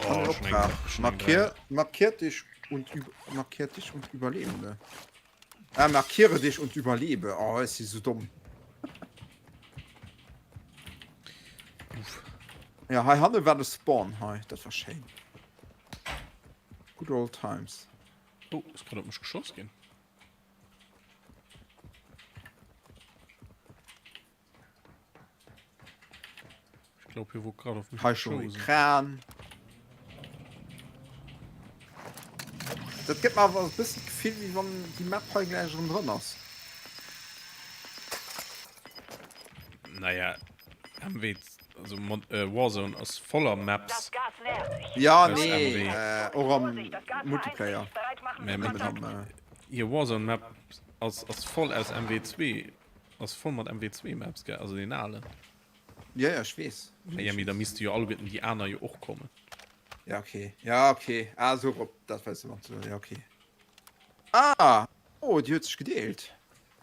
An schon eng, Optrag. schon eng Markier, markiert dich und markiert dich und Überlebende. Ah, markiere dich und überlebe. Oh, ech si sou domm. Uff. Ja, hei hanne war de Spawn hei. Dat war schéin. Good old times. Oh, ist gerade op mech geschoss ginn. Ich glaube, hier wurde gerade auf mich Hei schon geschossen. Kran. Dat gëtt mir awer e bëssen d'Gefill, wéi wann déi Map hei gläich erëm dran ass. Naja, MW, also Mod, äh, Warzone ass voller Maps. Ja, Aus nee, MW. äh, och am Multiplayer. Mä Nëmmen am, äh, Hier Warzone Map ass, ass voll aus MW2. Ass voll mat MW2 Maps, gell? Also den alen. Ja, ja, ech weess. Ja, mee da misste jo alleguerten déi aner jo och kommen. Ja, okay. Ja, okay. Ah, so op, dat wëlls de mat soen. Ja, okay. Ah! Oh, déi huet sech gedeelt.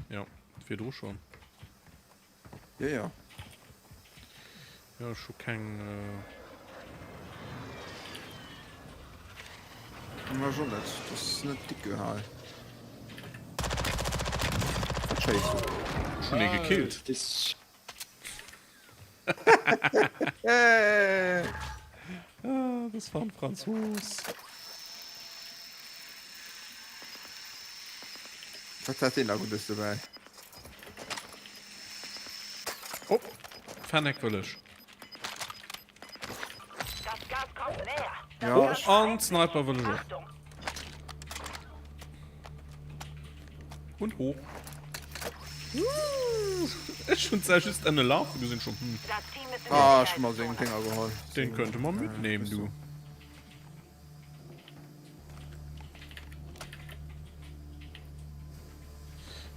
Ja, virdru schonn. Ja, ja. Ja, ech hu keng. Äh... Ma ech och net. Dat ass net dicke hei. Wat schéiss du? Ech hunn ee gekillt. Ah, das war ein Franzos. Wat hat deen da Guddes dobäi? Oh, Fennec wëll ech. Ja, Oh, an Sniper wëll ech och. Und hoch. Ech hunn zwar just ënne lafe gesinn schon. Hm. Ah, ech hu mer seng Dinger geholl. Den könnte man mitnehmen, du.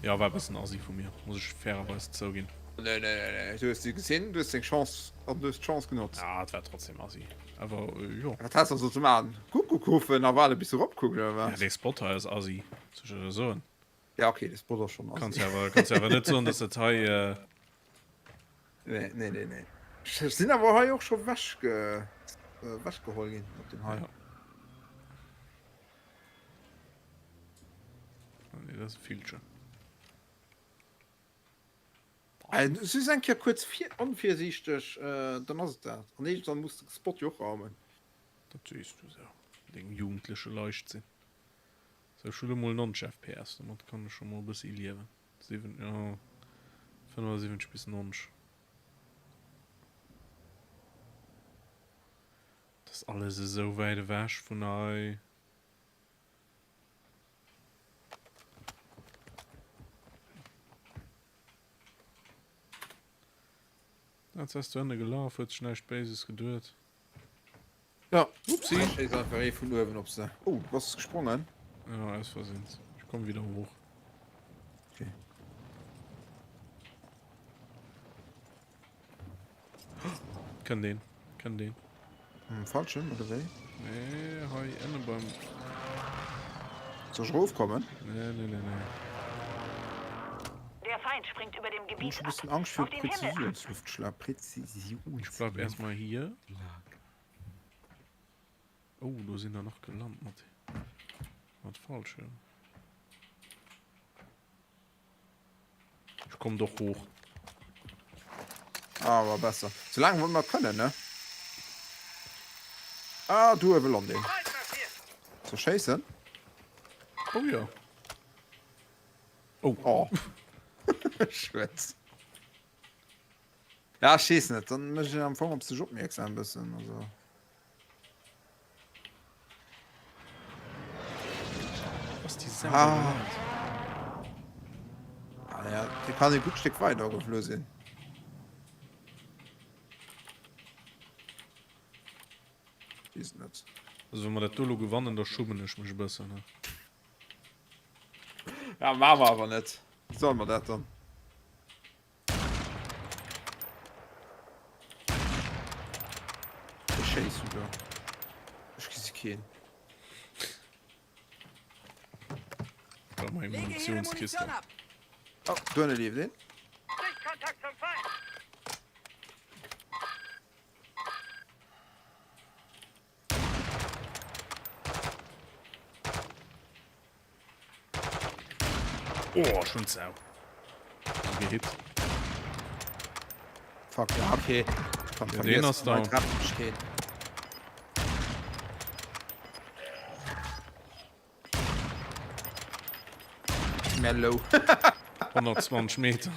Ja, war e bëssen assi vu mir, muss ech fairerweis zouginn. Nee, nee, nee, nee. Du hues se gesinn, du hues deng Chance an du hues d'Chance genotzt. Ja, et war trotzdem assi. Awer äh, jo. Wat has du also ze maachen? Kuckuck ruffen a waarde bis se eropkuckt, oder Ja, wat? dee Spot hei ass assi, soll ech der soen. Ja, okay, de Spot ass schonn Kanns assi. jo awer, kanns jo awer net soen, dass dat hei. Äh, Nee, nee, nee, nee. Ech sinn awer hei och scho wech ge, äh, wechgeholl ginn op dem hei. Ja. Ah, nee, dat ass e Villchen. Sus eng Kéier kuerz vir onvirsiichteg, dann ass et dat. An iergendwann muss de Spot jo och raumen. Dat sees du sou, mat dengem jugendleche Leichtsinn. Sou, ech hu lo mol 90 FPS, domat kann ech scho mol e bëssi liewen. 7, jo, 75 bis 90. Dat ass alles esou wäit ewech vun hei. Dat ass do ënne gelaf, huet sech näischt Béises geduet. Ja, Upsi. Ech schéiss einfach ee vun uewen op se. Oh, du bass gesprongen. Ja, aus Versinn. Ech komm wieder hoch. Okay. Kënnt een, kënnt een. Hm, Fallschirm oder wéi? Nee, hei ënne beim. Soll ech erofkommen? Nee, nee, nee, nee. Der Feind springt über dem Hun Gebiet schon ab. bëssen Angscht fir Auf den Himmel achten. Präzisionsluftschlag. Ich bleib erstmal hier. Oh, do sinn der nach gelant mat mat Fallschirm. Ech kommen doch hoch. Ah, war besser. Solange wollen wir können, ne? Ah, du uewe lant een. Ze schéissen? Oh ja. Oh. Oh. Schwätz. Ja, ech weess net, dann mécht een am Fong op sech opmierksam bëssen, also. Was die Sau ah. Ah, ja, die kann e gutt Stéck weider geflu sinn. Weess net. Also wa mer dat do lo gewannen, da schummen ech mech e bëssen, ne? Ja, maache mer awer net. Wéi solle mer dat dann? Ech schéissen do. Ech gesi keen. Brauch mer eng Munitionskiste. Oh, do ënne leeft een. Sichtkontakt zum Feind! Oh, schon Sau. Gehit. Fuck, ja, okay. Komm, ja, den ass down. Mellow. 120 Meter.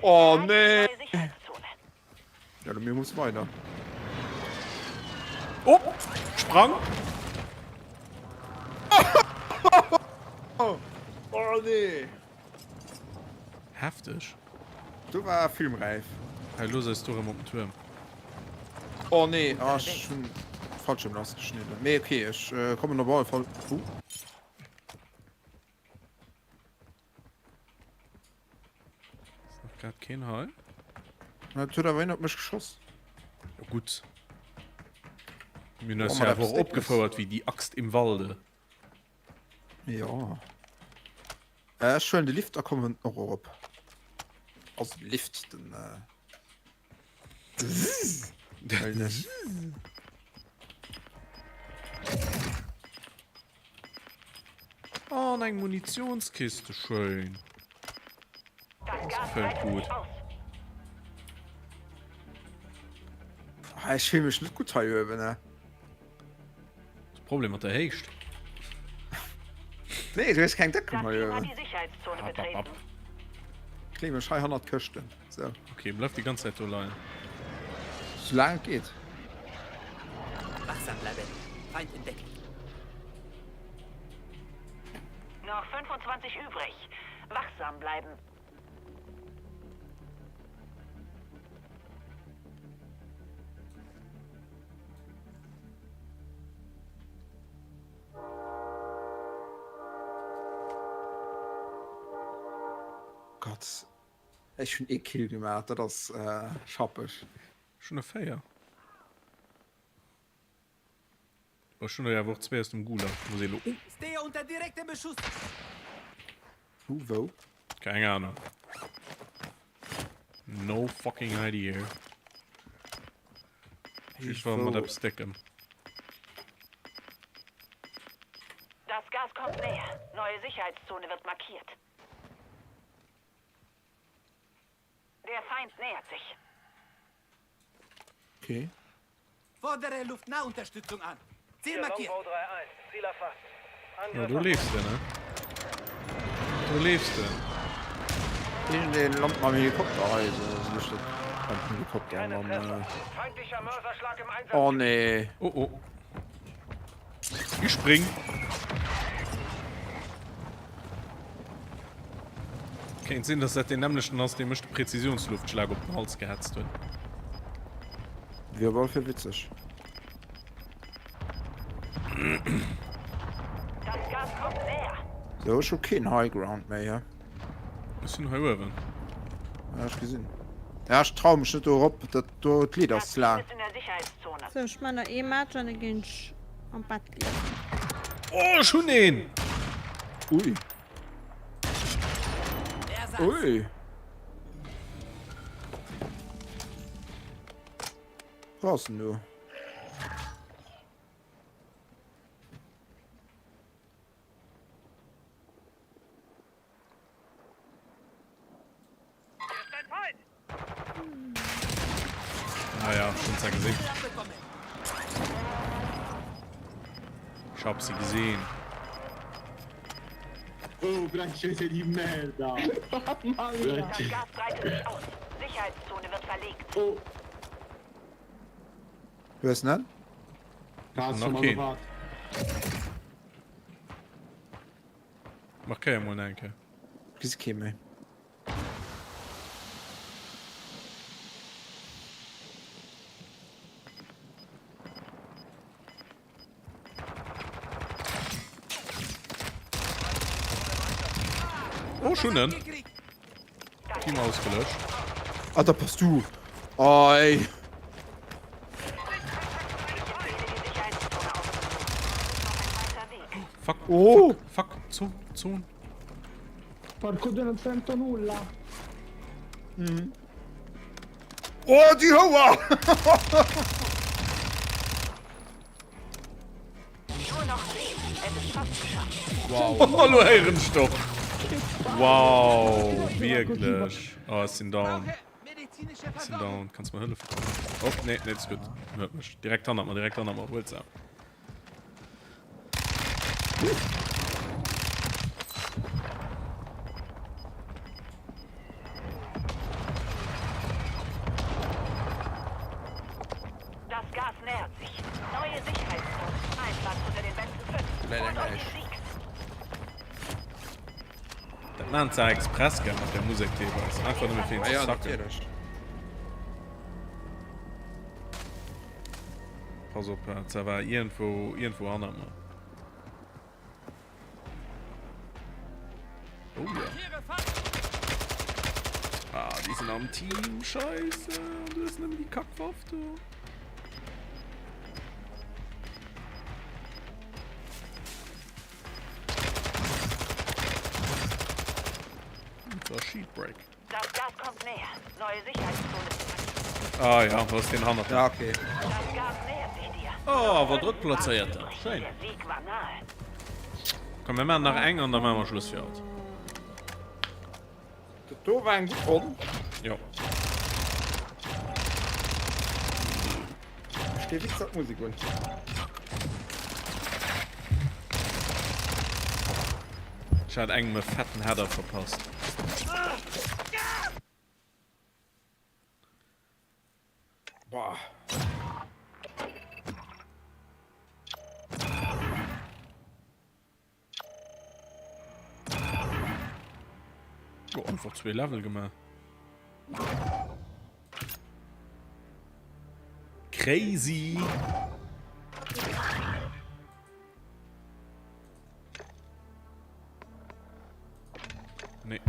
oh nee. Ja, mir muss weiter. Oh, sprang. Oh, oh nee. Hefteg. Du war filmreif. Hey, los eis do rem op den Tuerm. Oh nee, ah, ech hunn Fallschirm lassgeschnidden. Mee okay, ech äh, kommen op alle Fall. Uh. Ist nach grad keen hei. Na, et huet awer een op mech geschoss. Ja, gutt. Mir hunn eis ja awer och opgefouert wéi die Axt im Walde. Ja. Äh, ech huelen de Lift a kommen och erop. Also de Lift, den. Äh... Oh, an eng Munitionskiste, schön. Das gefällt gut. Ah, ich fühle mich nicht gut hei oben, ne? Das Problem mat der Héicht. Nee, du hues keng Deckung hei uewen. Ab, ab, ab. Kléim ech hei hannert d'Këschten. So. Okay, bleif déi ganz Zäit do leien. Soulaang et geet. Wachsam bleiben. Feind entdeckt. Noch 25 übrig. Wachsam bleiben. Gott, ech hunn ee Kill gemaach, dat ass schappeg. Ech hunn der 4. Ech hunn der jo awer och zwéi aus dem Gulag. Muss ee lo. Stehe unter direktem Beschuss. Who, wou? Keng Ahnung. No fucking idea. Ich war mat eppes Déckem. Das Gas kommt näher. Neue Sicherheitszone wird markiert. Der Feind nähert sich. Okay. Fordere Luftnahunterstützung an. Ziel markiert. Ziel erfasst. Ja, do leefs de, ne? Do leefs de. Iergendeen lant mam Helikopter hei, esou wéi ech dat beim Helikopter mam. Oh nee. Oh oh. Ich spring. Kéint sinn, dass dat deen nämmlechten ass, dee mech de Präzisionsluftschlag op den Hals gehetzt huet. Wier op alle Fall witzeg. Sou, ech hu keen High Ground méi, he? Ech sinn hei uewen. Ja, ech gesinn. Ja, ech trau mech net do erop, dat do, d'Leed ass ze laang. Sou, ech man nach ee Match an da ginn ech am Bett liegen. Oh, ech hunn een! Ui. Ui. Wou ass en do? Ah ja, schon ze gesehen. Ich hab sie gesehen. Oh, francese di merda! Mamma mia. Das Gas breitet sich aus. Sicherheitszone wird verlegt. Oh, Hues en? cazzo, Noch m'hanno keen. fatto. Markéier mol eng Kéier. Gesi kee méi. Oh, schon en. Team ausgelöscht. Ah, da pass du. Oh, ey. Fuck. Oh. Fuck, fuck. Zone, Zone. Porco due, non sento nulla. Mhm. Oh, déi Houer! Wow. Hallo héieren ech doch. Wow, wierklech. Oh, ech sinn down. Ech sinn down. Kanns mer hëllefe kommen? Oh, nee, nee, ist gutt. En huet mech. Direkt hannert mer, direkt hannert mer. Huelt se. Das Gas nähert sich. Neue Sicherheitszone. Ein Platz unter den besten fünf. Holt euch den Sieg. Dat maachen se express gell mat der Musek deelweis. Einfach nëmme fir een ze Ja, sacken. natierlech. Pass op, ça war iergendwou, iergendwou hannert mer. Oh ja. Ah, déi sinn am Team, scheisse. An du hues nëmmen déi Kackwaff do. Das war Sheet Break. Das Gas kommt näher. Neue Sicherheitszone. Ah ja, was den hannert. Ja, okay. Das Gas nähert sich dir. Oh, awer Drëttplazéierter. Schéin. Der Sieg war nahe. Komm, mir maachen nach eng an da maache mer Schluss fir haut. Dat do war eng gutt Ronn. Jo. Ech dee Witz dat Musek un. Ech hat engem e fetten Header verpasst. Boah. Oh, einfach zwee Level gemaach. Crazy! Nee.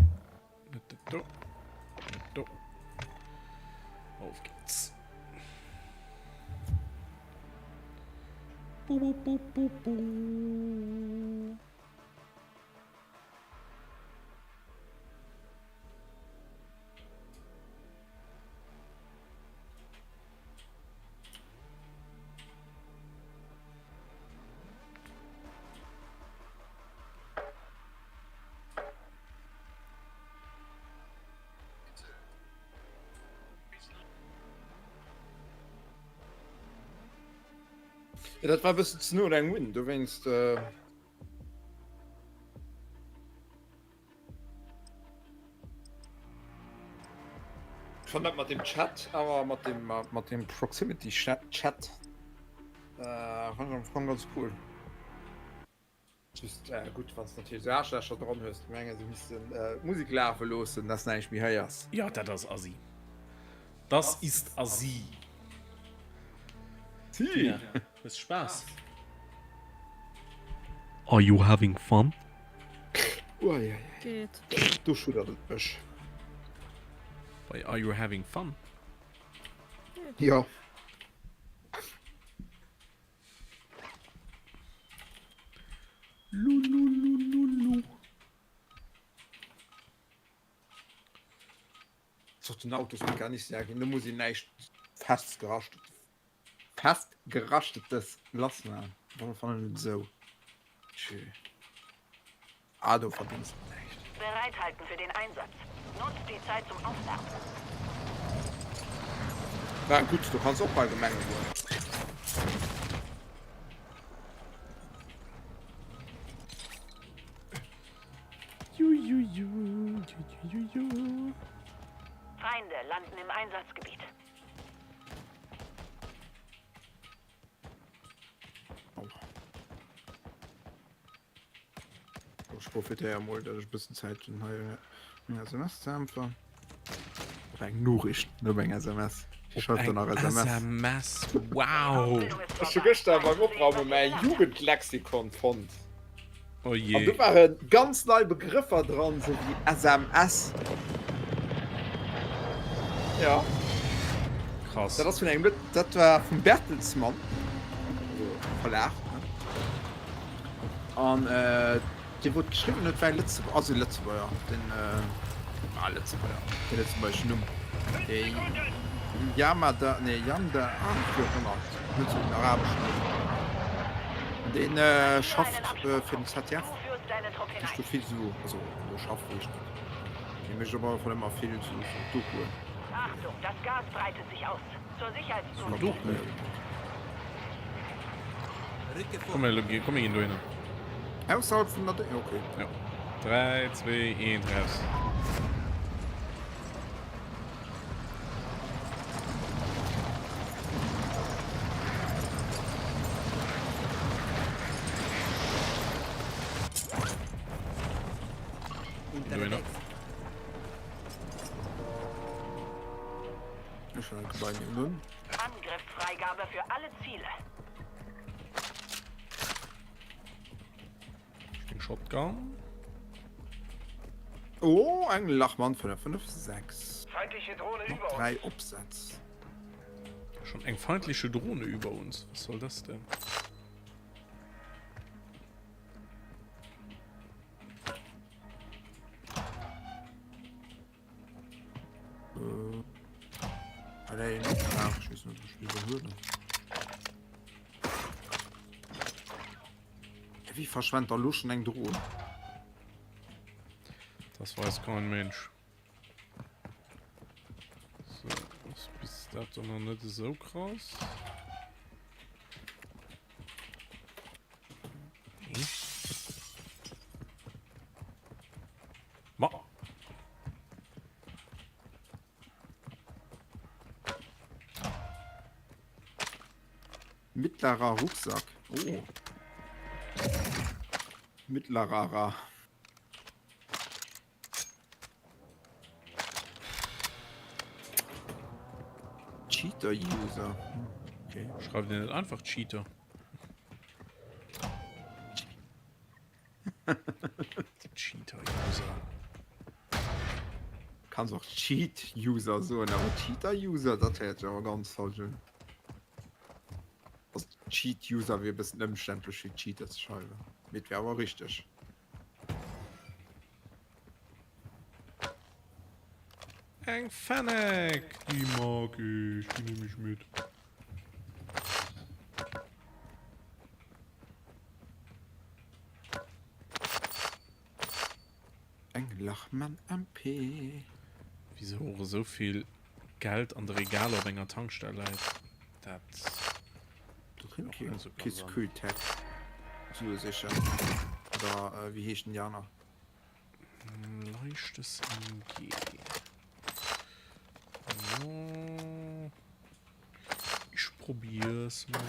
Net dat do. Net do. Auf geht's. Bu, bu, bu, bu, bu. Ja, dat war bëssen ze no un eng Win, dowéinst. Äh... Ich fand dat mat dem Chat awer mat dem mat dem Proximity Chat äh, fand ich am Fong ganz cool. Just äh, gutt, wann s natierlech sou Aarschlächer dran hues, déi mengen, se missten äh, d'Musek lafe loossen, dass näischt méi héiers. Ja, dat ass assi. Das ist assi. Si. Tina, hues Spaass? Are you having fun? Ueieiei. Geet. Do schuddert et mech. Bei Are you having fun? Jo. Lululululu. Ass och den Autosmecanicien ginn, do muss een näischt festgeraschtefestgeraschtets lass man. Wann fannen et esou. Tschü. Ah do verdéngs de näischt. Bereithalten für den Einsatz. Nutzt die Zeit zum Aufwärmen. Na gutt, du kanns och bei Gemenge goen. Jujuju, jujuju. Feinde landen im Einsatzgebiet. Ech profitéiere mol, datt ech e bëssen Zäit hunn hei eng SMS ze äntweren. Op eng Noriicht, net op eng SMS. Wie schreift dann nach SMS? SMS, wow! Ech hu gëschter beim Opraume mäi Jugendlexikon fonnt. Oh An jee. do ware ganz nei Begrëffer dran, sou wéi SMS. Ja. Krass. Dat ass vun engem, dat war vum Bertelsmann, also Verlag, ne? An dee wou et geschriwwen huet war e Lëtzebuerger, ass e Lëtzebuerger, den, ah Lëtzebuerger, de lëtzebuergeschen Numm, dee Yamada, nee Yamda, ah wéi och ëmmer, huet sou en arabeschen Numm. An deen schafft fir den ZDF, mécht do vill sou, also do schafft weess ech net, mee mécht op alle Fall ëmmer vill sou Dokuen. Achtung, das Gas breitet sich aus. Zur Sicherheitszone. Dokuen? Komm, mir, komm, mir ginn dohinner. Ausserhalb vun der... Okay. Ja. 3, 2, 1, raus. Dohinner. Ech hunn dat Gebai niewendrun. Angriffsfreigabe für alle Ziele. Eng Shotgun. Oh, eng Lachmann 556. Feindliche Drohne über uns. Drei Opsätz. Schon eng feindliche Drohne über uns. Was soll das denn? Wie verschwend der Luschen eng Drohn? Das weiß kein Mensch. So, was bis dato noch nicht so krass. Hm. Ma. Mittlerer Rucksack. Oh. Mittlerer. Cheater User. Hm, okay. Schreib dir nicht einfach Cheater. Cheater User. Kanns och Cheat User soen, awer Cheater User, dat héiert sech awer ganz falsch un. Also Cheat User wier e bëssen ëmständlech fir Cheater ze schreiwen, mee et wier awer richteg. Eng Fennec, déi mag ech, déi nimm ech mit. Eng Lachman MP. Wisou och esou vill Geld an de Regaler op enger Tankstell läit, dat Kiskultech sue sécher oder wéi heeschen déi aner? Leichtes MG. Jo. Ich probier's mal.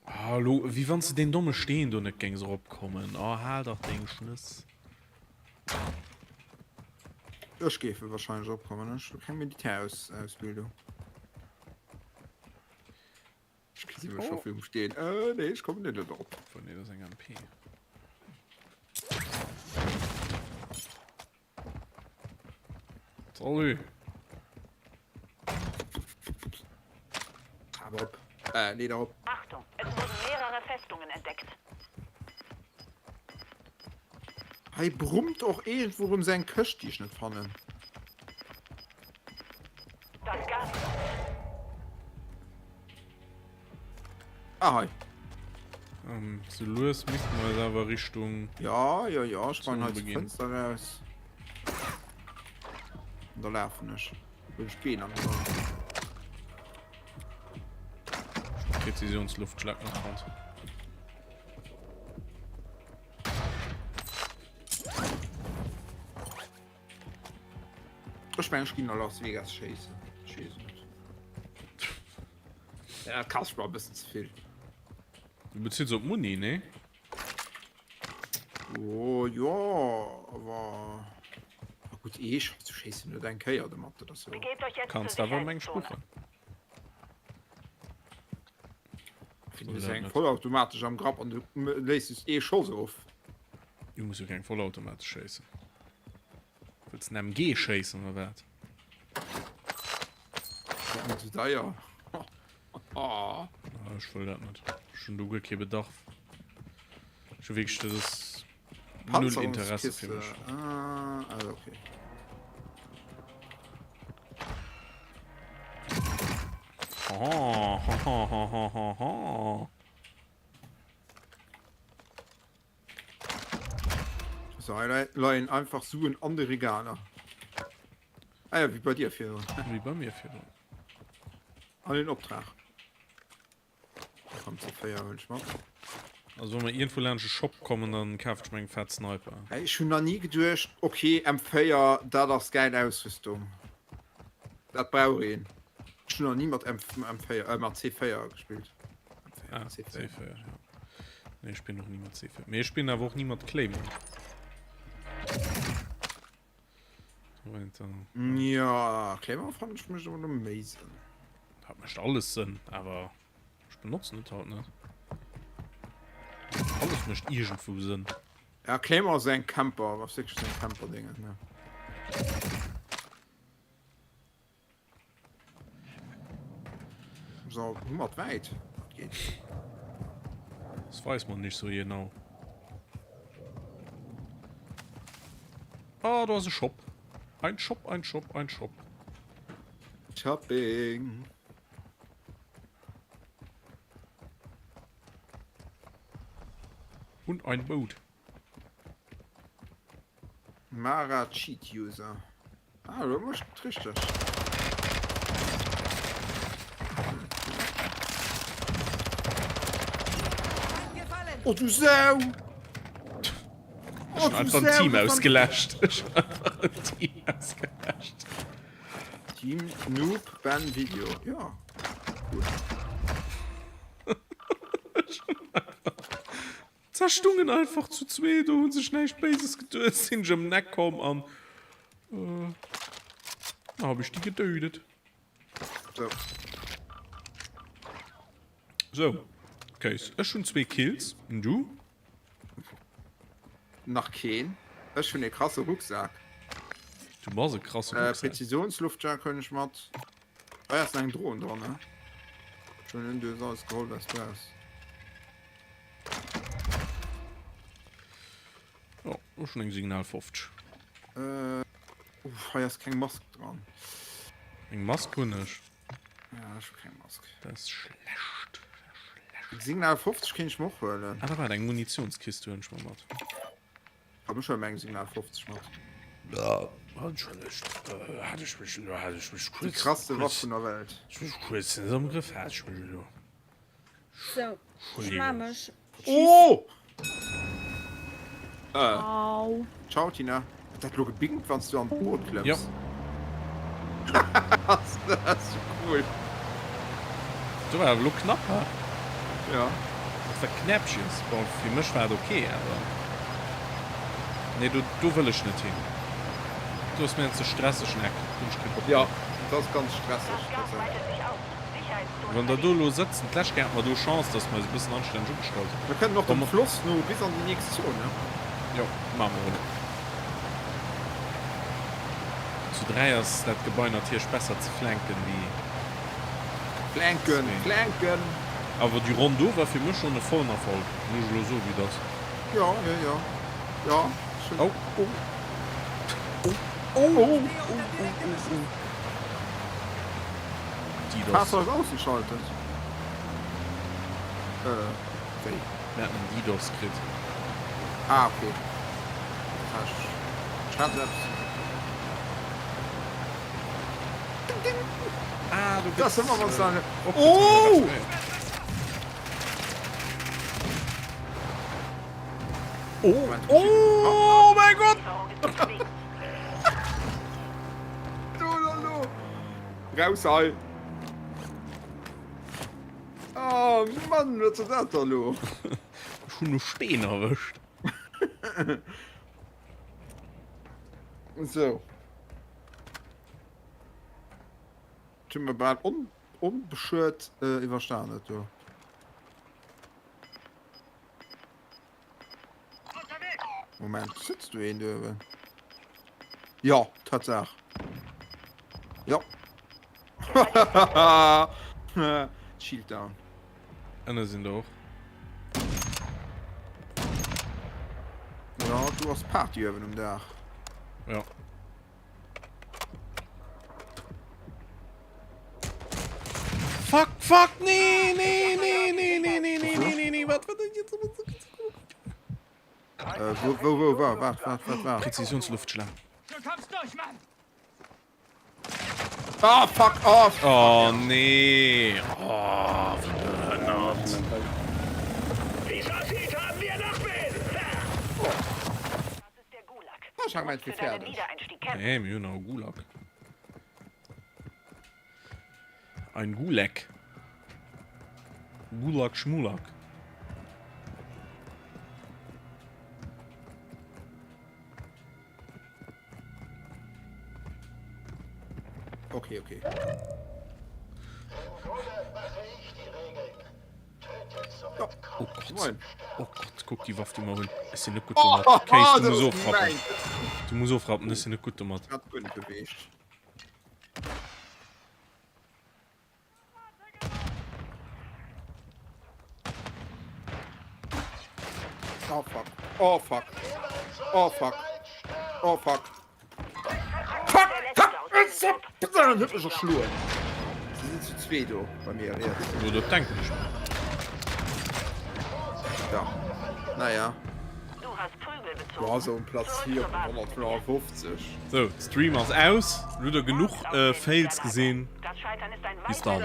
Hallo, wéi wann s de deen domme Steen do net géings eropkommen. Oh, hal dach deng Schnëss. Ech géif e wahrscheinlech eropkommen, ech hu keng Militärausbildung. Ech gesi mech scho virum Steen. Äh, nee, ech kommen net erop. Obwuel, nee, dat ass eng MP. Salut. Trab op. Äh, Leder op. Achtung, es wurden mehrere Festungen entdeckt. Hei brummt och iergendwou rëm seng Këscht, déi ech net fannen. Das Gas. Ah, hei. Sou lues misste mer eis awer Richtung. Ja, jo, jo, ech bauen Zone hei zur beginn. Fënster raus. An da lafen ech. Hunn ech d'Been an der Hand. Präzisionsluftschlag nach fonnt. Ech mengen, ech ginn a Las Vegas schéissen. Ech weess et net. Ja, dat kascht mer e bëssen ze vill. Du bezills op Muni, nee? Oh, jo, awer. Na gutt, ee Schoss, du schéiss jo net eng Kéier domat, dat ass jo. Begebt euch jetzt Kanns zur awer ëm eng Sicherheitszone. spuchen. Du hues eng vollautomatesch am Grapp an du léiss just ee Schoss of. Du muss jo keng vollautomatesch schéissen. Wëlls den MG schéissen oder wat? Dat ass ze deier. Ah, ech wëll dat net. Ech hunn do guer kee Bedarf. Ech hu wierklech, dat ass null Interesse fir mech. Ah, ah, okay. Oh, ho, ho, ho, ho, ho, ho. So, hei leien einfach Suen an de Regaler. Ah ja, wéi bei dir virdrun. Wéi bei mir virdrun. An den Optrag. Komm, C4 huel ech mat. Also wa mer iergendwou laanscht e Shop kommen, dann kafen ech mer eng fett Sniper. Hey, ech hunn nach ni geduecht, okay, M4, dat ass gäil Ausrüstung. Dat brauch een. Ech hunn nach ni mat M4, äh, mat C4 gespillt. Ah, C4, ja. Nee, ech spillen och ni mat C4. Mee ech spillen awer och ni mat Claymore. Ja, Claymore fand ech mécht awer lo méi Sënn. Dat mécht alles Sënn, awer ech benotzen et halt net. Alles mécht iergendwou Sënn. Ja, Claymore ass eng Camper, ass wierklech eng Camper-Dingen, ne. So, hu mer d'Wäit? Dat geet. Das weiß man nicht so genau. Ah, do ass e Shop. Ein Shop, ein Shop, ein Shop. Shopping. Und ein Boot. Mara Cheat User. Ah, du méchs et richteg. Oh du Sau! Oh, du Einfach ein Team ausgeläscht. Ech hun einfach en Team ausgeläscht. Team Noob Ban Video. Ja. Cool. Zerstungen einfach zu zweet do, hunn sech näischt Béises geduet, sinn ech ëm den Eck komm an da hab ech déi getötet. So. So, Kéis, ech hunn zwee Kills, an du? Nach keen. Ech hunn e krasse Rucksak. Du bass e krasse Rucksak. Präzisionsluftjack hunn ech mat. Hei ass nach eng Dron dran, ne? Schon du hues alles geholl, was du brauchs. Oh, och schon eng Signal 50. Äh, uff, hei ass keng Mask dran. Eng Mask hunn ech. Ja, ech hu keng Mask. Dat ass schlecht. Signal 50 kéint ech mer och huelen. Ah, da waart, eng Munitionskist huelen ech mer mat. Komm, ech huelen mer eng Signal 50 mat. Entschëllegt, hat ech mech elo, hat ech mech Déi kuerz, krasste Waff kuerz, vun der Welt. ech mech kuerz net am Grëff, hat ech mech elo. So, ech maa mech. Oh! Äh. Au. Ciao Tina. Huet dat lo gebinkt wanns du an d'Boot klëmms? Jo. Dat ass jo cool. Do war awer lo knapp, he? Ja. Dat war Knäppches. Bon, fir mech war et ok, awer nee, do, do wëll ech net hin. Do ass mir en ze stressegen Eck, do hunn ech kee Bock Ja, drop. dat ass ganz stresseg Das Gas weitet sich aus. Wann der do elo sëtzen, d'lescht Kéier hate mer do Chance, dass mer eis e bëssen anstänneg ugestallt hunn. Mir kënnen och dem Floss no bis an déi nächst Zon, ne? Jo, maache mer elo. Zu 3 ass dat Gebai natierlech besser ze flanken wéi Flanken, zwee. flanken! Awer déi Ronn do war fir mech schonn e vollen Erfolg, muss ech elo soen, wéi et ass. Jo, jo, jo, jo, ech hunn. Oh, oh, oh, oh, oh, oh, oh, oh. Fahrzeug ausgeschaltet. Äh, wéi? Mir haten en DDoS kritt. Ah, okay. Ech hat eppes. Ah, du Das gëss, ëmmer wann äh, du Oh! Oh, oh mein Gott! Raus hei! Oh Mann, wat ass dat da lo? Ech hunn e Steen erwëscht. Sou. Hu mer bal on onbeschuet äh, iwwerstan dat do. Moment, sitzt du een duerwen? Ja, Tatsaach. Ja. Shield down. Ënne sinn der och. Ja, du ass Party uewen um Daach. Ja. Fuck, fuck, nee, nee, nee, nee, nee, nee, nee, nee, nee, nee, wat, wat, jetzt, Äh, wo, wo, wo, wa, wat, wat, wat, wat? Präzisionsluftschlag. Du kommst durch, Mann! Ah, fuck off! Oh, nee. Oh, wie behënnert. Ah, ich mein, wie fertig. Nee, mir hunn nach e Gulag. Ein Gulag. Gulag Schmulag. Okay, okay. Oh Gott. Moin. Oh Gott, guck déi Waff, déi mer hunn. Ech sinn net gutt Oh, domat. Case, du dat muss ass ofrappen. gemein. Du muss ofrappen, ech sinn net gutt domat. Hat guer net beweegt. Oh fuck. Oh fuck. Oh fuck. Oh fuck. Fuck! Fuck! Dann huet mech erschloen. Si sinn zu zwee do bei mir riets. Jo, dat denken ech mer. Ja. Naja. Boah, so um Platz 4 vun 155. Sou, Stream ass aus. Lo hutt der genuch Fails gesinn. Bis dann.